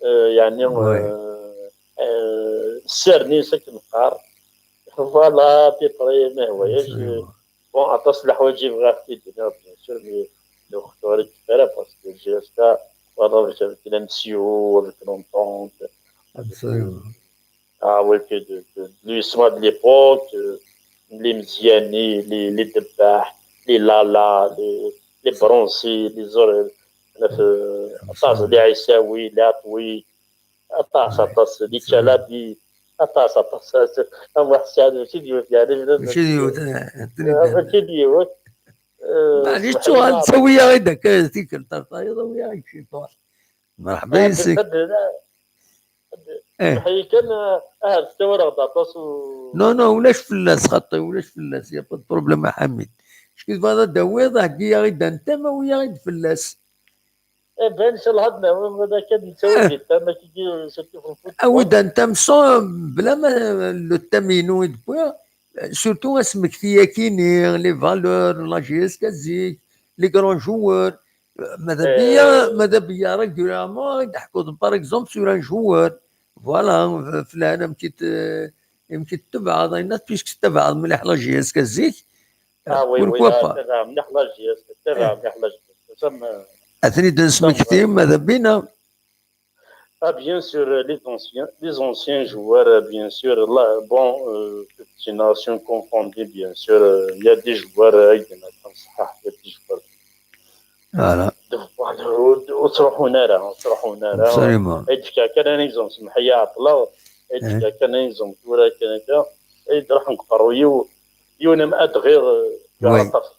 euh, yeɛni, euh, euh, ssern-is akken neqqar. Voilà, à peu près, ma hwayeɣ. Bon, aṭas n leḥwayeǧ i bɣiɣ ad t-id-iniɣ, bien sûr, mais lweqt ur ikfi ara, parce que J S K, voilà, avec, avec l'M C O, avec l'Entente, avec, euh, ah, avec de, de, de l'U S M A de l'époque, euh, les Mziani, les, les Debah, les Lala, les, les Bronsi, les Zor-, euh, aṭas, les Aïssaoui, les Atoui, aṭas, aṭas, les Chalabi, aṭas, aṭas, a Muḥ Sɛid, mačči d yiwet, yeɛni, mačči d yiwet, eh, mačči d yiwet. Eh, maɛlic, ttuɣal, tawi-yaɣ-id akka tikkelt ar tayeḍ, awi-yaɣ-id ciṭuḥ. Merḥba yis-k. Eh. Meḥyi kan, eh, ahat tettawiḍ-aɣ-d aṭas u- Non, non, ulac fell-as, xaṭi, ulac fell-as, y a pas de problème a Ḥamid. Acu tebɣiḍ ad d-tawiḍ, heggi-yaɣ-id un thème, awi-yaɣ-id fell-as. Eh ben, ncallah ad nawi, ma d akka ad nettawi di thème, akkagi, surtout f lfootball. Awi-d un thème sans, bla ma, le thème-inu i d-wwiɣ, surtout asmekti-yakini, les valeurs, la J S K zik, les grands joueurs, Madame Bia, Madame Bia, régulièrement, par exemple, sur un joueur. Voilà, فلان, amek i t-, amek i tettabaɛeḍ, ayen, puisque tettabaɛeḍ mliḥ la J S K zik. Ah oui, oui, pourquoi pas? Tettabaɛ mliḥ la J S K, tettabaɛ mliḥ la J S K. Ad ten-id-nesmekti, Madame Bina. Ah, bien sûr, euh, les anciens, les anciens joueurs, euh, bien sûr, là, bon, euh, toute génération confondue, bien sûr, euh, il y a des joueurs, euh, il y a des joueurs. Voilà. Ur ttruḥun ara, ur ttruḥun ara. Absolument. Ay d-fkeɣ kan un exemple, semmeḥ-iyi ɛeṭṭleɣ, ay d-fkeɣ kan un exemple, tura kan akka, ay d-ruḥen deg uqerruy-iw, yiwen am Adɣiɣ, euh, yuɛer ad tafeḍ.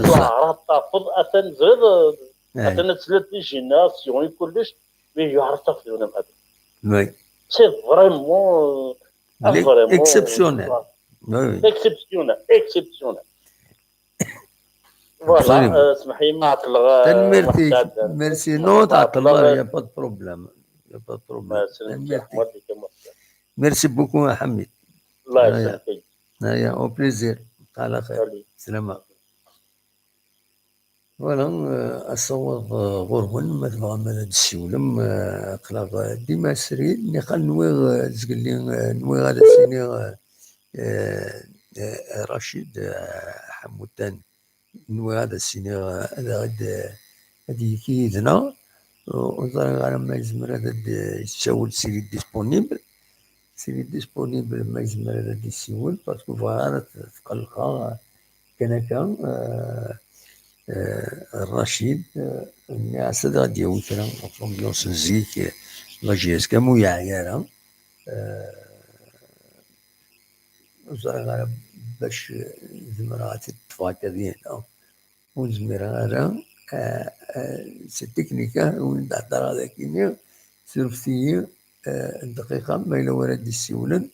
Yuɛer ad tafeḍ, atan ẓriḍ, euh, atan ad tiliḍ di génération i kullec, mais yuɛer ad tafeḍ yiwen am Adɣiɣ. C'est vraiment, euh, ah, vraiment, euh, exceptionnel. Oui, oui. Exceptionnel, exceptionnel. Voilà, euh, semmeḥ-iyi ma ɛeṭṭleɣ, euh, tanemmirt-ik. Merci. Non, tɛeṭṭleḍ, il y a pas de problème. Il y a pas de problème. Tanemmirt-ik. Merci beaucoup, Hamid. Allah yesselmek. Aya, au plaisir. Ala xir. Salut. Slama. Voilà, euh, asawaḍ, euh, ɣur-wen, ma tebɣam ad d-tessiwlem, euh, aql-aɣ, euh, dima srid, niqal nwiɣ, euh, zgelli, euh, nwiɣ ad as-iniɣ, euh, euh, euh, Racid, euh, Ḥamutan, nwiɣ ad as-iniɣ, euh, ad aɣ-d, euh, ad d-yekki yid-neɣ. Ur, ur ẓriɣ ara ma yezmer ad d-, yettawel s'il est disponible. S'il est disponible, ma yezmer ad d-yessiwel, parce que bɣiɣ ara t-, tqellqeɣ, euh, kan akka, euh, euh, Racid, euh, nniɣ-as ad aɣ-d-yawi kra ɣef l'ambiance n zik, euh, la J S K, ma ur yeɛyi ara. Euh, ur ẓriɣ ara bac, euh, zemreɣ ad t-ṭṭfeɣ akka dinna. Ur zmireɣ ara, euh, euh, cette technique-a, win d-heddreɣ dagi-nni, surfet-iyi, euh, dqiqa, ma yella wara d-issiwlen,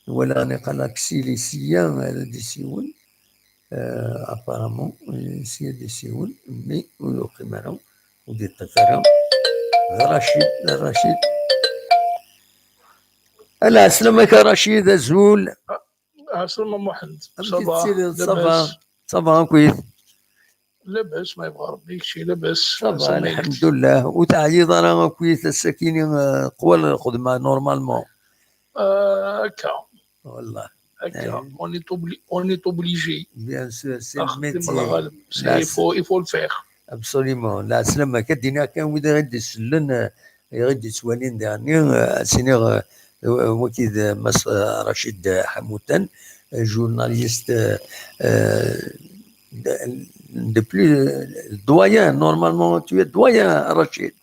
wala niqal aksili sya ara d-issiwel, euh, apparemment, euh, sya d-issiwel, mais ur yuqim ara, ur d-iṭṭif ara. D Racid, d Racid. Ala, ɛeslama-k a Racid, azul. Ɛeslama Muḥend. Amek i tettiliḍ? Ça va? Ça va, akkit? Labas, ma yebɣa Rebbi, kečči labas? Ça va, lḥemdullah. Ur teɛyiḍ ara akkit ass-akini, euh, qwa lxedma, normalement? Euh, akka. Wallah. Akka. On est obli-, on est obligé. Bien sûr, c'est le métier. Il faut, il faut le faire. Absolument. Lɛeslama-k, ad d-iniɣ kan wid i ɣ-d-isellen, euh, i ɣ-d-ittwalin daɣenni, euh, ad s-iniɣ, euh, euh, waki d, euh, Mass, euh, Racid, euh, Ḥamutan, euh, journaliste, euh, euh, de, de plus, euh, doyen, normalement, tu es doyen, Racid.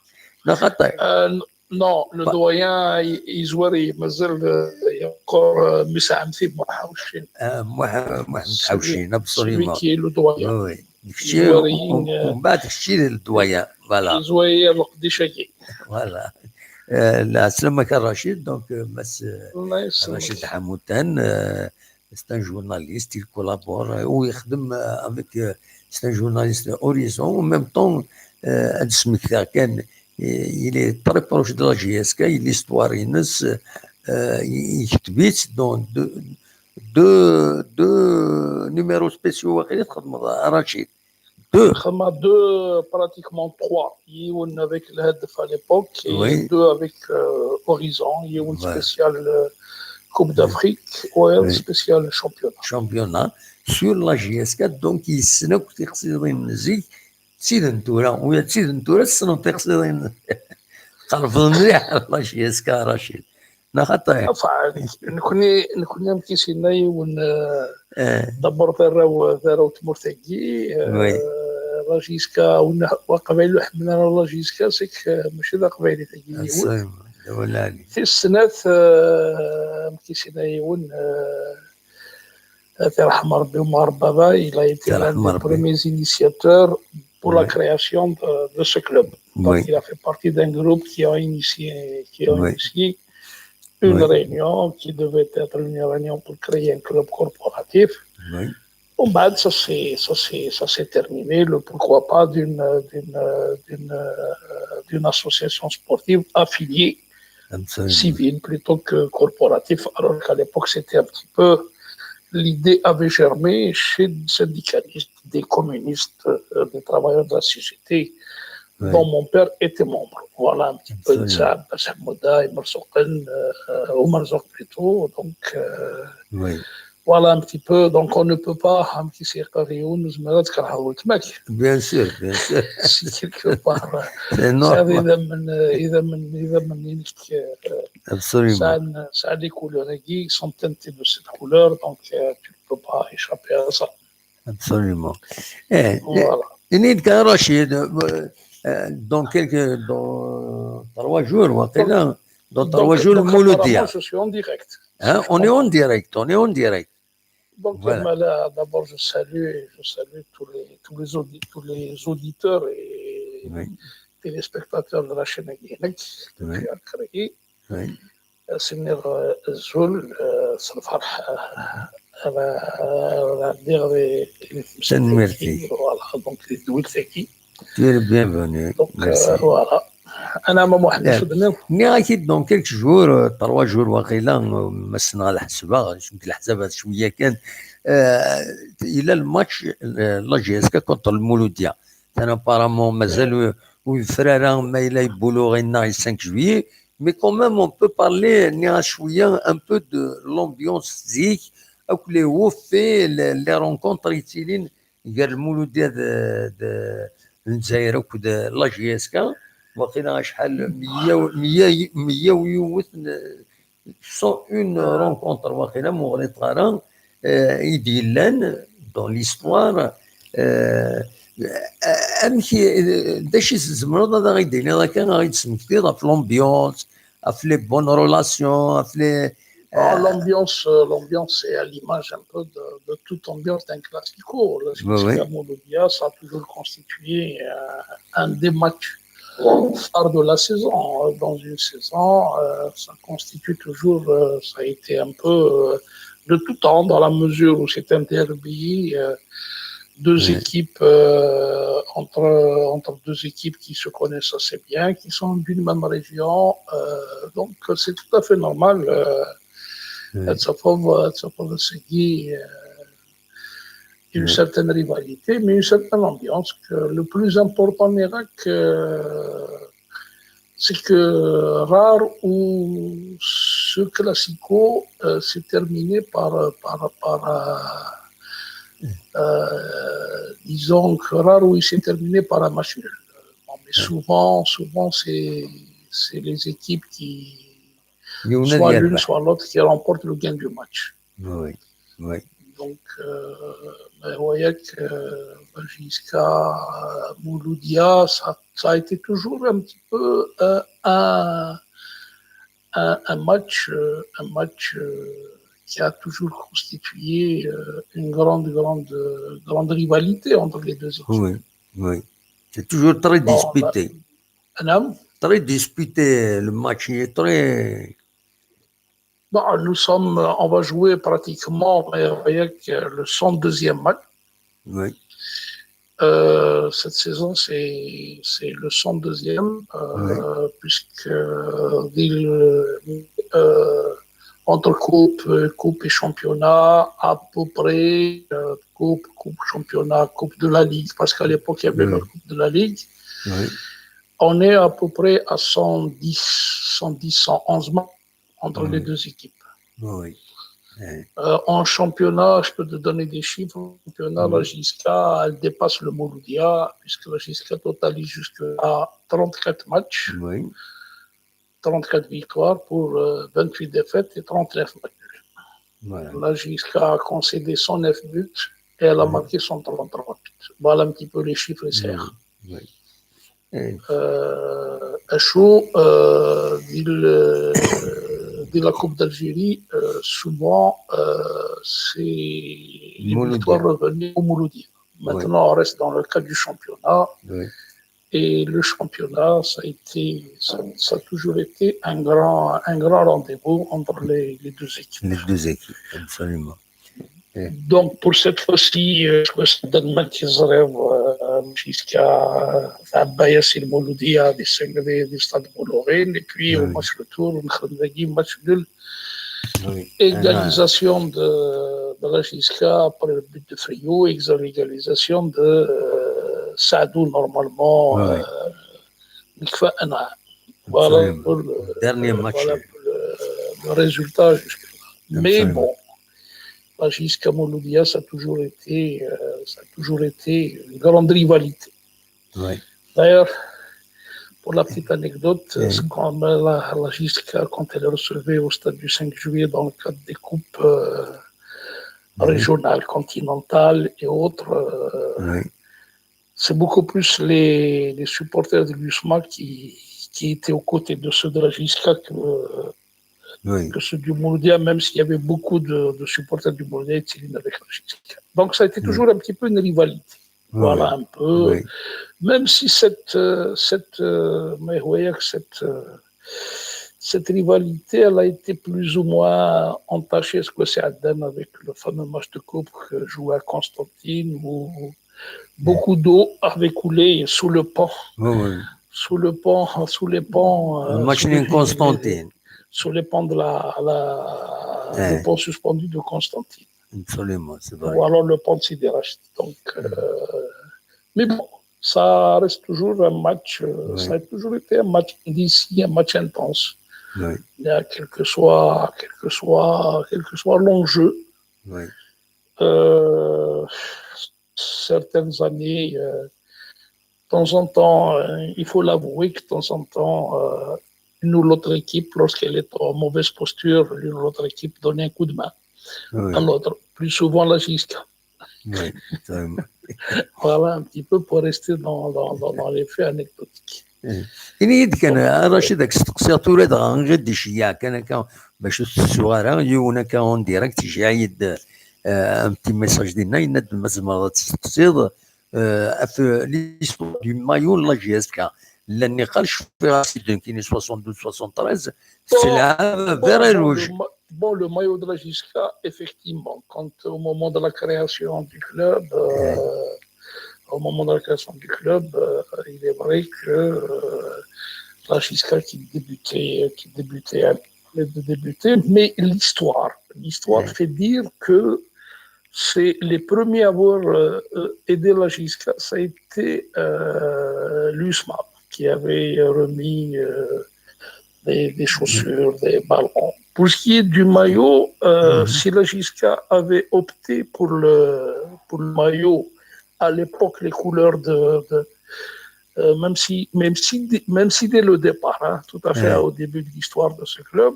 Neɣ xaṭi? Euh, n-, non, le doyen, i-, yezwar-iyi, mazal, euh, il y a encore, euh, Missa Ɛemti Muḥ Ḥawcin. Ah, Muḥ-, Muḥend Ḥawcin, absolument. Celui qui est le doyen. Oui, oui. Kečči, yezwar-iyi, um, euh, umbeɛd kečči d le doyen, voilà. Yezwar-iyi leqdic-agi. Voilà. Euh, lɛeslama-k a Racid, donc, euh, Mass, euh, Racid Ḥamutan, euh, c'est un journaliste, il collabore, euh, ou yexdem, euh, avec, euh, c'est un journaliste Horizon, en même temps, euh, ad smektiɣ kan, euh, il est très proche de la J S K, il est histoire-ines, euh, il, il dans deux, deux, deux numéros spéciaux, waqila txedmeḍ, a Racid. Deux. Xedmeɣ deux, pratiquement trois. Yiwen avec le Hadef à l'époque et deux avec, euh, Horizon. Yiwen spécial, euh, Coupe d'Afrique, ouais, spécial championnat. Championnat. Sur la J S K, donc, yessen akk tiqsiḍin n zik, d tid n tura, ula d tid n tura ssnen tiqsiḍin. Qerben mliḥ la J S K, Racid. Neɣ xaṭi? Enfin, nekni, nekni amek i s-yenna yiwen, euh, d'abord d arraw, d arraw tmurt-agi, euh, la J S K, waqbayli ur ḥemmlen ara la J S K, c'est que, euh, mačči d aqbayli tagi yiwen. Tis snat, euh, amek i s-yenna yiwen, euh, Ad t-yerḥem Rebbi, Umar Baba, il a été l'un des premiers initiateurs pour la création de, de ce club. Donc, il a fait partie d'un groupe qui a initié, qui a initié une réunion qui devait être une réunion pour créer un club corporatif. Au bas, ça s'est, ça s'est, ça s'est terminé. Le pourquoi pas d'une, d'une, d'une, euh, d'une association sportive affiliée civil plutôt que corporatif, alors qu'à l'époque, c'était un petit peu, l'idée avait germé chez le syndicaliste. des communistes, euh, des travailleurs de la C G T, dont mon père était membre. Voilà un petit peu de ça, Abbas Hamouda, Oumar Zoukine, euh, Oumar Zouk plutôt. Donc, euh, voilà un petit peu. Donc, on ne peut pas, amek i s-yeqqar yiwen, ur nezmir ad tkerheḍ weltma-k. Bien sûr, bien sûr. C'est quelque part, euh, c'est normal. Idammen, euh, idammen, idammen-inek, euh, absolument. Ça, ça a des couleurs, ils sont teintés de cette couleur, donc, euh, tu ne peux pas échapper à ça. Absolument. Eh, voilà. Ini-d kan, Rachid, euh, euh, dans quelques, dans trois jours, waqila, dans trois jours, donc, apparemment, Mouloudia. Je suis en direct. Hein, on est en direct, on est en direct. Donc, voilà. D'abord, je salue, je salue tous les, tous les audi-, tous les auditeurs et téléspectateurs de la chaîne Aguinek, depuis Algérie. Ad s-iniɣ, euh, azul, euh, s lferḥ, euh, ara, ara ɛeddiɣ di, di temsalt-agi, voilà, donc di tedwilt-agi. Tu es le bienvenu. Donc, euh, voilà. Anɛam a Muḥend, acu d-tenniḍ? Nniɣ-ak-id, dans quelques jours, euh, trois jours waqila, euh, ma ssneɣ ad ḥesbeɣ, cwiya kan, euh, yella le match, euh, la J S K contre le Mouloudia. Atan apparemment mazal ur, ur yefri ara, ma yella yebulluɣ-inna i cinq juillet, mais quand même on peut parler, nniɣ-ak cwiya, un peu de l'ambiance zik, akk les hauts faits, les, les rencontres yettilin gar Lmuludiya d, d, d Lezzayer akked la J S K, waqila acḥal, meyya, meyya, meyya u yiwet n, cent une rencontres, waqila ma ur ɣliṭeɣ ara, euh, i d-yellan dans l'histoire. Euh, amek i, d acu i tzemreḍ ad aɣ-d-tiniḍ akka, ad aɣ-d-tesmektiḍ ɣef l'ambiance, ɣef les bonnes relations, ɣef les, euh, l'ambiance, euh, l'ambiance est à l'image un peu de, de toute ambiance d'un classico. La J S K Mouloudia, ça a toujours constitué, euh, un des matchs phares de la saison. Dans une saison, euh, ça constitue toujours, euh, ça a été un peu, euh, de tout temps, dans la mesure où c'est un derby, euh, deux équipes, euh, entre, entre deux équipes qui se connaissent assez bien, qui sont d'une même région. Euh, donc, c'est tout à fait normal. Euh, ad tafeḍ, ad tafeḍ ass-agi, euh, une certaine rivalité, mais une certaine ambiance. Que le plus important, nniɣ-ak, c'est que rare où ce classico, euh, s'est terminé par, par, par, euh, euh, disons que rare où il s'est terminé par un match nul. Bon, mais souvent, souvent, c'est, c'est les équipes qui, soit l'une, soit l'autre, qui remportent le gain du match. Oui, oui. Donc, euh, ben, vous voyez que, euh, ben, jusqu'à, euh, Mouloudia, ça, ça a été toujours un petit peu, euh, un, un, un match, euh, un match, euh, qui a toujours constitué, euh, une grande, grande, euh, grande rivalité entre les deux équipes. Oui, oui. C'est toujours très disputé. Très disputé, le match, il est très... Bon, nous sommes, on va jouer pratiquement, euh, avec, euh, le cent deuxième match. Oui. Euh, cette saison, c'est, c'est le cent deuxième, euh, puisque, euh, dès le, euh, entre coupe, euh, coupe et championnat, à peu près, euh, coupe, coupe, championnat, coupe de la Ligue, parce qu'à l'époque, il y avait la Coupe de la Ligue. Oui. On est à peu près à cent dix, cent dix, cent onze matchs entre les deux équipes. Oui. Euh, en championnat, je peux te donner des chiffres. En championnat, la J S K, elle dépasse le Mouloudia, puisque la J S K totalise jusqu'à trente-quatre matchs. Oui. Trente-quatre victoires pour, euh, vingt-huit défaites et trente-neuf matchs nuls. Voilà. La J S K a concédé cent neuf buts et elle a marqué cent trente-trois buts. Voilà un petit peu les chiffres et serrés. Oui. Euh, acu, euh, di l-, di la Coupe d'Algérie, euh, souvent, euh, c'est les victoires revenaient au Mouloudia. Maintenant, on reste dans le cadre du championnat. Oui. Et le championnat, ça a été, ça, ça a toujours été un grand, un grand rendez-vous entre les, les deux équipes. Les deux équipes, absolument. Donc, pour cette fois-ci, euh, je crois que c'est Danemark qui se rêve, euh, jusqu'à, euh, Abaya, c'est le Mouloudia, des, des, des stades Bolloré, et puis au match retour, on a un match nul. Oui. Égalisation de, Jusqu'à après le but de Frio, ex-, l'égalisation de euh, Saadou, normalement, Ouais. euh, Mikfa An'am. Voilà Absolument. pour le, Dernier match. Voilà pour le, le résultat jusque-là. Mais Absolument. Bon, la J S K Mouloudia, ça a toujours été, euh, ça a toujours été une grande rivalité. Ouais. D'ailleurs, pour la petite anecdote, Ouais. c'est quand même la, la J S K, quand elle est recevée au stade du cinq juillet dans le cadre des coupes euh, Ouais. régionales, continentales et autres, euh, Ouais. c'est beaucoup plus les, les supporters de l'U S M A qui, qui étaient aux côtés de ceux de la J S K que, Ouais. que ceux du Mouloudia, même s'il y avait beaucoup de, de supporters du Mouloudia, étaient avec la J S K. Donc ça a été Ouais. toujours un petit peu une rivalité. Voilà Ouais. Un peu. Ouais. Même si cette, euh, cette, euh, mais vous voyez que cette, euh, cette rivalité, elle a été plus ou moins entachée, ce que c'est Aden avec le fameux match de coupe que jouait à Constantine, où beaucoup d'eau avait coulé sous le pont, Ouais, ouais. sous le pont, sous les ponts, Le euh, match sous de les, Constantine. Sous les ponts de la, la- Ouais. le pont suspendu de Constantine. Absolument, c'est vrai. Ou alors le pont de Sidi Rachid. Donc, euh, mais bon, ça reste toujours un match, euh, Ouais. Ça a toujours été un match d'ici, un match intense. Ouais. Il y a quel que soit, quel que soit, quel que soit l'enjeu. Ouais. Euh, certaines années, euh, de temps en temps, euh, il faut l'avouer que de temps en temps, euh, une ou l'autre équipe, lorsqu'elle est en mauvaise posture, l'une ou l'autre équipe donne un coup de main Ouais. à l'autre. Plus souvent, la J S K. Ouais. Absolument. Voilà un petit peu pour rester dans, dans, dans, dans les faits anecdotiques. Ini-yi-d kan, a Racid, ad k-steqsiɣ tura dɣa, ɣir d-iceyyeɛ kan akka, bac ur tettsuɣ ara, yiwen akka en direct, iceyyeɛ-yi-d euh, un petit message dinna, yenna-d ma tzemreḍ ad testeqsiḍ euh, ɣef l'histoire du maillot n la J S K. Llan iqal cfiɣ-as-id nekkini soixante-douze soixante-treize, Bon, tesla bon, vert et bon, rouge. Le, ma- bon, le maillot de la J S K, effectivement, quand au moment de la création du club, euh, au moment de la création du club, euh, il est vrai que euh, la J S K qui débutait, qui débutait, venait de débuter, mais l'histoire, l'histoire Ouais. fait dire que c'est les premiers à avoir euh, euh, aidé la J S K, ça a été euh, l'U S M A qui avait remis euh, des, des chaussures, des ballons. Pour ce qui est du maillot, euh, Mhm. Si la J S K avait opté pour le, pour le maillot, à l'époque, les couleurs de, de- euh, même si, même si, même si dès le départ, hein, tout à fait Ouais. Au début de l'histoire de ce club,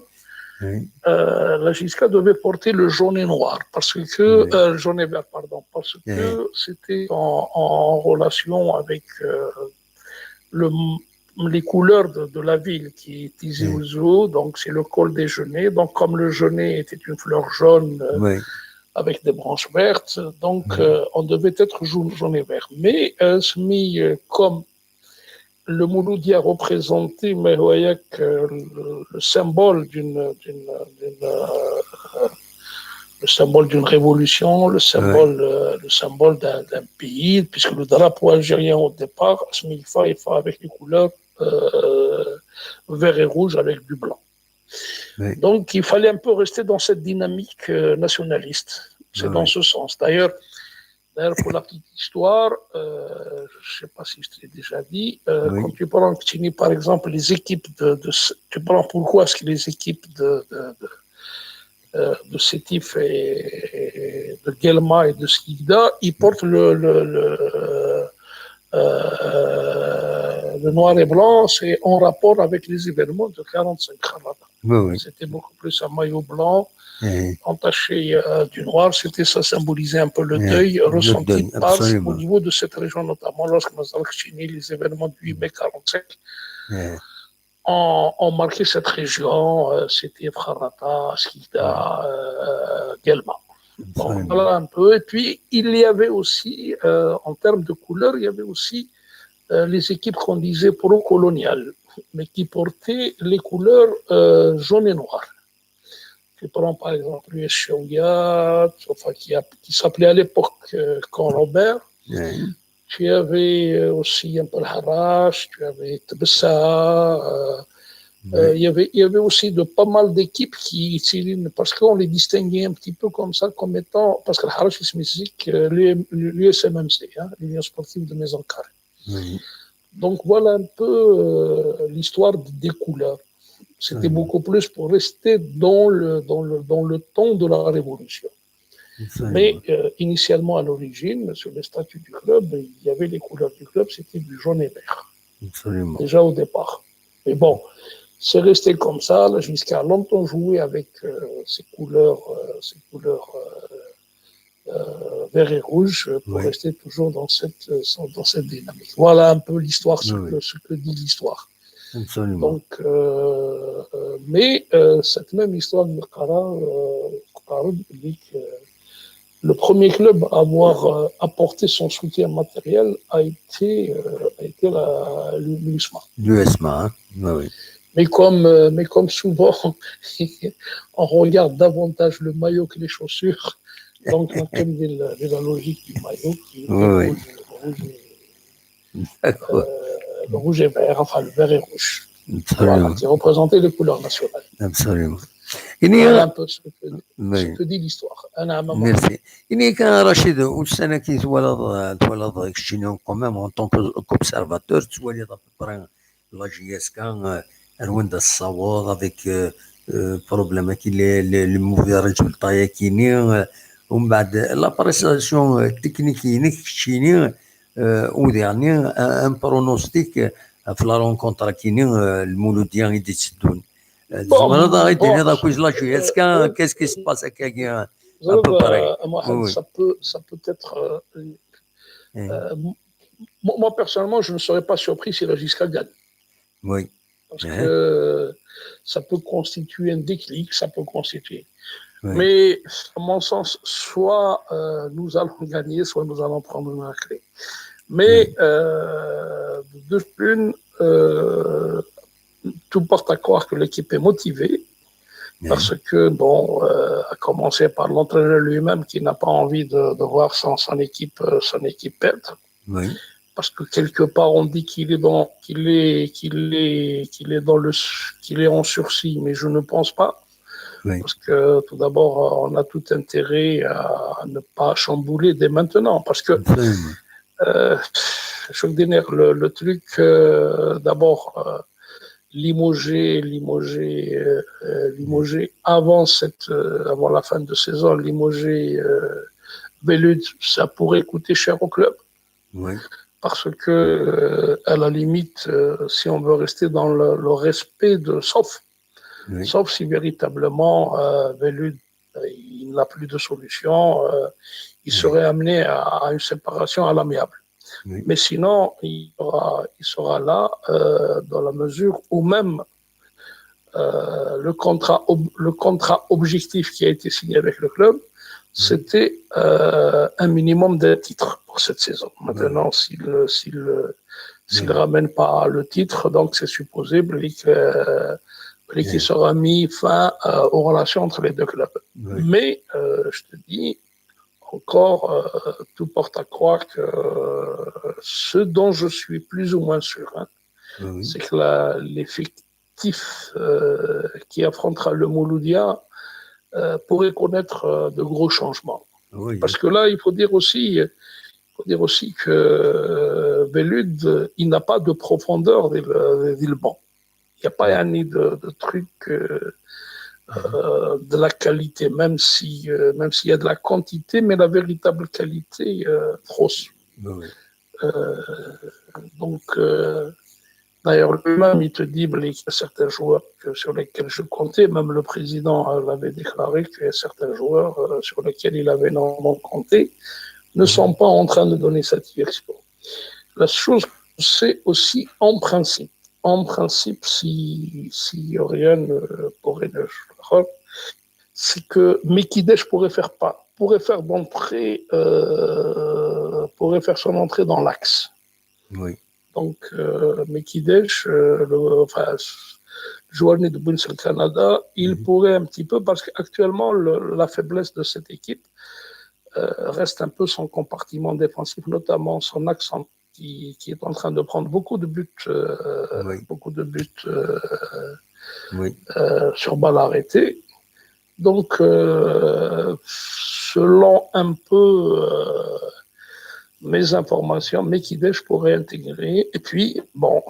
Oui. euh, la J S K devait porter le jaune et noir parce que Ouais. euh, le jaune et vert, pardon, parce que Ouais. C'était en, en relation avec euh, le, les couleurs de, de la ville qui est Tizi Ouais. Ouzou, donc c'est le col des genêts. Donc comme le genêt était une fleur jaune euh, Oui. avec des branches vertes, donc Ouais. euh, on devait être jaune, jaune et vert. Mais euh, Smi, euh, comme le Mouloudia représentait, mais voyez que le, le symbole d'une, d'une, d'une, euh, le symbole d'une révolution, le symbole, euh, le symbole d'un, d'un pays, puisque le drapeau algérien au départ, Smi Ifa, Ifa avec les couleurs euh, vert et rouge avec du blanc. Oui. Donc, il fallait un peu rester dans cette dynamique euh, nationaliste. C'est Ah dans oui. ce sens. D'ailleurs, d'ailleurs, pour la petite histoire, euh, je ne sais pas si je te l'ai déjà dit, euh, Oui. Quand tu prends, Tini, par exemple, les équipes de, de ce- tu prends pourquoi est-ce que les équipes de, de, de, euh, de Sétif et de Guelma et de Skikda, ils portent le, le, le, euh, le noir et blanc, c'est en rapport avec les événements de quarante-cinq Kharrata. Oui, oui. C'était beaucoup plus un maillot blanc Eh, entaché euh, du noir. C'était ça symbolisait un peu le Ouais, deuil le ressenti deuil, par, absolument. Au niveau de cette région, notamment lorsque nous avons fini les événements du huit mai quarante-cinq eh, ont, ont marqué cette région. Euh, c'était Kharrata, Skikda, euh, Guelma. Bon, absolument. Voilà un peu. Et puis, il y avait aussi, euh, en termes de couleurs, il y avait aussi euh, les équipes qu'on disait pro-coloniales, mais qui portaient les couleurs euh, jaune et noir. Tu prends par exemple l'U S Chaouia, enfin, qui, a- qui s'appelait à l'époque euh, Camp Robert. Eh, Tu avais euh, aussi un peu le Harash, tu avais Tbessa, euh, Euh, il y avait, il y avait aussi de pas mal d'équipes qui, qui, parce qu'on les distinguait un petit peu comme ça, comme étant, parce que le Harash isem-is zik, euh, l'U M C, hein, l'Union sportive de Maison Carrée. Donc voilà un peu euh, l'histoire des couleurs. C'était beaucoup plus pour rester dans le, dans le, dans le temps de la Révolution. Mais euh, initialement, à l'origine, sur les statuts du club, il y avait les couleurs du club, c'était du jaune et vert. Déjà au départ. Mais bon, c'est resté comme ça. Là, jusqu'à longtemps joué avec euh, ces couleurs, euh, ces couleurs euh, euh, vert et rouge pour rester toujours dans cette, euh, dans cette dynamique. Voilà un peu l'histoire, ce, que, ce que dit l'histoire. Donc, euh, euh, mais euh, cette même histoire, le premier club à avoir euh, apporté son soutien matériel a été, euh, a été l'U S M A. L'U S M A, hein. Oui, oui. Mais comme, euh, mais comme souvent, on regarde davantage le maillot que les chaussures. Donc, on a quand même la, la logique du maillot qui est oui, rouge, rouge, et, euh, rouge et vert, enfin le vert et rouge. Voilà, qui représentait les couleurs nationales. Absolument. Voilà un peu ce que, ce que dit l'histoire. Merci. Ini kan Rachid, ussan-agi twalaḍ, twalaḍ keččini quand même en tant qu'observateur, tettwaliḍ à peu près la J S K, euh, ar wanda tessaweḍ avec euh, euh, problème-agi, les, les, les mauvais résultats-agi-ni, euh, umbeɛd l'appréciation euh, technique-inek keččini, euh, udiɣ-ni un, un pronostic euh, ɣef la rencontre-agi-ni, euh, Lmouloudia i d-itteddun. Euh, tzemreḍ ad aɣ-d-tiniḍ akked la J S K, qu'est-ce qui se passe akkagi euh, à peu près? Ça peut, ça peut être euh, euh, moi, personnellement, je ne serais pas surpris si la J S K gagne. Oui. Parce que ça peut constituer un déclic, ça peut constituer. Oui. Mais, à mon sens, soit euh, nous allons gagner, soit nous allons prendre une raclée. Mais, oui. euh, de une, euh, tout porte à croire que l'équipe est motivée. Oui. Parce que, bon, euh, à commencer par l'entraîneur lui-même qui n'a pas envie de, de voir son, son, équipe, euh, son équipe perdre. Oui. Parce que quelque part, on dit qu'il est dans, qu'il est, qu'il est, qu'il est dans le, qu'il est en sursis, mais je ne pense pas. Oui. Parce que tout d'abord, on a tout intérêt à ne pas chambouler dès maintenant. Parce que euh, je veux dire, le, le truc, euh, d'abord, euh, limogé, limogé, euh, limogé avant cette, euh, avant la fin de saison, limogé euh, Belud, ça pourrait coûter cher au club. Oui. Parce que, euh, à la limite, euh, si on veut rester dans le, le respect de, sauf, oui. Sauf si véritablement euh, Belud, euh, il n'a plus de solution, euh, il oui. serait amené à, à, une séparation à l'amiable. Oui. Mais sinon, il sera, il sera là euh, dans la mesure où même euh, le, contrat ob, le contrat objectif qui a été signé avec le club, c'était euh, un minimum d'un titre pour cette saison. Maintenant, oui. s'il s'il s'il ne ramène pas le titre, donc c'est supposé que, qu'il sera mis fin euh, aux relations entre les deux clubs. Oui. Mais euh, je te dis, encore, euh, tout porte à croire que ce dont je suis plus ou moins sûr, hein, oui. c'est que la, l'effectif euh, qui affrontera le Mouloudia euh, pourrait connaître euh, de gros changements. Oui. Parce que là, il faut dire aussi, il faut dire aussi que euh, Belud, il n'a pas de profondeur dans le banc. Il n'y a pas un nid de, de trucs euh, euh, de la qualité, même si euh, même s'il y a de la quantité, mais la véritable qualité euh, fausse. Oui. Euh, donc, euh, d'ailleurs, lui-même, il te dit qu'il y a certains joueurs que, sur lesquels je comptais. Même le président l'avait déclaré qu'il y a certains joueurs euh, sur lesquels il avait énormément compté ne sont pas en train de donner satisfaction. La chose, c'est aussi en principe. En principe, si, si rien ne pourrait ne c'est que Mekidesh pourrait faire pas, pourrait faire d'entrée, euh, pourrait faire son entrée dans l'axe. Oui. Donc, euh, Mekidesh, euh, le, enfin, joueur né de Bunsen Canada, il mm -hmm. pourrait un petit peu, parce qu'actuellement, le, la faiblesse de cette équipe euh, reste un peu son compartiment défensif, notamment son axe en qui, qui, est en train de prendre beaucoup de buts, euh, oui. beaucoup de buts euh, Oui. euh, sur balle arrêtée. Donc, euh, selon un peu euh, mes informations, mes idées, je pourrais intégrer. Et puis, bon,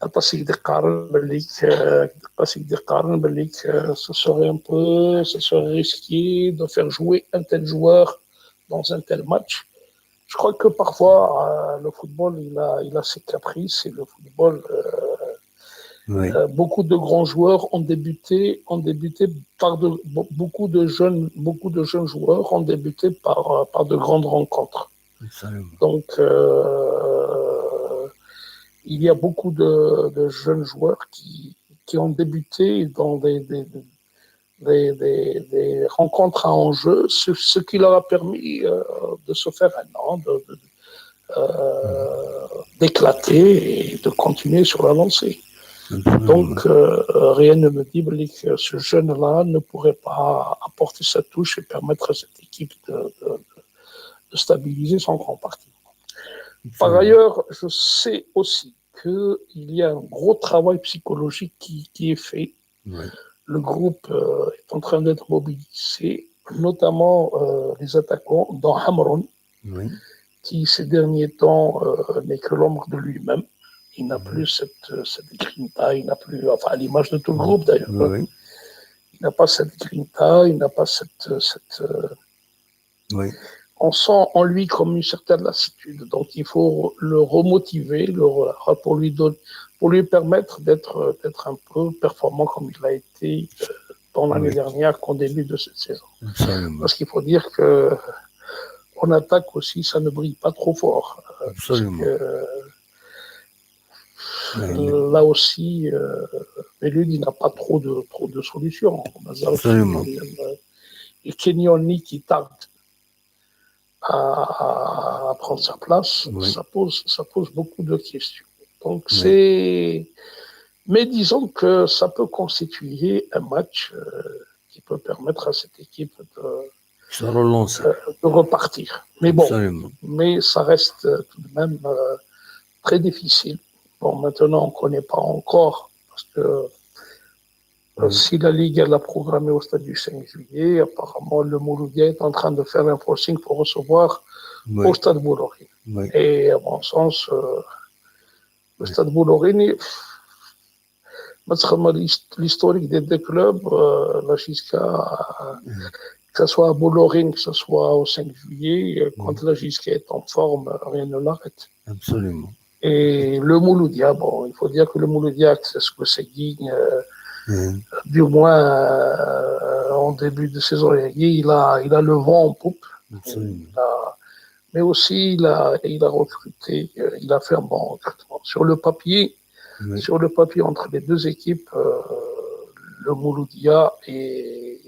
aṭas i k-d-iqqaren belli, euh, aṭas i k-d-iqqaren belli, euh, ce serait un peu, ce serait risqué de faire jouer un tel joueur dans un tel match. Je crois que parfois, euh, le football, il a, il a ses caprices et le football, euh, Oui. euh, beaucoup de grands joueurs ont débuté, ont débuté par de, be- beaucoup de jeunes, beaucoup de jeunes joueurs ont débuté par, euh, par de grandes rencontres. Absolument. Donc, euh, il y a beaucoup de, de jeunes joueurs qui, qui ont débuté dans des, des, des, des- des rencontres à enjeu, ce, ce qui leur a permis euh, de se faire un nom, de, de- euh, d'éclater et de continuer sur la lancée. Absolument. Donc, euh, rien ne me dit que ce jeune-là ne pourrait pas apporter sa touche et permettre à cette équipe de, de- de stabiliser son compartiment. Par Absolument. Ailleurs, je sais aussi qu'il y a un gros travail psychologique qui, qui est fait. Oui. Le groupe euh, est en train d'être mobilisé, notamment euh, les attaquants, dont Hamroun, Oui. qui ces derniers temps euh, n'est que l'ombre de lui-même. Il n'a Mhm. plus cette, cette grinta, il n'a plus, enfin à l'image de tout le groupe d'ailleurs, Oui. il n'a pas cette grinta, il n'a pas cette, cette euh, Oui. on sent en lui comme une certaine lassitude. Donc il faut le remotiver, le re- pour lui donner, pour lui permettre d'être d'être un peu performant comme il a été euh, tant l'année Oui. dernière qu'en début de cette saison. Absolument. Parce qu'il faut dire que en attaque aussi, ça ne brille pas trop fort. Absolument. Euh, Oui. Là aussi, euh, Bellude, il n'a pas trop de trop de solutions. Absolument. Et Kenyoni qui tarde à, à prendre sa place, Oui. ça pose ça pose beaucoup de questions. Donc Oui. c'est, mais disons que ça peut constituer un match euh, qui peut permettre à cette équipe de Se relancer. de repartir. Mais bon, Absolument. mais ça reste euh, tout de même euh, très difficile. Bon, maintenant, on ne connaît pas encore parce que euh, Oui. si la Ligue elle l'a programmé au stade du cinq juillet, apparemment le Mouloudia est en train de faire un forcing pour recevoir Oui. au stade Bolloré. Oui. Et à mon sens, euh, le Oui. stade Bolloré, ما تخمم l'hist- l'historique des deux clubs, euh, là, jusqu'à, Mhm. que ce soit à Bolloré, que ce soit au cinq juillet, euh, quand Mhm. la J S K est en forme, rien ne l'arrête. Absolument. Et le Mouloudia, bon, il faut dire que le Mouloudia, c'est ce que c'est dit, euh, Mhm. du moins euh, en début de saison, il a, il a le vent en poupe. Absolument. Il a- mais aussi, il a, il a recruté, euh, il a fait un bon recrutement. Sur le papier, Oui. sur le papier entre les deux équipes, euh, le Mouloudia est,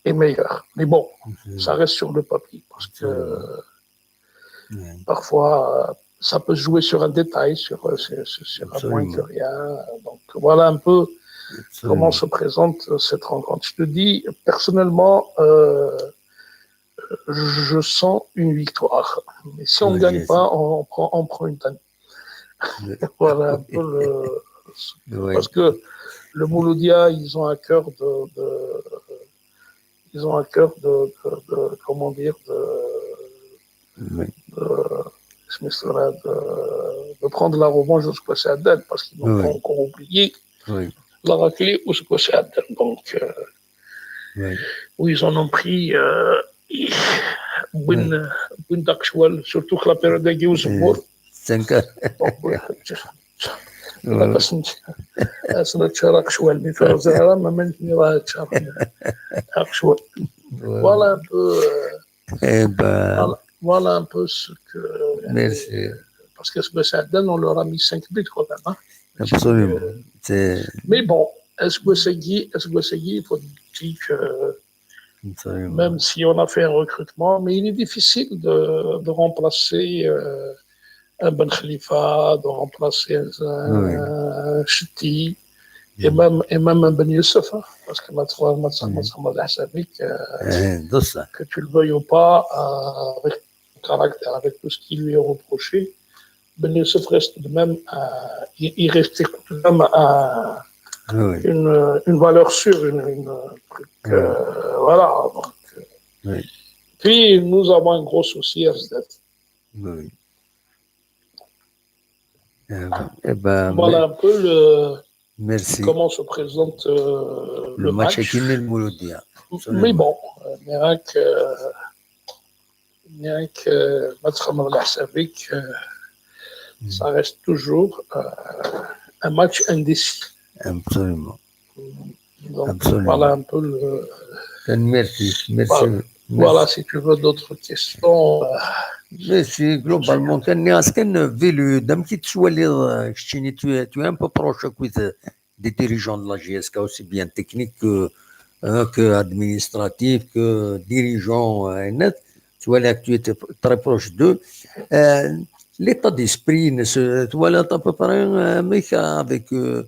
est meilleur. Mais bon, Mhm. Ça reste sur le papier parce que Absolument. euh, Oui. parfois, euh, ça peut se jouer sur un détail, sur, euh, sur, sur- sur un moins Absolument. que rien. Donc voilà un peu comment Absolument. se présente euh, cette rencontre. Je te dis, personnellement, euh, je sens une victoire. Mais si on ne Oui, gagne c'est pas, ça. On, on prend, on prend une tête. Oui. Voilà un peu le. Oui. Parce que le Mouloudia, ils ont à cœur de, de- ils ont à cœur de, de- de- comment dire, de, Oui. de, je me souviens de, de prendre la revanche de Squash Aden parce qu'ils n'ont Oui. pas encore oublié Oui. la raclée au Squash Aden. Donc, euh, Oui. où ils en ont pris euh, Bouin Bouin Dakchoual, surtout que la période de Guillaume Euh, cinq ans. Donc, oui, Ouais. c'est notre cher Akchoual, mais faire ça, là, ma main, je vais Akchoual. Ouais. Voilà un peu. euh, Eh ben, voilà, voilà un peu ce que. Merci. Parce que Squash Aden, on leur a mis cinq buts quand même. Hein. Absolument. C'est- Mais bon, Squash Aden, Squash Aden, il faut dire que Absolument. même si on a fait un recrutement, mais il est difficile de, de remplacer euh, un Ben Khalifa, de remplacer un, Oui. un Chiti, et Mm. même, et même un Ben Youssef, hein, parce que maintenant, maintenant, Mm. maintenant, on a avec, euh, Eh, douce. Que tu le veuilles ou pas, euh, avec son caractère, avec tout ce qui lui est reproché, Ben Youssef reste tout de même, euh, il, il reste tout de même un, Oui. Une, une valeur sûre, une, une truc, euh, voilà. Donc, euh, oui. Puis, nous avons un gros souci, S D F. Oui. Eh ben, eh ben, voilà un peu le, merci. Comment se présente, euh, le match. Le match avec Mouloudia. Mais bon, euh, mais rien que, euh, rien que, euh, match Ramon Lassavik, euh, ça reste toujours, euh, un match indécis. Absolument. Donc, absolument. Voilà un peu le... Merci, merci. Voilà, merci. Voilà, si tu veux d'autres questions. Euh, mais c'est globalement, kan est-ce qu'un vélo, dame qui tu sois là, euh, tu es, tu es un peu proche, quoi, de, des dirigeants de la J S K, aussi bien technique que, euh, que administratif, que dirigeant, euh, net. Tu vois, là, tu étais très proche d'eux. Euh, l'état d'esprit, ne se, tu vois, là, à peu près, euh, mais avec, euh,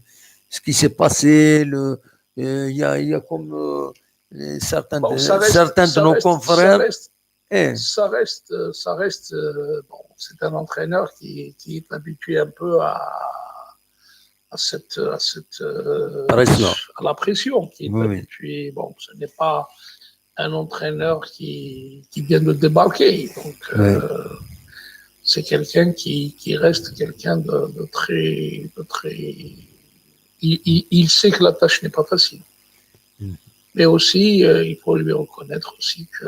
ce qui s'est passé, le, euh, il y a, il y a comme, euh, certains de, bon, ça reste, certains de nos confrères. Ça reste, eh. Ça reste, euh, ça reste, euh, bon, c'est un entraîneur qui, qui est habitué un peu à, à cette, à cette, euh, pression. À la pression, qui est, oui, oui, habitué. Bon, ce n'est pas un entraîneur qui, qui vient de débarquer. Donc, oui, euh, c'est quelqu'un qui, qui reste quelqu'un de, de très, de très, il, il, il sait que la tâche n'est pas facile. Mm. Mais aussi, euh, il faut lui reconnaître aussi que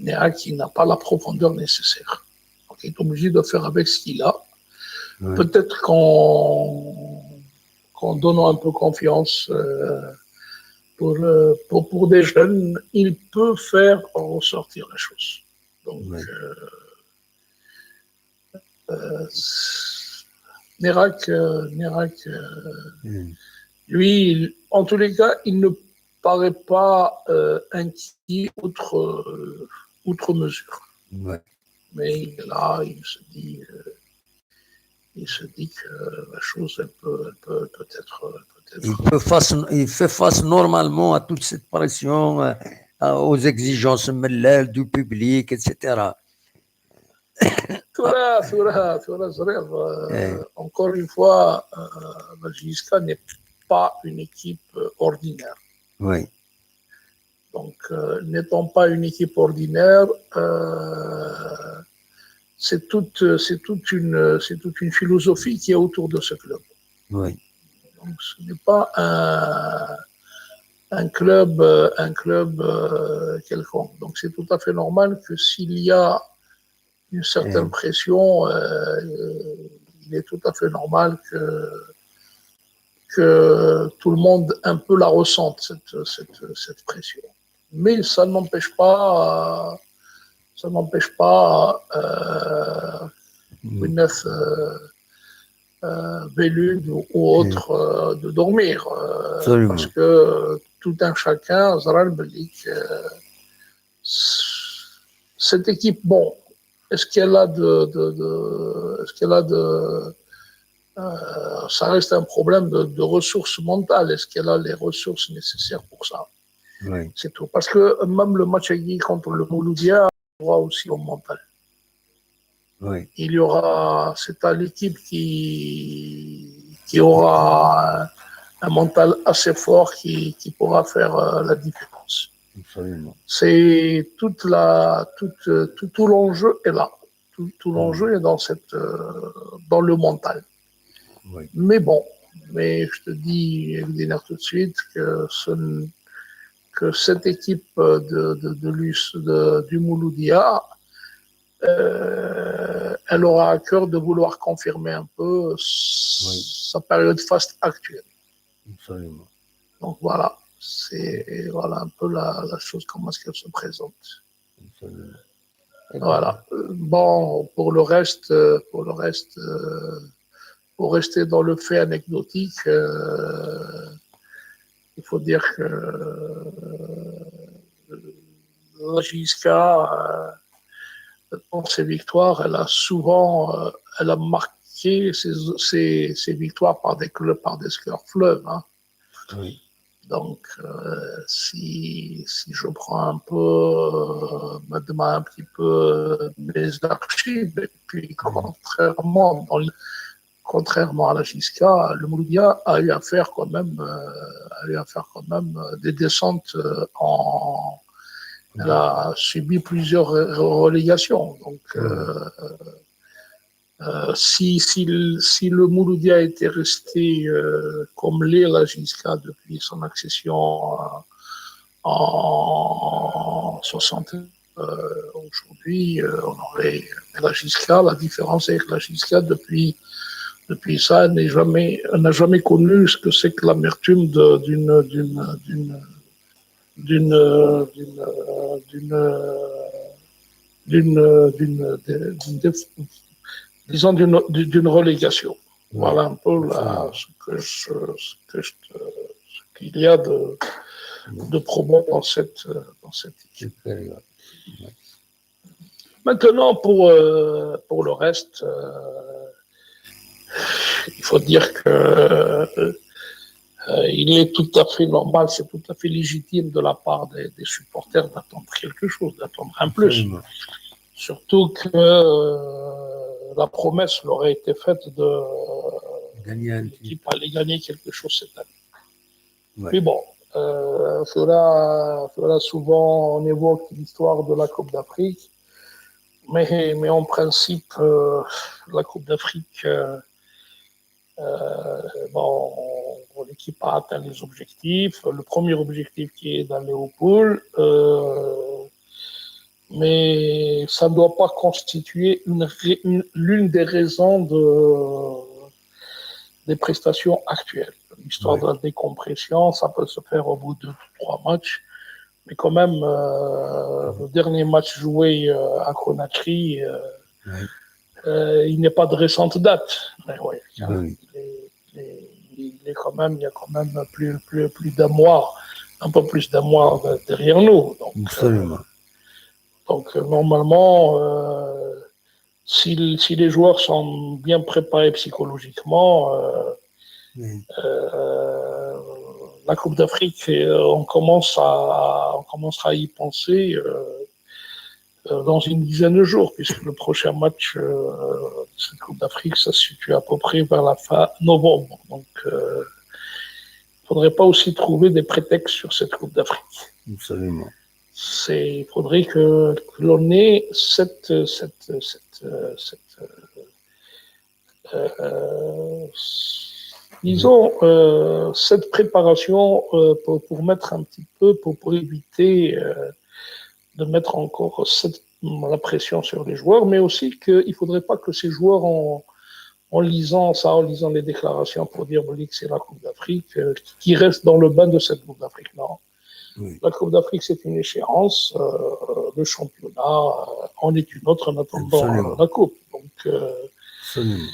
Néac, il n'a pas la profondeur nécessaire. Donc, il est obligé de faire avec ce qu'il a. Ouais. Peut-être qu'en, qu'en donnant un peu confiance, euh, pour, euh, pour, pour des jeunes, il peut faire ressortir la chose. Donc, ouais, euh, euh, Nérac, euh, Nérac, euh, hmm, lui, il, en tous les cas, il ne paraît pas, euh, inquiet outre, euh, outre mesure. Ouais. Mais il est là, il se dit, euh, il se dit que la chose, elle peut, elle peut, peut être, peut être... Il peut face, il fait face normalement à toute cette pression, euh, à, aux exigences, euh, du public, et cetera. Tura, tura, tura, ẓriɣ, euh, eh, encore une fois, euh, la J S K n'est pas une équipe, euh, ordinaire. Oui. Donc, euh, n'étant pas une équipe ordinaire, euh, c'est toute, c'est toute une, c'est toute une philosophie qui est autour de ce club. Oui. Donc, ce n'est pas un, un club, euh, un club, euh, quelconque. Donc, c'est tout à fait normal que s'il y a une certaine, eh, pression, euh, il est tout à fait normal que, que tout le monde un peu la ressente, cette, cette, cette pression. Mais ça n'empêche pas, euh, ça n'empêche pas, euh, mm, Gwyneth, euh, euh, Belud ou, ou, mm, autre, euh, de dormir, euh, absolument, parce que tout un chacun, ẓran belli que, euh, cette équipe, bon, est-ce qu'elle a de, de, de, est-ce qu'elle a de, euh, ça reste un problème de, de ressources mentales. Est-ce qu'elle a les ressources nécessaires pour ça ? Oui. C'est tout. Parce que même le match contre le Mouloudia, on voit aussi au mental. Oui. Il y aura, c'est à l'équipe qui, qui aura un, un mental assez fort qui, qui pourra faire, euh, la différence. Absolument. C'est toute la, toute, euh, tout, tout l'enjeu est là. Tout, tout l'enjeu est dans cette, euh, dans le mental. Oui. Mais bon, mais je te dis, Elvina, tout de suite que ce n-, que cette équipe de, de, de l'U S, de, du Mouloudia, euh, elle aura à cœur de vouloir confirmer un peu s-, oui, sa période faste actuelle. Absolument. Donc voilà, c'est, voilà un peu la, la chose, comment est-ce qu'elle se présente. Absolument. Voilà. Euh, bon, pour le reste, euh, pour le reste, euh, pour rester dans le fait anecdotique, euh, il faut dire que, euh, la J S K, euh, dans ses victoires, elle a souvent, euh, elle a marqué ses, ses, ses victoires par des clubs, par des scores fleuves, hein. Oui. Donc, euh, si, si je prends un peu, euh, maintenant un petit peu, euh, mes archives, et puis, mhm, contrairement dans le, contrairement à la J S K, le Mouloudia a eu à faire quand même, euh, a eu à faire quand même euh, des descentes euh, en. Elle a subi plusieurs re- relégations. Donc, euh, euh, si, si, le- si le Mouloudia était resté euh, comme l'est la J S K depuis son accession euh, en soixante, euh, aujourd'hui, euh, on aurait la J S K. La différence avec la J S K depuis, depuis ça, elle n'est jamais, elle n'a jamais connu ce que c'est que l'amertume de- d'une d'une d'une d'une euh, d'une euh, d'une euh, d'une euh, d'une d'une déf- disons d'une d'une relégation. Voilà un peu là, ce que je, ce que je, ce qu'il y a de, de probant dans cette, euh, dans cette équipe. Maintenant, pour, euh, pour le reste, euh, il faut dire que euh, il est tout à fait normal, c'est tout à fait légitime de la part des, des supporters d'attendre quelque chose, d'attendre un plus. Absolument. Surtout que euh, la promesse leur a été faite de Gagner un l'équipe allait gagner quelque chose cette année. Ouais. Mais bon, euh, cela, cela souvent on évoque l'histoire de la Coupe d'Afrique, mais, mais en principe, euh, la Coupe d'Afrique, euh, euh, bon, l'équipe a atteint les objectifs. Le premier objectif qui est d'aller aux poules, euh, mais ça ne doit pas constituer une, ré- une- l'une des raisons de, des prestations actuelles. L'histoire Ouais. de la décompression, ça peut se faire au bout de trois matchs, mais quand même, euh, le dernier match joué euh, à Conakry, euh, Ouais. euh, il n'est pas de récente date. Mais ouais, Oui, il, est, il est- il est quand même, il y a quand même plus, plus, plus d'un mois, un peu plus d'un mois de- derrière nous. Donc, absolument. euh, donc euh, normalement, euh, si, si les joueurs sont bien préparés psychologiquement, euh, Mhm. euh, la Coupe d'Afrique, euh, on commence à, on commencera à y penser euh, euh, dans une dizaine de jours, puisque le prochain match euh, de cette Coupe d'Afrique, ça se situe à peu près vers la fin novembre. Donc, euh, il ne faudrait pas aussi trouver des prétextes sur cette Coupe d'Afrique. Absolument. C'est, il faudrait que, que l'on ait cette, cette, cette, cette, euh, euh, disons, euh, cette préparation euh, pour, pour mettre un petit peu, pour, pour éviter euh, de mettre encore cette, la pression sur les joueurs, mais aussi qu'il ne faudrait pas que ces joueurs, en, en lisant ça, en lisant les déclarations pour dire que c'est la Coupe d'Afrique, euh, qu'ils restent dans le bain de cette Coupe d'Afrique. Non. Oui. La Coupe d'Afrique, c'est une échéance. Euh, le championnat, euh, en est une autre en attendant Absolument. euh, la Coupe. Donc, euh, Absolument.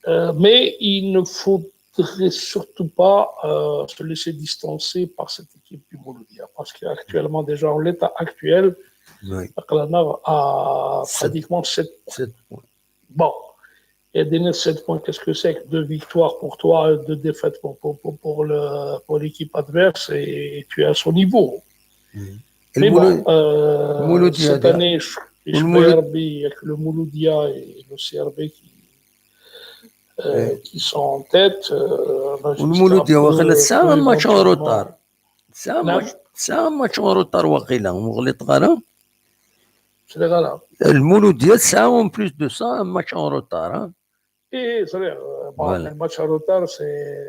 euh, mais il ne faudrait surtout pas euh, se laisser distancer par cette équipe du Mouloudia. Parce qu'actuellement, déjà, en l'état actuel, Oui. Baklana a Sept. Pratiquement sept points. Sept points. Bon, et des sept points, qu'est-ce que c'est que deux victoires pour toi, deux défaites pour, pour, pour, pour le- pour l'équipe adverse et, et tu es à son niveau. Mhm. Mais المولو- bon, euh, المولودية cette هذا- année, je- je والمولود- H B R B avec le Mouloudia et le C R B qui, euh, Ouais. qui sont en tête. Euh, on a juste والمولودية un peu- واخا تسعة peu ماتش en éventuellement. retard. تسعة نعم. ماتش تسعة ماتش en retard واقيلا مغلط غانا. C'est vrai, là. المولودية تسعة en plus de ça un match en retard. Hein. Et c'est vrai, euh, bon, Voilà. le match en retard, c'est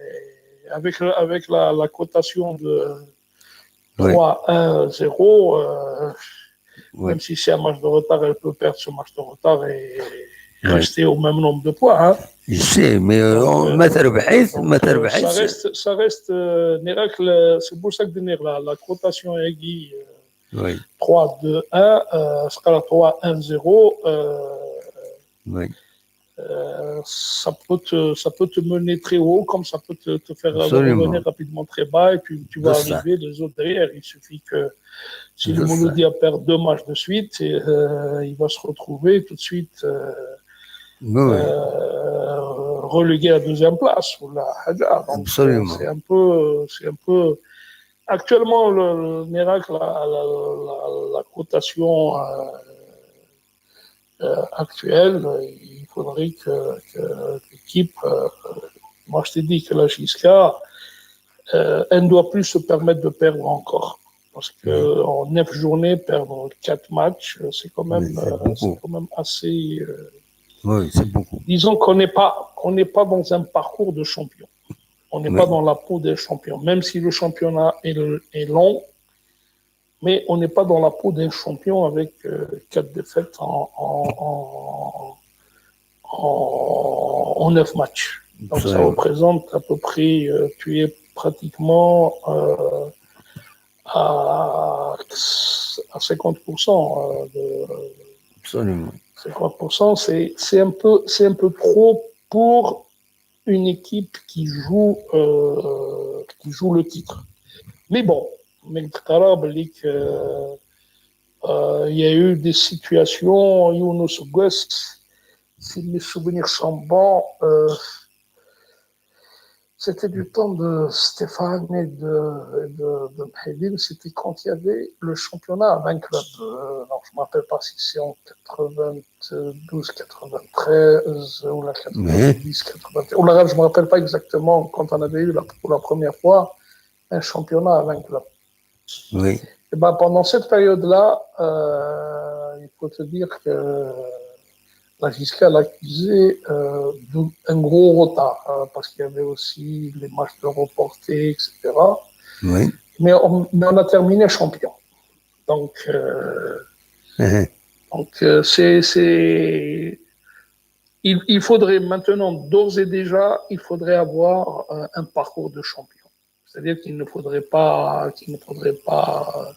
avec, le- avec la, la cotation de Oui. trois un zéro, euh, Oui. même si c'est un match de retard, elle peut perdre ce match de retard et Oui. rester au même nombre de points. Hein. Je sais, mais euh, Donc, on- euh, ما تربحيش Donc, ما euh, ça تربحيش. reste, ça reste euh, miracle, euh, c'est pour ça que la, la cotation est euh, Oui, trois deux un, euh, score trois un zéro, euh, oui. euh, ça peut te, ça peut te mener très haut, comme ça peut te, te faire Absolument. revenir rapidement très bas, et puis tu vas De ça. arriver les autres derrière. Il suffit que si le De ça. Mouloudia perd deux matchs de suite, et, euh, il va se retrouver tout de suite euh, Oui, oui. euh, relégué à deuxième place. Ou la حاجة. Donc, Absolument. euh, c'est un peu, c'est un peu. Actuellement, le, le miracle, la, la, la, la cotation euh, euh, actuelle, il faudrait que, que l'équipe, euh, moi je t'ai dit que la J S K, euh, elle ne doit plus se permettre de perdre encore. Parce que en neuf journées, perdre quatre matchs, euh, c'est quand même, Oui, c'est euh, beaucoup. C'est quand même assez. Euh, Oui, c'est beaucoup. Disons qu'on n'est pas, qu'on n'est pas dans un parcours de champion. On n'est Oui. Pas dans la peau des champions. Même si le championnat est, est long, mais on n'est pas dans la peau d'un champion avec euh, quatre défaites en, en, en, en, en neuf matchs. Donc ça Absolument. Représente à peu près, euh, tu es pratiquement euh, à, à cinquante pour cent. Euh, de, Absolument. cinquante pour cent, c'est c'est un peu, c'est un peu trop pour une équipe qui joue, euh, qui joue le titre. Mais bon, mais le Karabalik, euh, euh, il y a eu des situations, Younous Ouest, si mes souvenirs sont bons, euh, c'était du temps de Stéphane et de, et de, de Mhedine, c'était quand il y avait le championnat à vingt clubs. Euh, alors, je ne me rappelle pas si c'est en quatre-vingt-douze, quatre-vingt-treize ou la quatre-vingt-dix, quatre-vingt-treize. Ou la, je ne me rappelle pas exactement quand on avait eu la, pour la première fois un championnat à vingt clubs. Oui. Et ben, pendant cette période-là, euh, il faut te dire que la J S K a accusé euh, un gros retard euh, parce qu'il y avait aussi les matchs de reportés, et cetera. Oui. Mais on, mais on a terminé champion. Donc, euh, Mhm. donc euh, c'est, c'est, il, il faudrait maintenant, d'ores et déjà, il faudrait avoir euh, un parcours de champion. C'est-à-dire qu'il ne faudrait pas, qu'il ne faudrait pas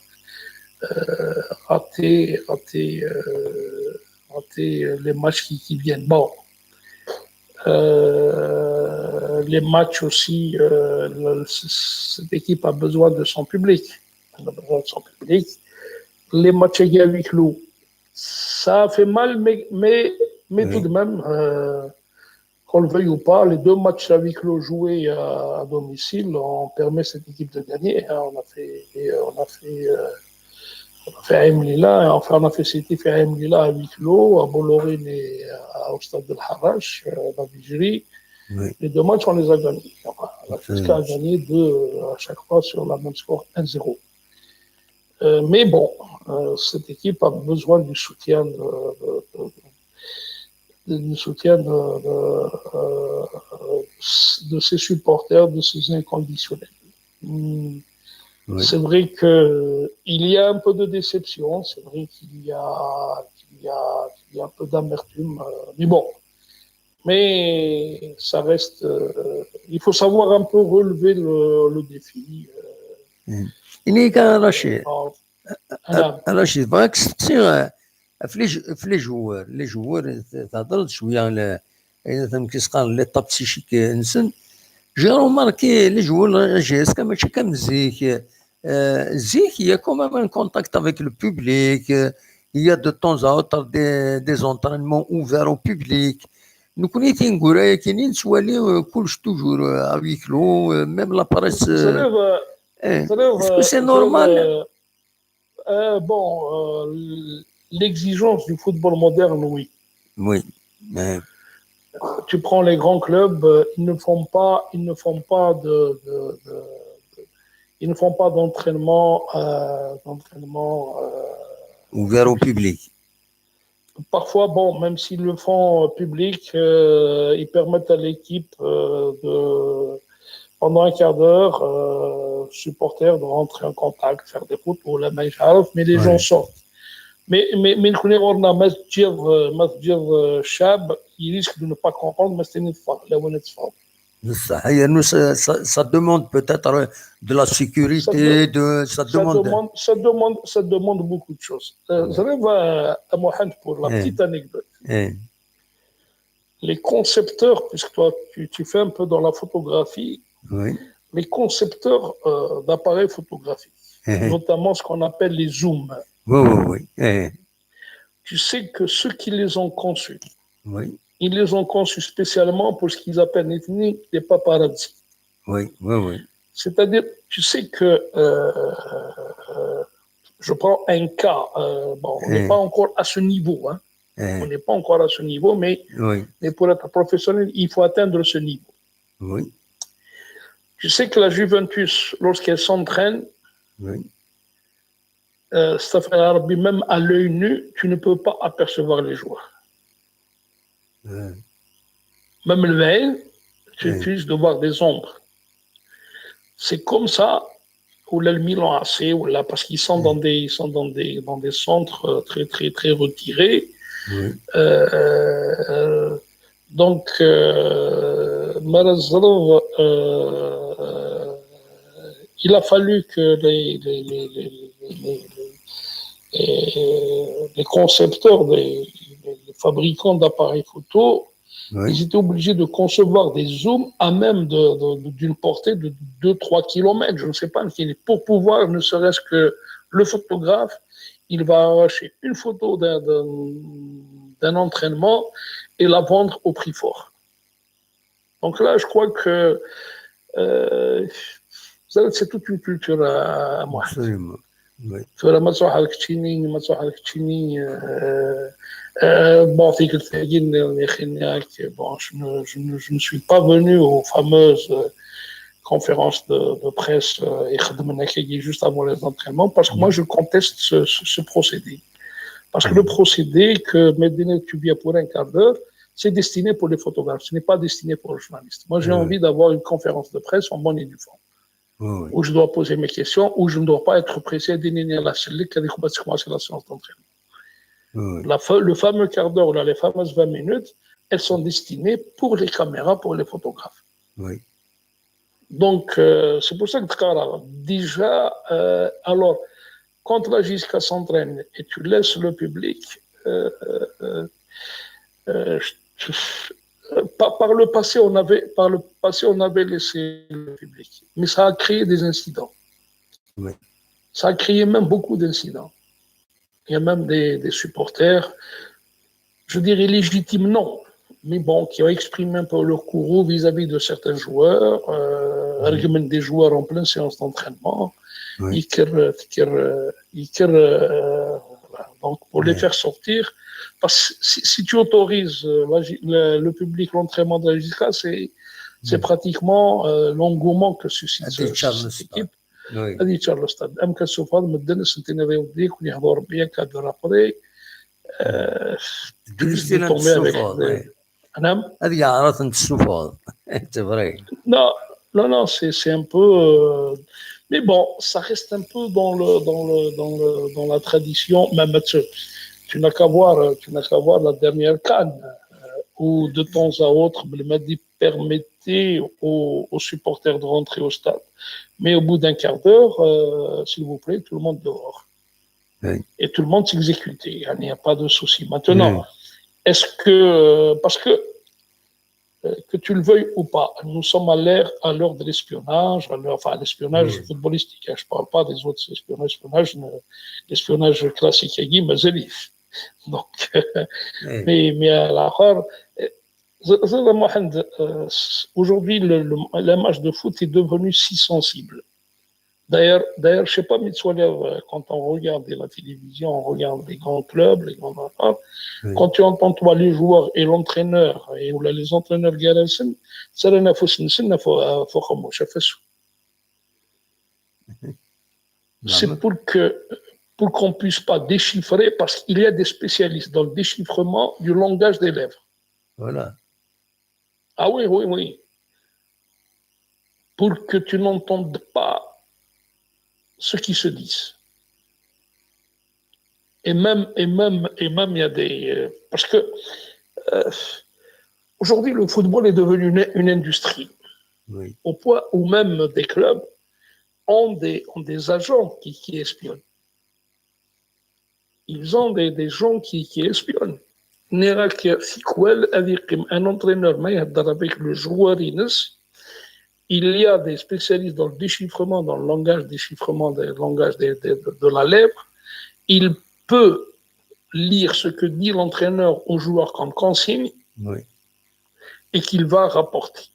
euh, rater, rater, euh, rater les matchs qui, qui viennent. Bon, euh, les matchs aussi, euh, le- cette équipe a besoin de son public. Elle a besoin de son public. Les matchs à huis clos, ça fait mal, mais, mais, mais Oui. Tout de même, euh, qu'on le veuille ou pas, les deux matchs à huis clos joués à, à domicile ont permis à cette équipe de gagner. Hein. On a fait, euh, on a fait, euh, on a fait Aïm Lila, enfin on a fait City, fait Aïm Lila à huis clos, à Bolloré, mais à, au stade de l'Harash, euh, la Vigerie. Oui. Les deux matchs, on les a gagnés. Enfin, la Absolument. J S K a gagné deux euh, à chaque fois sur la même score, un zéro. Euh, mais bon, euh, cette équipe a besoin du soutien de, de- de- du soutien de, de, euh, de ses supporters, de ses inconditionnels. Hmm. Oui. C'est vrai que il y a un peu de déception, c'est vrai qu'il y a, qu'il y a, qu'il y a un peu d'amertume, euh, mais bon. Mais ça reste, euh, il faut savoir un peu relever le, le défi. Euh, Inika Rachid, en- Voilà. Rachid, bɣiɣ ad k-saqsiɣ ɣef les jou- ɣef les joueurs, les joueurs, tehḍreḍ cwiya على ayen amek i s-qqaren l'état psychique-nsen. J'ai remarqué les joueurs de la J S K mačči comme zik. Euh, zik, il y a quand même un contact avec le public. Euh, il y a de temps à autre des, des entraînements ouverts au public. Nekkni tineggura-agi nettwali euh, kullec toujours euh, à huis clos, euh, même la presse. Euh, Ẓriɣ, eh, ẓriɣ, est-ce que c'est ẓriɣ, normal? Euh, euh, bon, euh, l'exigence du football moderne, oui. Oui. Eh, Tu prends les grands clubs, euh, ils ne font pas, ils ne font pas de, de- de- ils ne font pas d'entraînement, euh, d'entraînement. Euh, ouvert au public. Parfois, bon, même s'ils le font euh, public, euh, ils permettent à l'équipe euh, de, pendant un quart d'heure, euh, supporters de rentrer en contact, faire des photos, la main, mais les Ouais. gens sortent. Mais, mais, mais le Kounéor, on a Masdjir, euh, Masdjir, euh, Chab, il risque de ne pas comprendre, mais c'est une fois, la honnête fois. Ça, ça, ça, ça demande peut-être de la sécurité, Ça de- de, ça Ça demande. demande, ça, demande, ça demande beaucoup de choses. Euh, Ouais. J'arrive à, à Mohamed pour la Ouais. Petite anecdote. Eh, Les concepteurs, puisque toi, tu, tu fais un peu dans la photographie, oui. Les concepteurs euh, d'appareils photographiques, Eh, notamment ce qu'on appelle les zooms. Oui, oui, oui. Eh, Tu sais que ceux qui les ont conçus, oui, ils les ont conçus spécialement pour ce qu'ils appellent les, les paparazzi. oui, oui, oui. C'est-à-dire, tu sais que euh, euh, je prends un cas, euh, bon, on n'est Mm. pas encore à ce niveau, hein, On n'est pas encore à ce niveau, mais, mais pour être professionnel, il faut atteindre ce niveau. Tu sais que la Juventus, lorsqu'elle s'entraîne, euh, même à l'œil nu, tu ne peux pas apercevoir les joueurs. Même le mail, tu risques de voir des ombres. C'est comme ça, ou le Milan A C, ou là, parce qu'ils sont dans des, ils sont dans des, dans des centres euh, très, très, très retirés. Euh, euh, donc, euh, Marazov, euh, il a fallu que les, les, les, les, les, les, les concepteurs, des, les fabricants d'appareils photo, ils étaient obligés de concevoir des zooms à même de, de, d'une portée de deux trois kilomètres, je ne sais pas, pour pouvoir, ne serait-ce que le photographe, il va arracher une photo d'un, d'un, d'un entraînement et la vendre au prix fort. Donc là, je crois que euh, c'est toute une culture à, à moi. Absolument. Oui. Tura ma tṛuḥeḍ keččini, ma tṛuḥeḍ keččini, euh, euh, bon, tikkelt-agi, bon, je ne, je, ne, je ne suis pas venu aux fameuses euh, conférences de, de presse euh, et juste avant les entraînements, parce que moi, je conteste ce, ce, ce procédé. Parce que le procédé que Medina Tubiya pour un quart d'heure, c'est destiné pour les photographes, ce n'est pas destiné pour le journaliste. Moi, j'ai envie d'avoir une conférence de presse en bonne et due forme, où je dois poser mes questions, où je ne dois pas être pressé de donner la séance d'entraînement. La, le fameux quart d'heure, là, les fameuses vingt minutes, elles sont destinées pour les caméras, pour les photographes. Oui. Donc, euh, c'est pour ça que déjà, euh, alors, quand la JSK s'entraîne et tu laisses le public, euh, euh, euh, par, par, le passé, on avait, par le passé, on avait laissé le public. Mais ça a créé des incidents. Oui. Ça a créé même beaucoup d'incidents. Il y a même des, des supporters, je dirais légitimes, non, mais bon, qui ont exprimé un peu leur courroux vis-à-vis de certains joueurs, euh, des joueurs en pleine séance d'entraînement, Oui. يكر يكر يكر euh, donc pour les faire sortir, parce que si, si tu autorises euh, la- le, le public, l'entraînement de la JSK, c'est c'est pratiquement euh, l'engouement que suscite هذه ce- تشارج cette الستاد. équipe. Oui. هذه تشارج الستاد. أم كتشوف هذا مدن سنتيني ريو ديك وني هضور بيا كادر أبري. تجلس لنا تسوفوض، إيه. نعم. هذه عرفت تسوفوض. C'est vrai. Non, non, non, c'est c'est un peu. Euh, mais bon, ça reste un peu dans, le, dans, le, dans, le, dans la tradition. Même tu, tu n'as qu'à voir, euh, tu n'as qu'à voir la dernière CAN, euh, où de temps à autre, Belmadi permettait aux, aux supporters de rentrer au stade. Mais au bout d'un quart d'heure, euh, s'il vous plaît, tout le monde dehors. Oui. Et tout le monde s'exécutait. Il n'y a pas de souci. Maintenant, Oui. Est-ce que, euh, parce que, euh, que tu le veuilles ou pas, nous sommes à l'ère, à l'heure de l'espionnage, à l'heure, enfin, l'espionnage Oui. footballistique, hein, je ne parle pas des autres espionnages, espionnage, euh, l'espionnage classique, il y a Guy Mazeli. Donc, Oui. mais, mais à la fois, euh, Zé- Zé Mohamed, euh, aujourd'hui, le, le, le match de foot est devenu si sensible. D'ailleurs, d'ailleurs, je sais pas, Mitsualev, euh, quand on regarde la télévision, on regarde les grands clubs, les grands affaires, Oui. Quand tu entends, toi, les joueurs et l'entraîneur, et ou les entraîneurs Garelsen, c'est un info, c'est un info, euh, faut comme moi, je fais ça. C'est pour que, pour qu'on puisse pas déchiffrer, parce qu'il y a des spécialistes dans le déchiffrement du langage des lèvres. Voilà. Ah oui, oui, oui. Pour que tu n'entendes pas ce qui se dit. Et même, et même, et même, il y a des. Euh, parce que euh, aujourd'hui, le football est devenu une, une industrie, Oui. Au point où même des clubs ont des, ont des agents qui, qui espionnent. Ils ont des, des gens qui, qui espionnent. نرى كيفاش un entraîneur ما يهضر avec le joueur, il y a des spécialistes dans le déchiffrement, dans le langage déchiffrement, dans le langage des- des- de la lèvre. Il peut lire ce que dit l'entraîneur au joueur comme consigne Oui. Et qu'il va rapporter.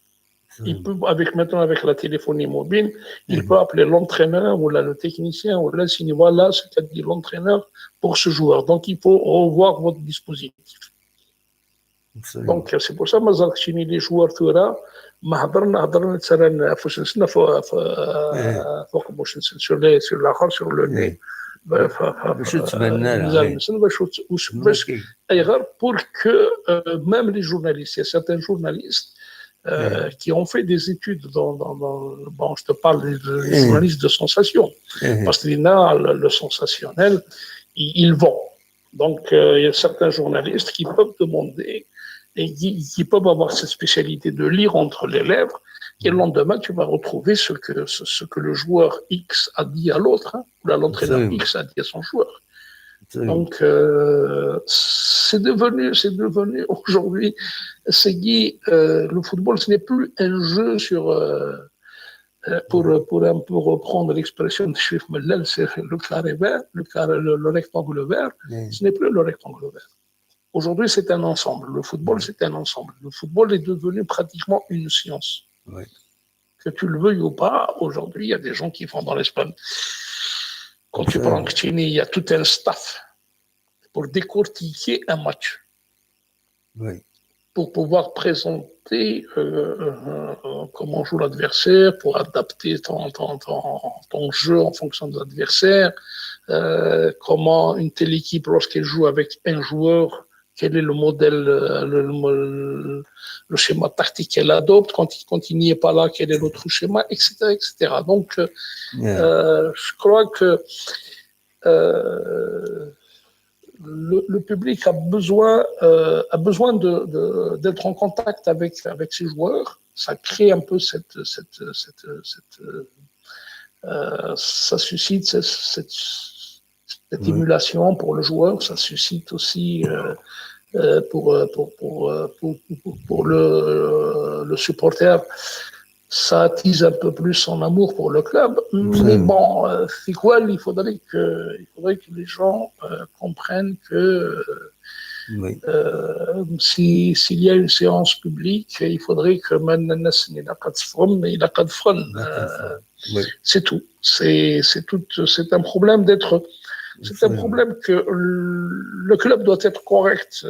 Il peut, avec maintenant avec la téléphonie mobile, il peut appeler l'entraîneur ou là, le technicien ou là, il dit, voilà ce qu'a dit l'entraîneur pour ce joueur. Donc il faut revoir votre dispositif. Donc c'est pour ça مازال كاينين les joueurs ثورة ما هضرنا هضرنا تسرن فوسنسنا فوق فوسنسن sur les sur la sur le nez. باش تتبنى باش باش ايغار pour que même les journalistes, il y a certains journalistes euh, qui ont fait des études dans, dans, dans, bon, je te parle des, des journalistes de sensation, parce qu'il y a le, le sensationnel, ils, ils vont. Donc, euh, il y a certains journalistes qui peuvent demander et qui, qui peuvent avoir cette spécialité de lire entre les lèvres, et le lendemain, tu vas retrouver ce que, ce, ce que le joueur X a dit à l'autre, hein, ou l'entraîneur X a dit à son joueur. Donc, euh, c'est devenu, c'est devenu aujourd'hui, c'est dit, euh, le football, ce n'est plus un jeu sur, euh, euh, pour, pour un peu reprendre l'expression de Chérif Mellal, c'est le carré vert, le, carré, le, le rectangle vert, ce n'est plus le rectangle vert. Aujourd'hui, c'est un ensemble. Le football, c'est un ensemble. Le football est devenu pratiquement une science. Que tu le veuilles ou pas, aujourd'hui, il y a des gens qui font dans l'Espagne. Quand tu prends Kchini, il y a tout un staff pour décortiquer un match. Pour pouvoir présenter euh, euh, comment joue l'adversaire, pour adapter ton, ton, ton, ton, jeu en fonction de l'adversaire, euh, comment une telle équipe, lorsqu'elle joue avec un joueur, quel est le modèle, le, le, le schéma tactique qu'elle adopte, quand, quand il n'y est pas là, quel est l'autre schéma, et cetera, et cetera. Donc, euh, je crois que euh, le, le, public a besoin, euh, a besoin de, de, d'être en contact avec, avec ses joueurs. Ça crée un peu cette, cette, cette, cette euh, ça suscite cette, cette, cette, émulation pour le joueur, ça suscite aussi euh, euh, pour, pour, pour, pour, pour, le, le supporter ça attise un peu plus son amour pour le club. Mais bon, euh, c'est quoi, il faudrait que, il faudrait que les gens euh, comprennent que euh, si, s'il y a une séance publique, il faudrait que c'est tout. C'est, c'est tout. C'est, c'est un problème d'être. C'est un problème que le club doit être correct.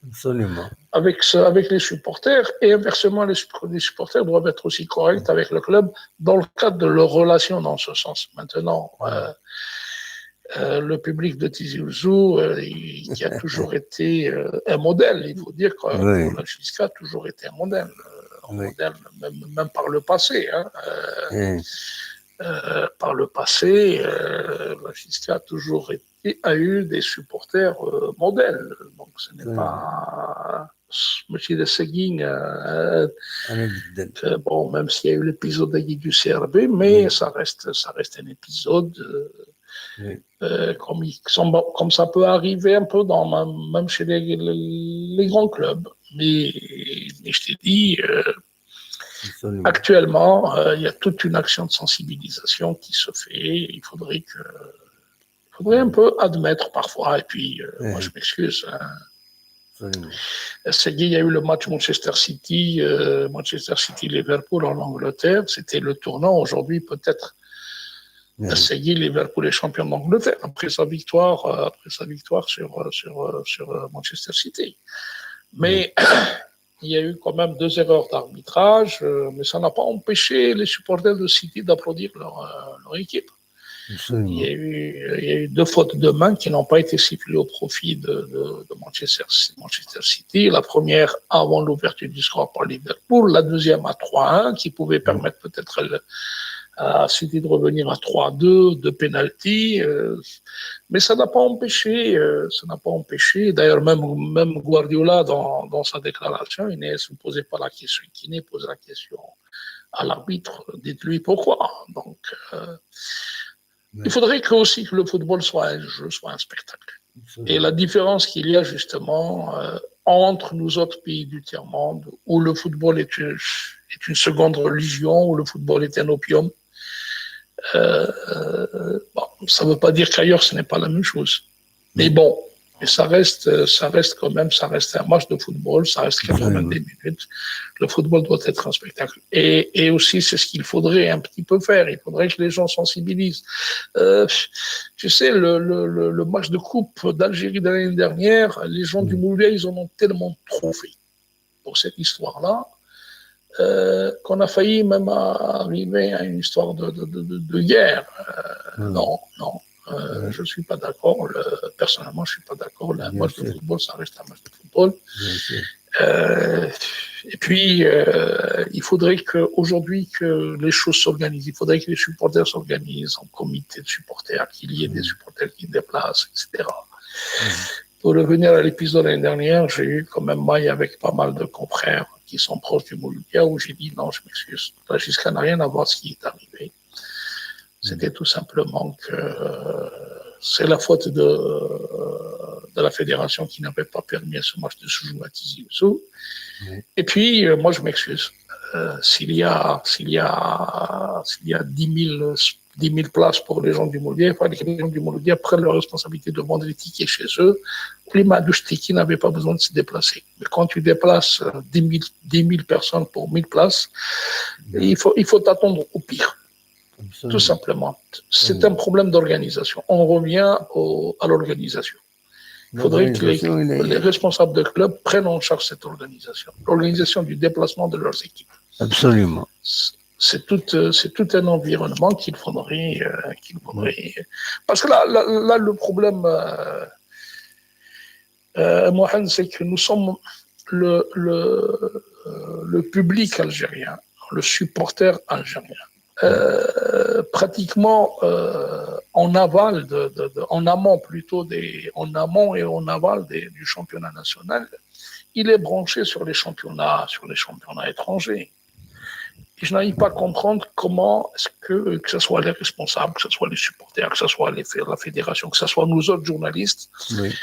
Absolument. Avec, avec les supporters et inversement, les, les, supporters doivent être aussi corrects avec le club dans le cadre de leur relation dans ce sens. Maintenant, euh, euh, le public de Tizi Ouzou, euh, qui a toujours été euh, un modèle, il faut dire que oui. Jusqu'à a toujours été un modèle, un oui. modèle même, même, par le passé. Hein, oui. par le passé, euh, Jusqu'à a toujours été a eu des supporters euh, modèles. Donc ce n'est oui. pas Monsieur de Seguin, euh, bon, même s'il y a eu l'épisode du C R B, mais oui. ça reste, ça reste un épisode euh, oui. euh, comme, comme, ça peut arriver un peu dans même chez les, les, les grands clubs. Mais, mais je t'ai dit, euh, actuellement, euh, il y a toute une action de sensibilisation qui se fait. Il faudrait que, il faudrait un peu admettre parfois. Et puis, euh, oui. moi, je m'excuse. Hein. Ça y est, il y a eu le match Manchester City, euh, Manchester City Liverpool en Angleterre. C'était le tournant. Aujourd'hui, peut-être, oui. Ça y est, Liverpool est champion d'Angleterre après sa victoire, euh, après sa victoire sur, sur, sur Manchester City. Mais oui. Il y a eu quand même deux erreurs d'arbitrage, euh, mais ça n'a pas empêché les supporters de City d'applaudir leur, euh, leur équipe. Il y, a eu, il y, a eu, deux fautes de main qui n'ont pas été sifflées au profit de, de, de Manchester, Manchester, City. La première avant l'ouverture du score par Liverpool, la deuxième à trois un qui pouvait permettre peut-être à City de revenir à trois deux, de penalty. Euh, mais ça n'a pas empêché, euh, ça n'a pas empêché. D'ailleurs, même, même Guardiola, dans, dans sa déclaration, il ne se posait pas la question, qui ne pose la question à l'arbitre, dites-lui pourquoi. Donc, euh, il faudrait que aussi que le football soit un jeu, soit un spectacle. Et la différence qu'il y a justement euh, entre nous autres pays du tiers-monde, où le football est une, est une seconde religion, où le football est un opium, euh, bon, ça ne veut pas dire qu'ailleurs ce n'est pas la même chose. Mais bon, Mais ça reste, ça reste quand même, ça reste un match de football, ça reste quatre-vingt-dix minutes. Le football doit être un spectacle. Et, et aussi, c'est ce qu'il faudrait un petit peu faire. Il faudrait que les gens sensibilisent. Euh, tu sais, le, le, le, match de coupe d'Algérie de l'année dernière, les gens du Moulay, ils en ont tellement trop fait pour cette histoire-là, euh, qu'on a failli même arriver à une histoire de, de, de, de guerre. Euh, Non, non. Euh, je ne suis pas d'accord. Personnellement, je ne suis pas d'accord. Un match de football, ça reste un match de football. Euh, et puis, euh, il faudrait qu'aujourd'hui que les choses s'organisent. Il faudrait que les supporters s'organisent en comité de supporters, qu'il y ait des supporters qui déplacent, et cetera. Pour revenir à l'épisode l'année dernière, j'ai eu quand même maille avec pas mal de confrères qui sont proches du Mouloudia où j'ai dit non, je m'excuse. La Giscard n'a rien à voir ce qui est arrivé. C'était tout simplement que c'est la faute de, de la fédération qui n'avait pas permis à ce match de se jouer à Tizi Ouzou. Et puis, euh, moi, je m'excuse. Euh, s'il y a, s'il y a, s'il y a dix mille, dix mille places pour les gens du Moulay, il faut que les gens du Moulay prennent leur responsabilité de vendre les tickets chez eux. Les Madouche Tiki n'avaient pas besoin de se déplacer. Mais quand tu déplaces euh, dix mille, dix mille personnes pour mille places, il faut, il faut t'attendre au pire. Tout simplement. C'est un problème d'organisation. On revient au, à l'organisation. Il faudrait que les, les responsables de club prennent en charge cette organisation, l'organisation du déplacement de leurs équipes. Absolument. C'est tout, euh, c'est tout un environnement qu'il faudrait, euh, qu'il faudrait. Parce que là, là, là, le problème, euh, euh, Mohamed, c'est que nous sommes le, le, euh, le public algérien, le supporter algérien. Euh, pratiquement euh, en aval, de, de, de, en amont plutôt, des, en amont et en aval des, du championnat national, il est branché sur les championnats, sur les championnats étrangers. Et je n'arrive pas à comprendre comment est-ce que, que ce soit les responsables, que ce soit les supporters, que ce soit les, la fédération, que ce soit nous autres journalistes, oui.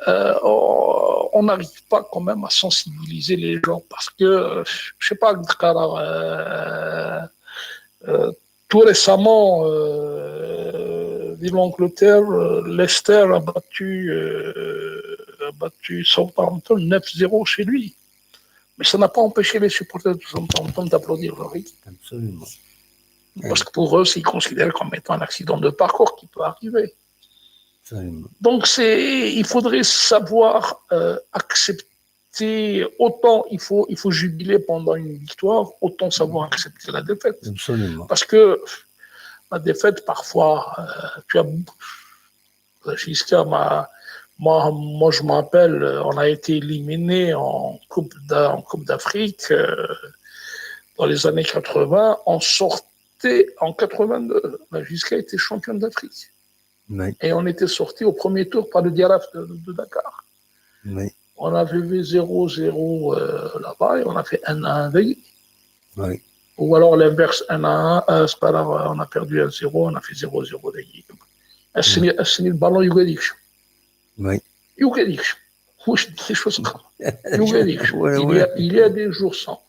euh, on n'arrive pas quand même à sensibiliser les gens parce que, euh, je sais pas, euh, euh, tout récemment, euh, l'Angleterre, euh, Leicester a battu, euh, a battu Southampton neuf zéro chez lui. Mais ça n'a pas empêché les supporters de Southampton d'applaudir leur équipe. Absolument. Parce que pour eux, ils considèrent comme étant un accident de parcours qui peut arriver. Absolument. Donc, c'est, il faudrait savoir euh, accepter. Autant il faut, il faut jubiler pendant une victoire, autant savoir accepter la défaite. Absolument. Parce que la défaite, parfois, euh, tu as. Jusqu'à ma, moi, moi, je m'appelle, on a été éliminé en Coupe d'Afrique euh, dans les années quatre-vingts. On sortait en quatre-vingt-deux. La Giscard était championne d'Afrique. Oui. Et on était sorti au premier tour par le Diaraf de, de Dakar. Oui. On avait fait zéro zéro euh, là-bas et on a fait un un. Oui. Ou alors l'inverse, un un, euh, c'est pas grave, on a perdu un zéro, on a fait zéro zéro. Ass-nni le ballon, il y a des choses. Oui. Il y a des choses. Il y a des jours sans.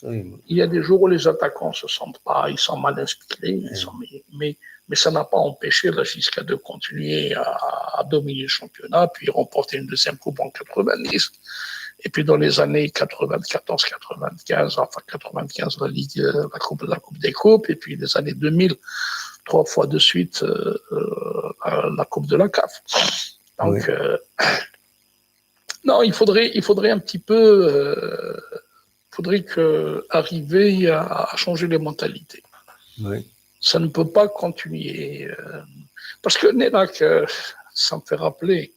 Il y a des jours où les attaquants ne se sentent pas, ils sont mal inspirés, ils sont, mais, mais, mais ça n'a pas empêché la Giscard de continuer à, à dominer le championnat, puis remporter une deuxième coupe en quatre-vingt-dix. Et puis dans les années quatre-vingt-quatorze quatre-vingt-quinze, enfin quatre-vingt-quinze, la Ligue, euh, la Coupe, la Coupe des Coupes, et puis les années deux mille, trois fois de suite, euh, euh, la Coupe de la CAF. Donc, oui. euh, non, il faudrait, il faudrait un petit peu, euh, faudrait que arriver à, à changer les mentalités. Oui. Ça ne peut pas continuer. Euh, parce que Nénac, euh, ça me fait rappeler,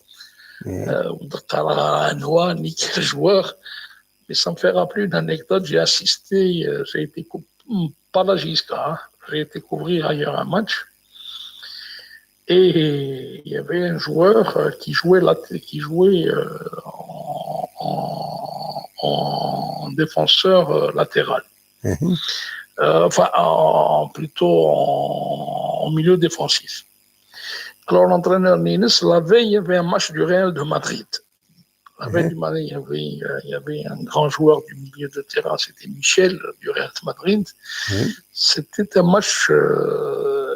euh, un joueur, mais ça me fait rappeler une anecdote. J'ai assisté, euh, j'ai été coupé par la Giscard, hein, j'ai été couvrir ailleurs un match. Et il y avait un joueur euh, qui jouait, là, qui jouait euh, en, en, en, défenseur euh, latéral. Mmh. Euh, enfin, en, plutôt en, en, milieu défensif. Alors, l'entraîneur Nines, la veille, il y avait un match du Real de Madrid. La veille, mmh. du Madrid, il y, avait, euh, il y avait un grand joueur du milieu de terrain, c'était Michel du Real de Madrid. Mmh. C'était un match euh,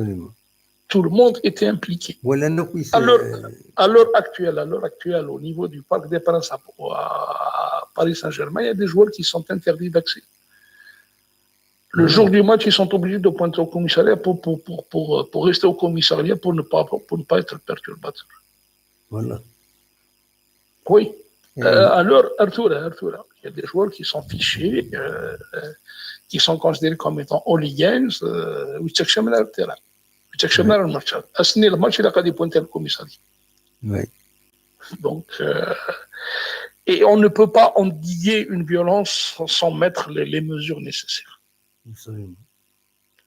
Absolument. Tout le monde était impliqué. Voilà, donc oui, c'est- Alors, à l'heure actuelle, à l'heure actuelle, au niveau du Parc des Princes à, à Paris Saint-Germain, il y a des joueurs qui sont interdits d'accès. Le Ah. Jour du match, ils sont obligés de pointer au commissariat pour, pour, pour, pour, pour rester au commissariat pour ne pas, pour ne pas être perturbateurs. Voilà. Oui. Et- Euh, alors, Arthur, Arthur, il y a des joueurs qui sont fichés, euh, euh, qui sont considérés comme étant hooligans, euh, ou check le terrain. Ou check le match. Ass-nni lmatch, il a pas pointé au commissariat. Oui. Donc, euh, et on ne peut pas endiguer une violence sans, sans mettre les, les mesures nécessaires. Absolument.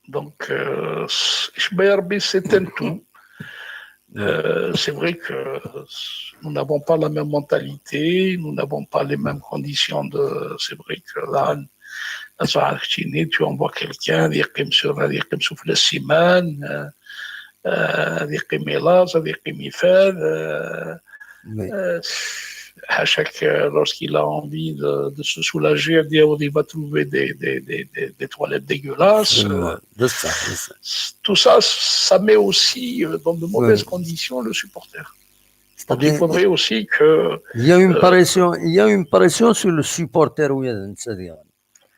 Donc, euh, je c'est un tout. Euh, c'est vrai que nous n'avons pas la même mentalité, nous n'avons pas les mêmes conditions de. C'est vrai que là, tu envoies quelqu'un, il y a comme sur, il y a comme souffle la semaine, euh, euh, il y a comme là, ça, il y a comme il fait, euh, Oui. euh, à chaque, euh, lorsqu'il a envie de, de se soulager, il va trouver des, des, des, des, des toilettes dégueulasses. Absolument. Euh, De ça, de ça. Tout ça, ça met aussi euh, dans de mauvaises Oui. Conditions le supporter. Donc il C'est-à-dire, faudrait aussi que, il y a une euh, pression, il y a une pression sur le supporter, oui, c'est-à-dire.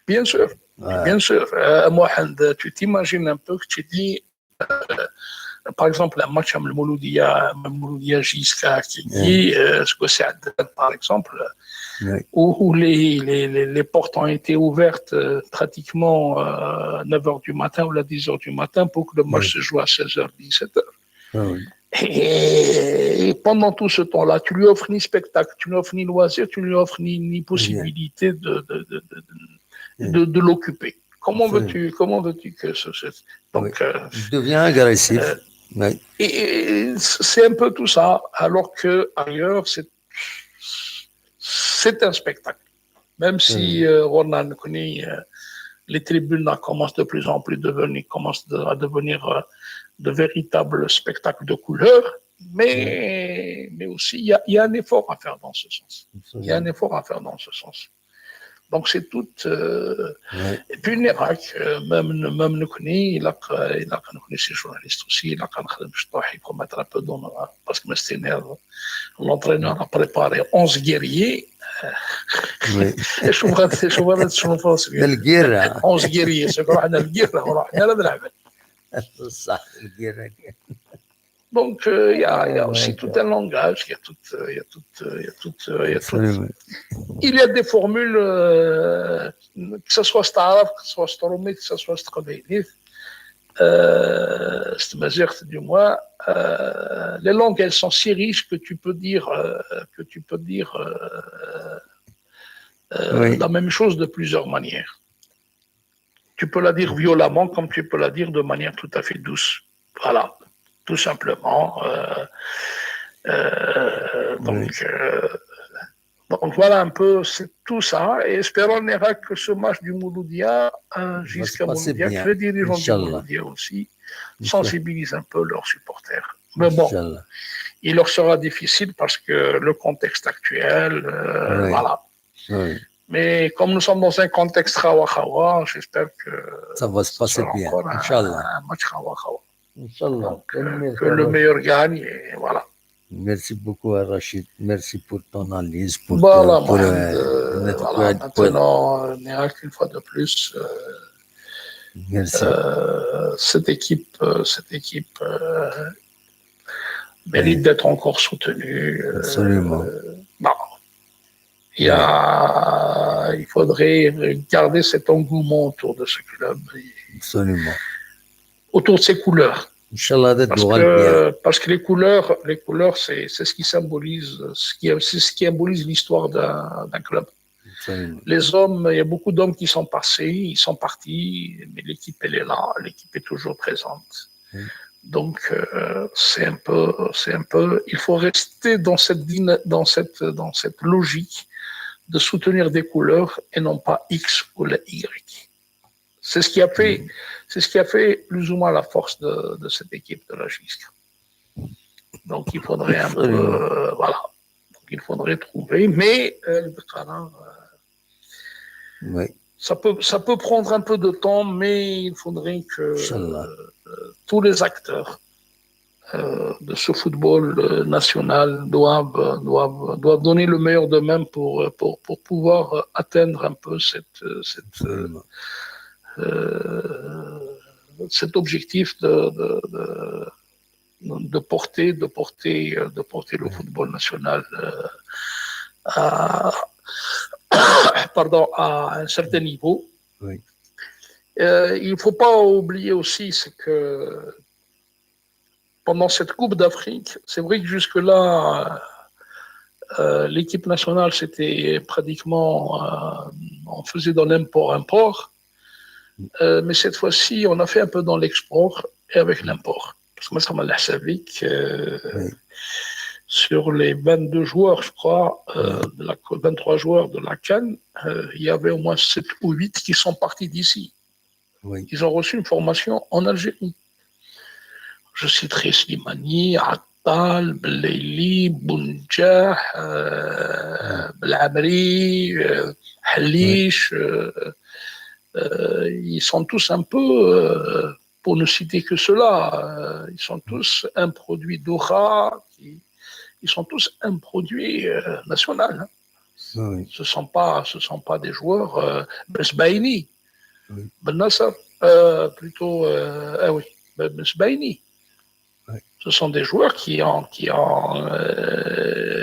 Bien sûr, Ouais. Bien sûr. Euh, Mohamed, tu t'imagines un peu que tu dis, euh, par exemple, un match à Mouloudia, Mouloudia J S K, qui Ouais. dit, euh, ce que c'est, par exemple, Ouais. où, où les, les, les, les portes ont été ouvertes euh, pratiquement euh, neuf heures du matin ou à dix heures du matin pour que le match Ouais. Se joue à seize heures, dix-sept heures. Ah oui. Et, et pendant tout ce temps-là, tu lui offres ni spectacle, tu lui offres ni loisir, tu lui offres ni, ni possibilité de, de, de, de, de, de l'occuper. Comment Absolument. Veux-tu, comment veux-tu que ce, ce- donc Oui. euh, Il devient agressif. Euh, Oui. et c'est un peu tout ça, alors que ailleurs c'est c'est un spectacle. Même si Oui. euh, on a connu, euh, les tribunes là commencent de plus en plus devenir, commencent de- à devenir euh, de véritables spectacles de couleurs, mais mais aussi il y a, il y a un effort à faire dans ce sens. Il y a un effort à faire dans ce sens. Donc c'est tout. Euh, Ouais. Et puis Nérac, euh, même même nous connaît, il a il a connu ces journalistes aussi, il a quand même je dois mettre un peu dans parce que c'est l'entraîneur a préparé onze guerriers. Oui. Et je vois, je vois là, je vois, La guerre. onze guerriers, c'est quoi la guerre, voilà, la guerre. Ça, la guerre. Donc, euh, il y a, il y a Ouais, aussi ouais. Tout un langage, il y a tout, euh, il y a tout, euh, il y a tout, euh, il y a tout. Absolument. Il y a des formules, euh, que ce soit Staraf, que ce soit Stormé, que ce soit Strobénif, euh, c'est ma zerte du moins. Euh, les langues, elles sont si riches que tu peux dire, euh, que tu peux dire euh, euh, Oui. La même chose de plusieurs manières. Tu peux la dire violemment comme tu peux la dire de manière tout à fait douce. Voilà, tout simplement. Euh, euh, donc, Oui. euh, donc voilà un peu, c'est tout ça. Et espérons Nérac que ce match du Mouloudia, euh, Va se jusqu'à passer Mouloudia, bien, que les dirigeants du Inch'Allah. Mouloudia aussi Inch'Allah. Sensibilisent un peu leurs supporters. Mais bon, Inch'Allah. Il leur sera difficile parce que le contexte actuel, euh, Oui. Voilà. Oui. Mais comme nous sommes dans un contexte hawa hawa, j'espère que Ça va se ce passer sera bien, encore un, Inch'Allah. Un match hawa hawa. Inch'Allah. Donc, euh, que le meilleur gagne, et voilà. Merci beaucoup à Rachid. Merci pour ton analyse. Pour Voilà, pour, Mohamed, euh, voilà. Maintenant, euh, Nérac, une fois de plus, euh, Merci. Euh, cette équipe, euh, cette équipe euh, mérite d'être encore soutenue. Euh, Absolument. Bon. Il y a, il faudrait garder cet engouement autour de ce club, Absolument. Autour de ses couleurs. Inch'Allah, parce que, parce que les couleurs, les couleurs, c'est ce qui symbolise, ce qui, c'est ce qui symbolise l'histoire d'un club. Absolument. Les hommes, il y a beaucoup d'hommes qui sont passés, ils sont partis, mais l'équipe, elle est là, l'équipe est toujours présente. Oui. Donc, euh, c'est un peu, c'est un peu, il faut rester dans cette, dans cette, dans cette logique de soutenir des couleurs et non pas X ou la Y. C'est ce qui a fait, c'est ce qui a fait plus ou moins la force de, de cette équipe de la J S K. Donc il faudrait un peu, euh, voilà. Donc il faudrait trouver, mais euh, oui. ça peut, ça peut prendre un peu de temps, mais il faudrait que euh, tous les acteurs euh, de ce football euh, national doivent, doivent, doivent donner le meilleur d'eux-mêmes pour, pour, pour pouvoir atteindre un peu cette, cette, euh, cet objectif de, de, de, de porter, de porter, de porter le football national euh, à, pardon, à un certain niveau. Oui. Euh, il ne faut pas oublier aussi, c'est que pendant cette Coupe d'Afrique, c'est vrai que jusque-là, euh, l'équipe nationale, c'était pratiquement, euh, on faisait dans l'import-import. Euh, mais cette fois-ci, on a fait un peu dans l'export et avec l'import. Parce que moi, ça m'a l'air que euh, oui. Sur les vingt-deux joueurs, je crois, euh, de la, vingt-trois joueurs de la CAN, euh, il y avait au moins sept ou huit qui sont partis d'ici. Oui. Ils ont reçu une formation en Algérie. Je citerai Slimani, Attal, Belaili, Bounjah, euh, Belamri, euh, Halish. Oui. Euh, ils sont tous un peu, euh, pour ne citer que ceux-là, euh, ils sont tous un produit Doha, ils sont tous un produit euh, national. Hein. Oui. Ce ne sont pas, ce sont pas des joueurs euh, Besbaini, oui. Ben Nasser, euh, plutôt, euh, ah oui, Besbaini. Oui. Ce sont des joueurs qui ont, qui ont, euh,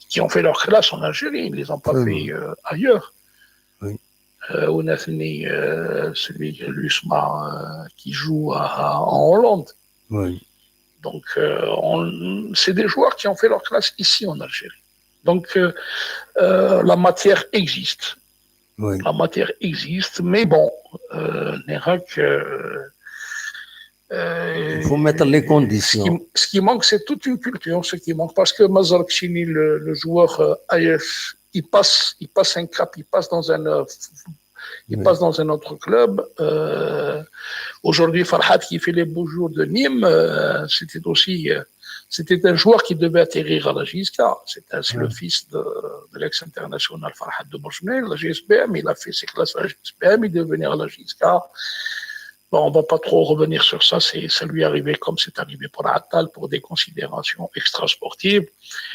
qui ont fait leur classe en Algérie, ils ne les ont pas Oui. fait euh, ailleurs. Oui. Euh, Ounathni, euh, celui l'USMA euh, qui joue à, en Hollande. Oui. Donc, euh, c'est des joueurs qui ont fait leur classe ici en Algérie. Donc, euh, euh, la matière existe. Oui. La matière existe, mais bon, euh, n'est que. Euh, il faut mettre les conditions. Ce qui, ce qui manque, c'est toute une culture. Ce qui manque, parce que Mazar Kchini, le, le joueur euh, A F, il passe, il passe un cap, il passe dans un, euh, il oui. passe dans un autre club. Euh, Aujourd'hui, Farhat qui fait les beaux jours de Nîmes, euh, c'était aussi, euh, c'était un joueur qui devait atterrir à la J S K. C'est oui. le fils de, de l'ex-international Farhat de Boursemé, la G S B M. Il a fait ses classes à la G S B M, il devait venir à la J S K. Bon, on ne va pas trop revenir sur ça, c'est, ça lui est arrivé comme c'est arrivé pour Attal, pour des considérations extrasportives,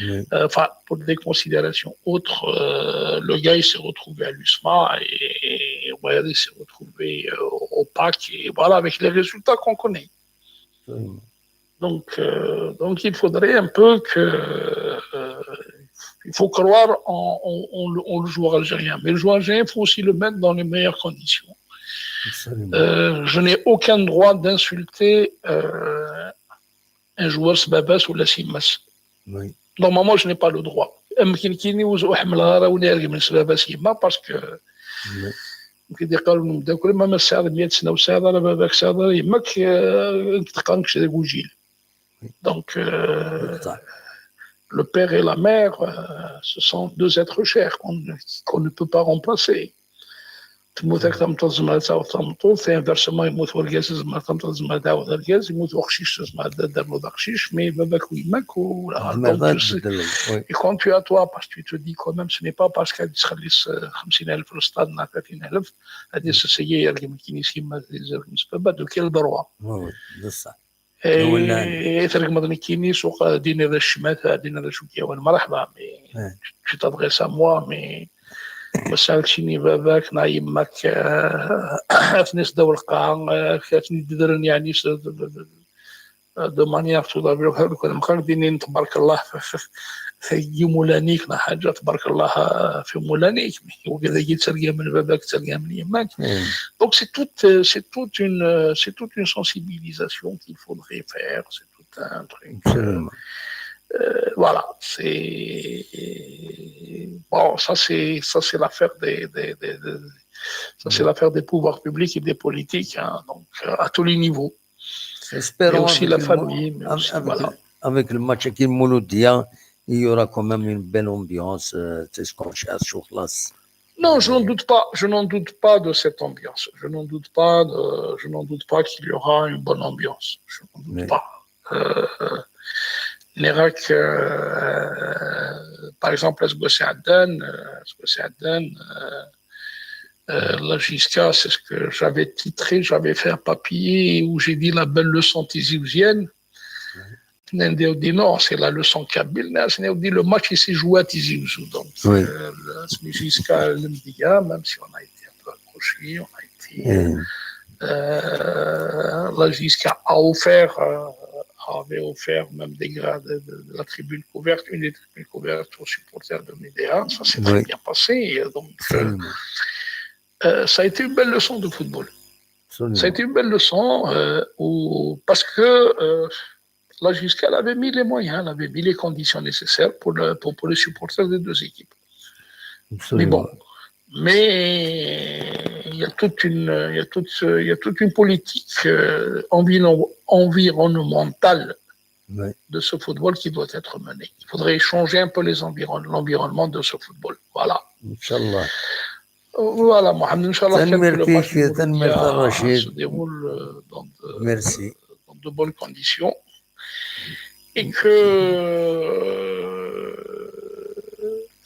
oui. euh, enfin, pour des considérations autres. Euh, le gars, il s'est retrouvé à l'USMA et, et ouais, il s'est retrouvé euh, au PAC, et voilà, avec les résultats qu'on connaît. Oui. Donc, euh, donc, il faudrait un peu que. Euh, il faut croire en, en, en, en, le joueur algérien. Mais le joueur algérien, il faut aussi le mettre dans les meilleures conditions. Absolument. Euh, je n'ai aucun droit d'insulter euh, un joueur Sbabas ou la Simas. Oui. Normalement, je n'ai pas le droit. يمكن كيني وزوحم الغارة ونرجع من سبابة سيما parce que Oui. يمكن يقالوا لهم دا كل ما ما سعد مية سنة وسعد على باباك سعد على يماك آه، انت تقارنك شي وجيل. Donc, euh, صح. le père et la mère, euh, ce sont deux êtres chers qu'on qu'on ne peut pas remplacer. تموت هاك تمطل زعما تعاود تمطل، c'est inversement يموت ورقاز زعما تمطل زعما تعاود ورقاز، يموت وقشيش زعما دار له داقشيش، mais باباك ويماك و زعما donc غير tu sais- تبدل، oui. Et quand tu as toi, parce que tu te dis quand même, ce n'est pas parce qu'elle se خليس خمسين ألف في الستاد ولا ثلاثين ألف، هذه السيئة يرجم كينيس يما يرجم سبابة، de quel droit. Oui, oui, بصح. Et ولا- ترجم كينيس وقا ديني ذا الشمات، ديني ذا شوكيا وين مرحبا، mais إيه. tu t'adresses à moi, mais ما سالتيني باباك نا يماك آه، اثني سداو القاعة آه، كاتني ددرن يعني س- de manière tout à fait كان مخرجيني تبارك الله tagi ulanik neɣ ḥaǧa, tbarek Allah fi ulanik, wigad-agi ttergamen baba-k, ttergamen yemma-k. Donc c'est toute, c'est toute une, c'est toute une sensibilisation qu'il faudrait faire, c'est tout un truc. Euh, voilà, c'est, bon, ça c'est, ça c'est l'affaire des, des, des, des ça c'est l'affaire des pouvoirs publics et des politiques, hein, donc euh, à tous les niveaux. Espérons aussi la famille, mais aussi, avec, voilà. Avec le match avec Mouloudia, il y aura quand même une belle ambiance, euh, c'est ce qu'on cherche sur place. Non, je n'en doute pas. Je n'en doute pas de cette ambiance. Je n'en doute pas. De, je n'en doute pas qu'il y aura une bonne ambiance. Je n'en doute mais... pas. Euh, Nérak, euh, par exemple, est-ce que c'est Aden, euh, est-ce que c'est Aden, euh, euh, la J S K, c'est ce que j'avais titré, j'avais fait un papier où j'ai dit la belle leçon tizi-ouzienne. Nende dit non, c'est la leçon kabyle. Nende dit le match ici joue à Tizi Ouzou. Donc, oui. Euh, la J S K, même si on a été un peu accroché, on a été. Mm. Euh, la J S K a offert, euh, avait offert même des grades de, de, la tribune couverte, une des tribunes couvertes aux supporters de Médéa. Ça s'est très oui. bien passé. Donc, euh, euh, ça a été une belle leçon de football. Absolument. Ça a été une belle leçon euh, où, parce que euh, la J S K avait mis les moyens, elle avait mis les conditions nécessaires pour, le, pour, pour les supporters des deux équipes. Absolument. Mais bon, mais il y a toute une, il y a toute, il y a toute une politique euh, environ, environnementale oui. de ce football qui doit être menée. Il faudrait changer un peu les environ, l'environnement de ce football. Voilà. Inch'Allah. Voilà, Mohamed, Inch'Allah, que le match se déroule euh, dans, de, Merci. dans de bonnes conditions et que,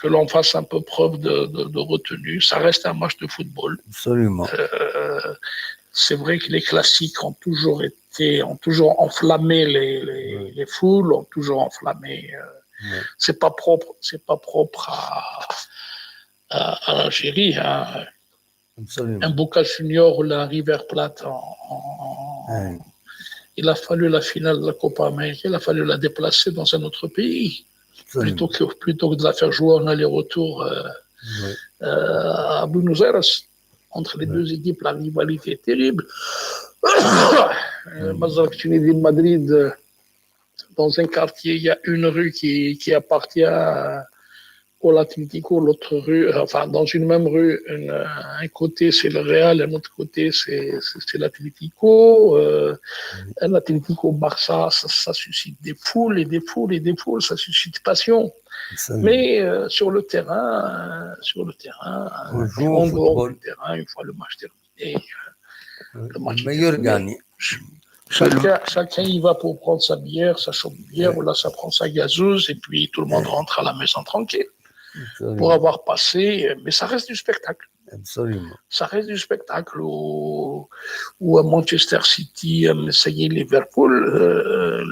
que l'on fasse un peu preuve de, de, de, retenue. Ça reste un match de football. Absolument. Euh, c'est vrai que les classiques ont toujours été, ont toujours enflammé les, les, les foules, ont toujours enflammé. Euh, c'est pas propre, c'est pas propre à, à, à l'Algérie. Hein. Absolument. Un Boca Junior ou la River Plate, en, en, il a fallu la finale de la Copa América, il a fallu la déplacer dans un autre pays. Plutôt que, plutôt que de la faire jouer en aller-retour euh, oui. euh, à Buenos Aires. Entre les oui. deux équipes, la rivalité est terrible. euh, Mazar Madrid, dans un quartier, il y a une rue qui, qui appartient à, au Atlético, l'autre rue, enfin, dans une même rue, une, un côté c'est le Real, un autre côté c'est l'Atlético. Euh, un Atlético Barça, ça, ça, suscite des foules et des foules et des foules, ça suscite passion. Mais euh, sur le terrain, euh, sur le terrain, on joue au football. Terrain, une fois le match terminé, euh, le, match le meilleur gagne. Chacun, chacun y va pour prendre sa bière, sa chaude bière, ouais. Ou là, ça prend sa gazeuse, et puis tout le monde ouais. rentre à la maison tranquille. Absolument. Pour avoir passé, mais ça reste du spectacle. Absolument. Ça reste du spectacle. Ou, ou à Manchester City, ça y est, Liverpool. Euh,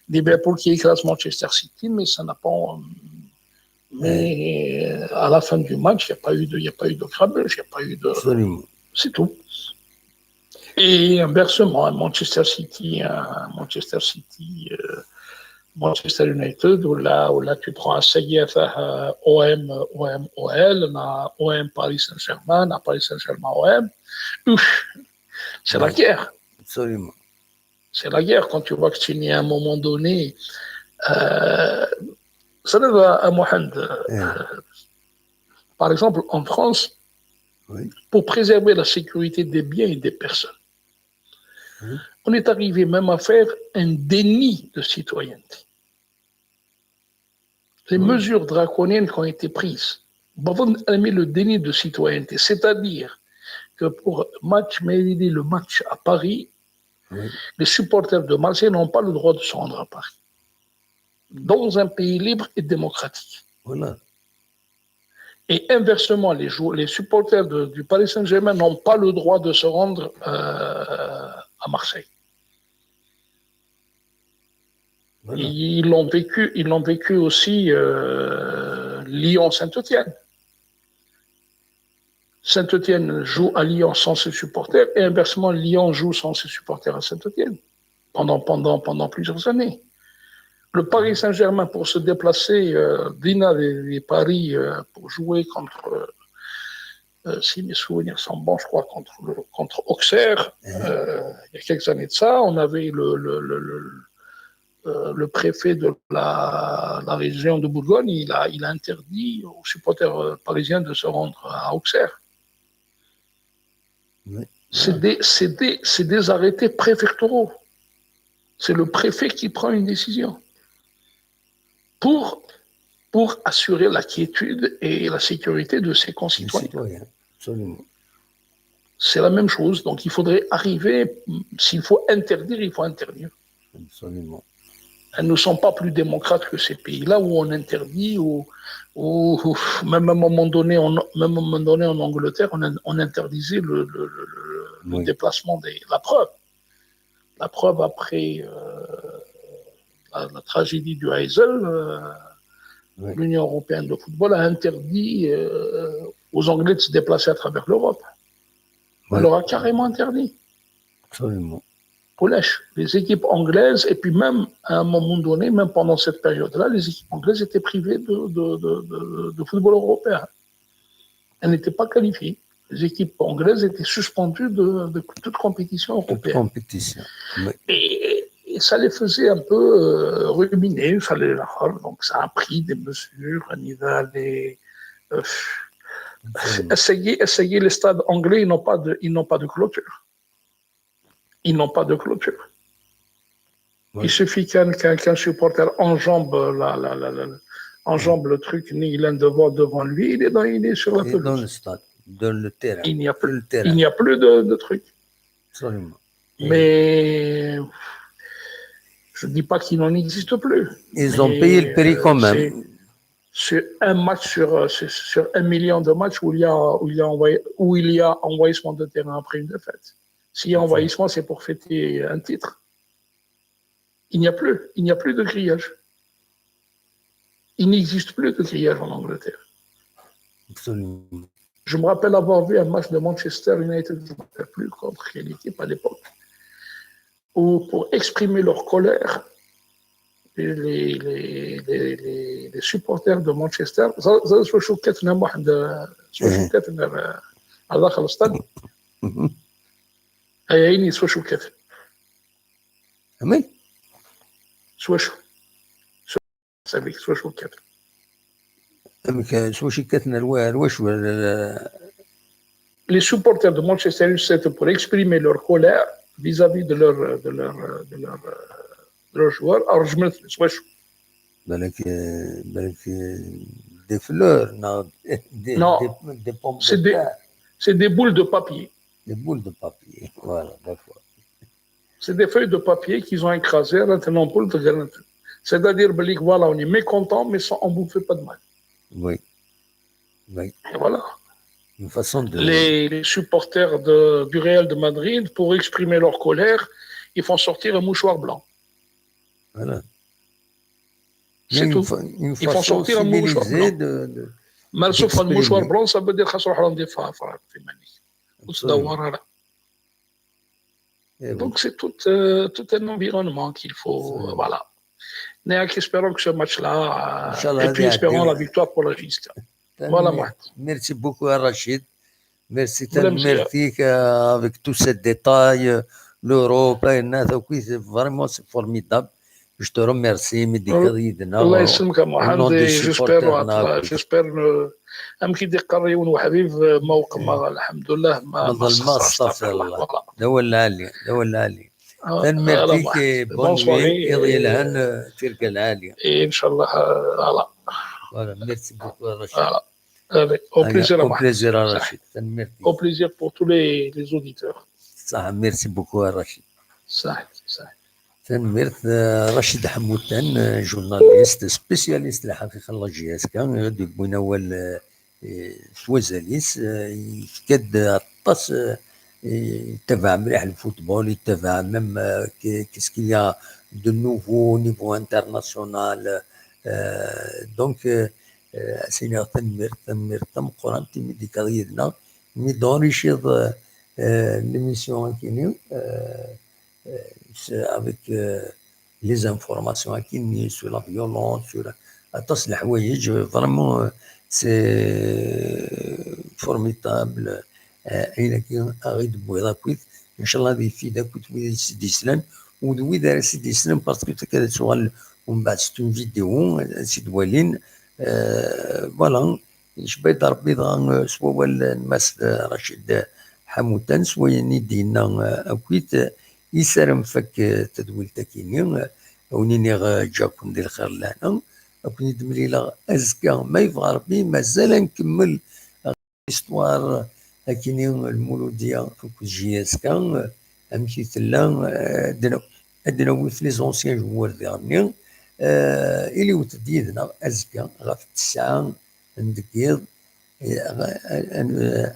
Liverpool qui écrase Manchester City, mais ça n'a pas. Mais ouais. À la fin du match, il n'y a pas eu de, il n'y a pas eu de grabuge, il n'y a pas eu de. Absolument. C'est tout. Et inversement, à Manchester City, à Manchester City, euh, Manchester United, où là, où là tu prends à Saïef, euh, O M, O M, O L, on a O M Paris Saint-Germain, on a Paris Saint-Germain O M. Ouf, c'est ouais. La guerre. Absolument. C'est la guerre quand tu vois que tu n'y à un moment donné. Euh, ça va à Mohamed. Ouais. Euh, par exemple, en France, oui. Pour préserver la sécurité des biens et des personnes. Oui. On est arrivé même à faire un déni de citoyenneté. Les oui. Mesures draconiennes qui ont été prises, on a mis le déni de citoyenneté, c'est-à-dire que pour match, mais il dit le match à Paris, oui. Les supporters de Marseille n'ont pas le droit de se rendre à Paris. Dans un pays libre et démocratique. Voilà. Et inversement, les, joueurs, les supporters de, du Paris Saint-Germain n'ont pas le droit de se rendre euh, à Marseille. Voilà. Ils l'ont vécu, ils l'ont vécu aussi euh, Lyon-Saint-Etienne. Saint-Etienne joue à Lyon sans ses supporters et inversement, Lyon joue sans ses supporters à Saint-Etienne pendant, pendant, pendant plusieurs années. Le Paris Saint-Germain, pour se déplacer, euh, Dina des, des Paris, euh, pour jouer contre, euh, si mes souvenirs sont bons, je crois, contre, contre Auxerre, euh, il y a quelques années de ça, on avait le, le, le, le, euh, le préfet de la, la région de Bourgogne, il a, il a interdit aux supporters euh, parisiens de se rendre à Auxerre. C'est des, c'est des, c'est des arrêtés préfectoraux. C'est le préfet qui prend une décision pour, pour assurer la quiétude et la sécurité de ses concitoyens. Absolument. C'est la même chose. Donc il faudrait arriver, s'il faut interdire, il faut interdire. Absolument. Nous ne sommes pas plus démocrates que ces pays-là où on interdit, ou, ou même à un moment donné, on, même à un moment donné en Angleterre, on, on interdisait le, le, le, le Oui. déplacement des. La preuve, la preuve après euh, la, la tragédie du Heysel, euh, Oui. l'Union européenne de football a interdit euh, aux Anglais de se déplacer à travers l'Europe. On Oui. leur a carrément interdit. Absolument. Pour les, les équipes anglaises, et puis même à un moment donné, même pendant cette période-là, les équipes anglaises étaient privées de, de, de, de- de football européen. Elles n'étaient pas qualifiées. Les équipes anglaises étaient suspendues de, de toute compétition Toute européenne. Compétition. Oui. Et, et ça les faisait un peu euh, ruminer, ça les, donc ça a pris des mesures, on y va, les, euh, Absolument. essayer, essayer les stades anglais, ils n'ont pas de, ils n'ont pas de clôture. Ils n'ont pas de clôture. Oui. Il suffit qu'un qu'un qu'un supporter enjambe, la, la, la, la- enjambe le truc, il est devant, devant lui, il est, dans, il est sur la Et dans pelouse. Le stade, dans le terrain. Il n'y a Sur plus, Le terrain. Il n'y a plus de, de truc. Absolument. Mais je ne dis pas qu'il n'en existe plus. Ils ont Mais, payé le prix euh, quand c'est- même. Sur un match, sur, euh, sur, sur un million de matchs où il y a, où il y a, envoyé, où il y a envoyissement de terrain après une défaite. S'il y a envahissement, c'est pour fêter un titre. Il n'y a plus, il n'y a plus de grillage. Il n'existe plus de grillage en Angleterre. Absolument. Je me rappelle avoir vu un match de Manchester United, je ne me rappelle plus contre quelle équipe à l'époque, où pour exprimer leur colère, les, les, les, les, les supporters de Manchester, ça, ça, ça, شو كتنا واحد، شو كتنا على داخل الستاد. اي عيني سوا شو كتنا. Oui. سوا شو. سوا شو كتنا. Donc, euh, سوا شي كتنا الوا-، الوا شو، ال-، Les supporters de Manchester United pour exprimer leur colère vis-à-vis de leur, de leur, de leur, de leurs joueurs, alors je me سوا شو. بالك، آه، بالك، آه، des fleurs, non, des, Non. Des, des pommes C'est de des, terre, c'est des boules de papier. Des boules de papier. Voilà, d'accord. C'est des feuilles de papier qu'ils ont écrasées. C'est-à-dire, ben, voilà, on est mécontent, mais sans, on ne vous fait pas de mal. Oui. Oui. Et voilà. Une façon de. Les, les supporters de, du Real de Madrid, pour exprimer leur colère, ils font sortir un mouchoir blanc. Voilà. C'est Une tout. fa- une Ils font façon sortir un mouchoir civilisée blanc. de, de- ما نشوف هاد المشوار d'exprimer. بلون، ça veut dire خاص روح عندي في في في ماني. Absolument. وتدور هذا. Eh oui. Donc c'est tout, euh, tout un environnement qu'il faut, Absolument. euh, voilà. Mais espérons que ce match-là, euh, Inch'Allah, et puis هذه espérons la عدينا. Victoire pour la G S K. Tan-, Voilà, Mohamed. Merci beaucoup, Rachid. Merci, Madame merci, euh, avec tous ces détails, euh, l'Europe, et Nathan, oui, c'est vraiment, c'est formidable. Je te remercie, mais des Euh, candidats, الله au يسلمك يا nom محمد. des J'espère supporters, j'espère أم كي دير قريون وحبيب ما وقم الحمد لله ما ما والله ما استغفر استغفر الله. الله. Voilà. لا ولا علي، لا ولا علي. آه، Tanemmirt-ik, الله et معك. bonne Bonne soirée nuit, iḍ et, yelhan, euh, tirga lɛali. Et Inch'Allah, euh, voilà. Voilà, merci beaucoup, Rachid. Voilà. Allez, au Allez, plaisir, au Mohamed. plaisir, صح. Rachid. Tanemmirt-ik. Au plaisir pour tous les, les auditeurs. صح, merci beaucoup, Rachid. صح، صح. Tanemmirt, euh, Rachid Ḥemmu Tan, euh, journaliste, spécialiste n lḥaqiqa n la G S K, euh, deg win awal, euh, euh, s wazal-is, euh, yefka-d aṭas, euh, euh, yettabaɛ mliḥ le football, yettabaɛ même, euh, que-, qu'est-ce qu'il y a de nouveau au niveau international. Euh, donc, euh, euh, ad s-iniɣ tanemmirt, tanemmirt tameqqrant imi d-tekkaḍ yid-neɣ, imi d-ɣur-iciḍ, euh, euh, l'émission akini, euh, euh, c'est avec, euh, les informations akkenni sur la violence, sur aṭas n leḥwayeǧ, vraiment, c'est formidable. Ayagi aɣ-id-tewwiḍ akkit, ncallah ad ifid akit wid i s-d-yeslan u d wid ara s-d-yeslan, parce que akka ad tuɣal umbeɛd c'est une vidéo ad s-id-walin. Voilà. Icebba-d Rebbi dɣa s wawal n Mass Racid Ḥamutan, s wayen i d-yenna akkit, yessaram fak tadwilt akini, a wen-iniɣ ǧǧaken di lxir n lehna, a ken-id-mlileɣ azekka ma yebɣa Rebbi, mazal ad nkemmel l'histoire akini, lmuludiya akked J S K, amek i tella, ad d-nawi les anciens joueurs diɣenni, iliwet-d yid-neɣ azekka ɣef ttesɛa n deg yiḍ,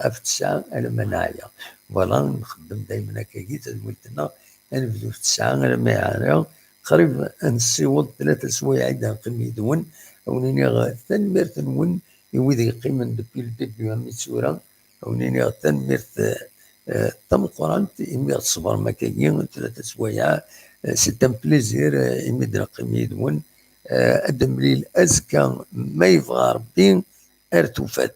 ɣef ttesɛa alamma neɛya. Voilà, nxeddem daymen akkagi tadwilt-nneɣ, anebdu ɣef ttesɛa alamma neɛya. Qrib ad nessiweḍ tlata swayeɛ i d-neqqim yid-wen, a wen-iniɣ tanemmirt-nwen i wid yeqqimen depuis le début am i d tura, a wen-iniɣ tanemmirt tameqqrant imi ɣ-tṣebrem akkagi tlata swayeɛ. C'est un plaisir imi d-neqqim yid-wen. Ad d-nemlil azekka ma yebɣa Rebbi ar tufat.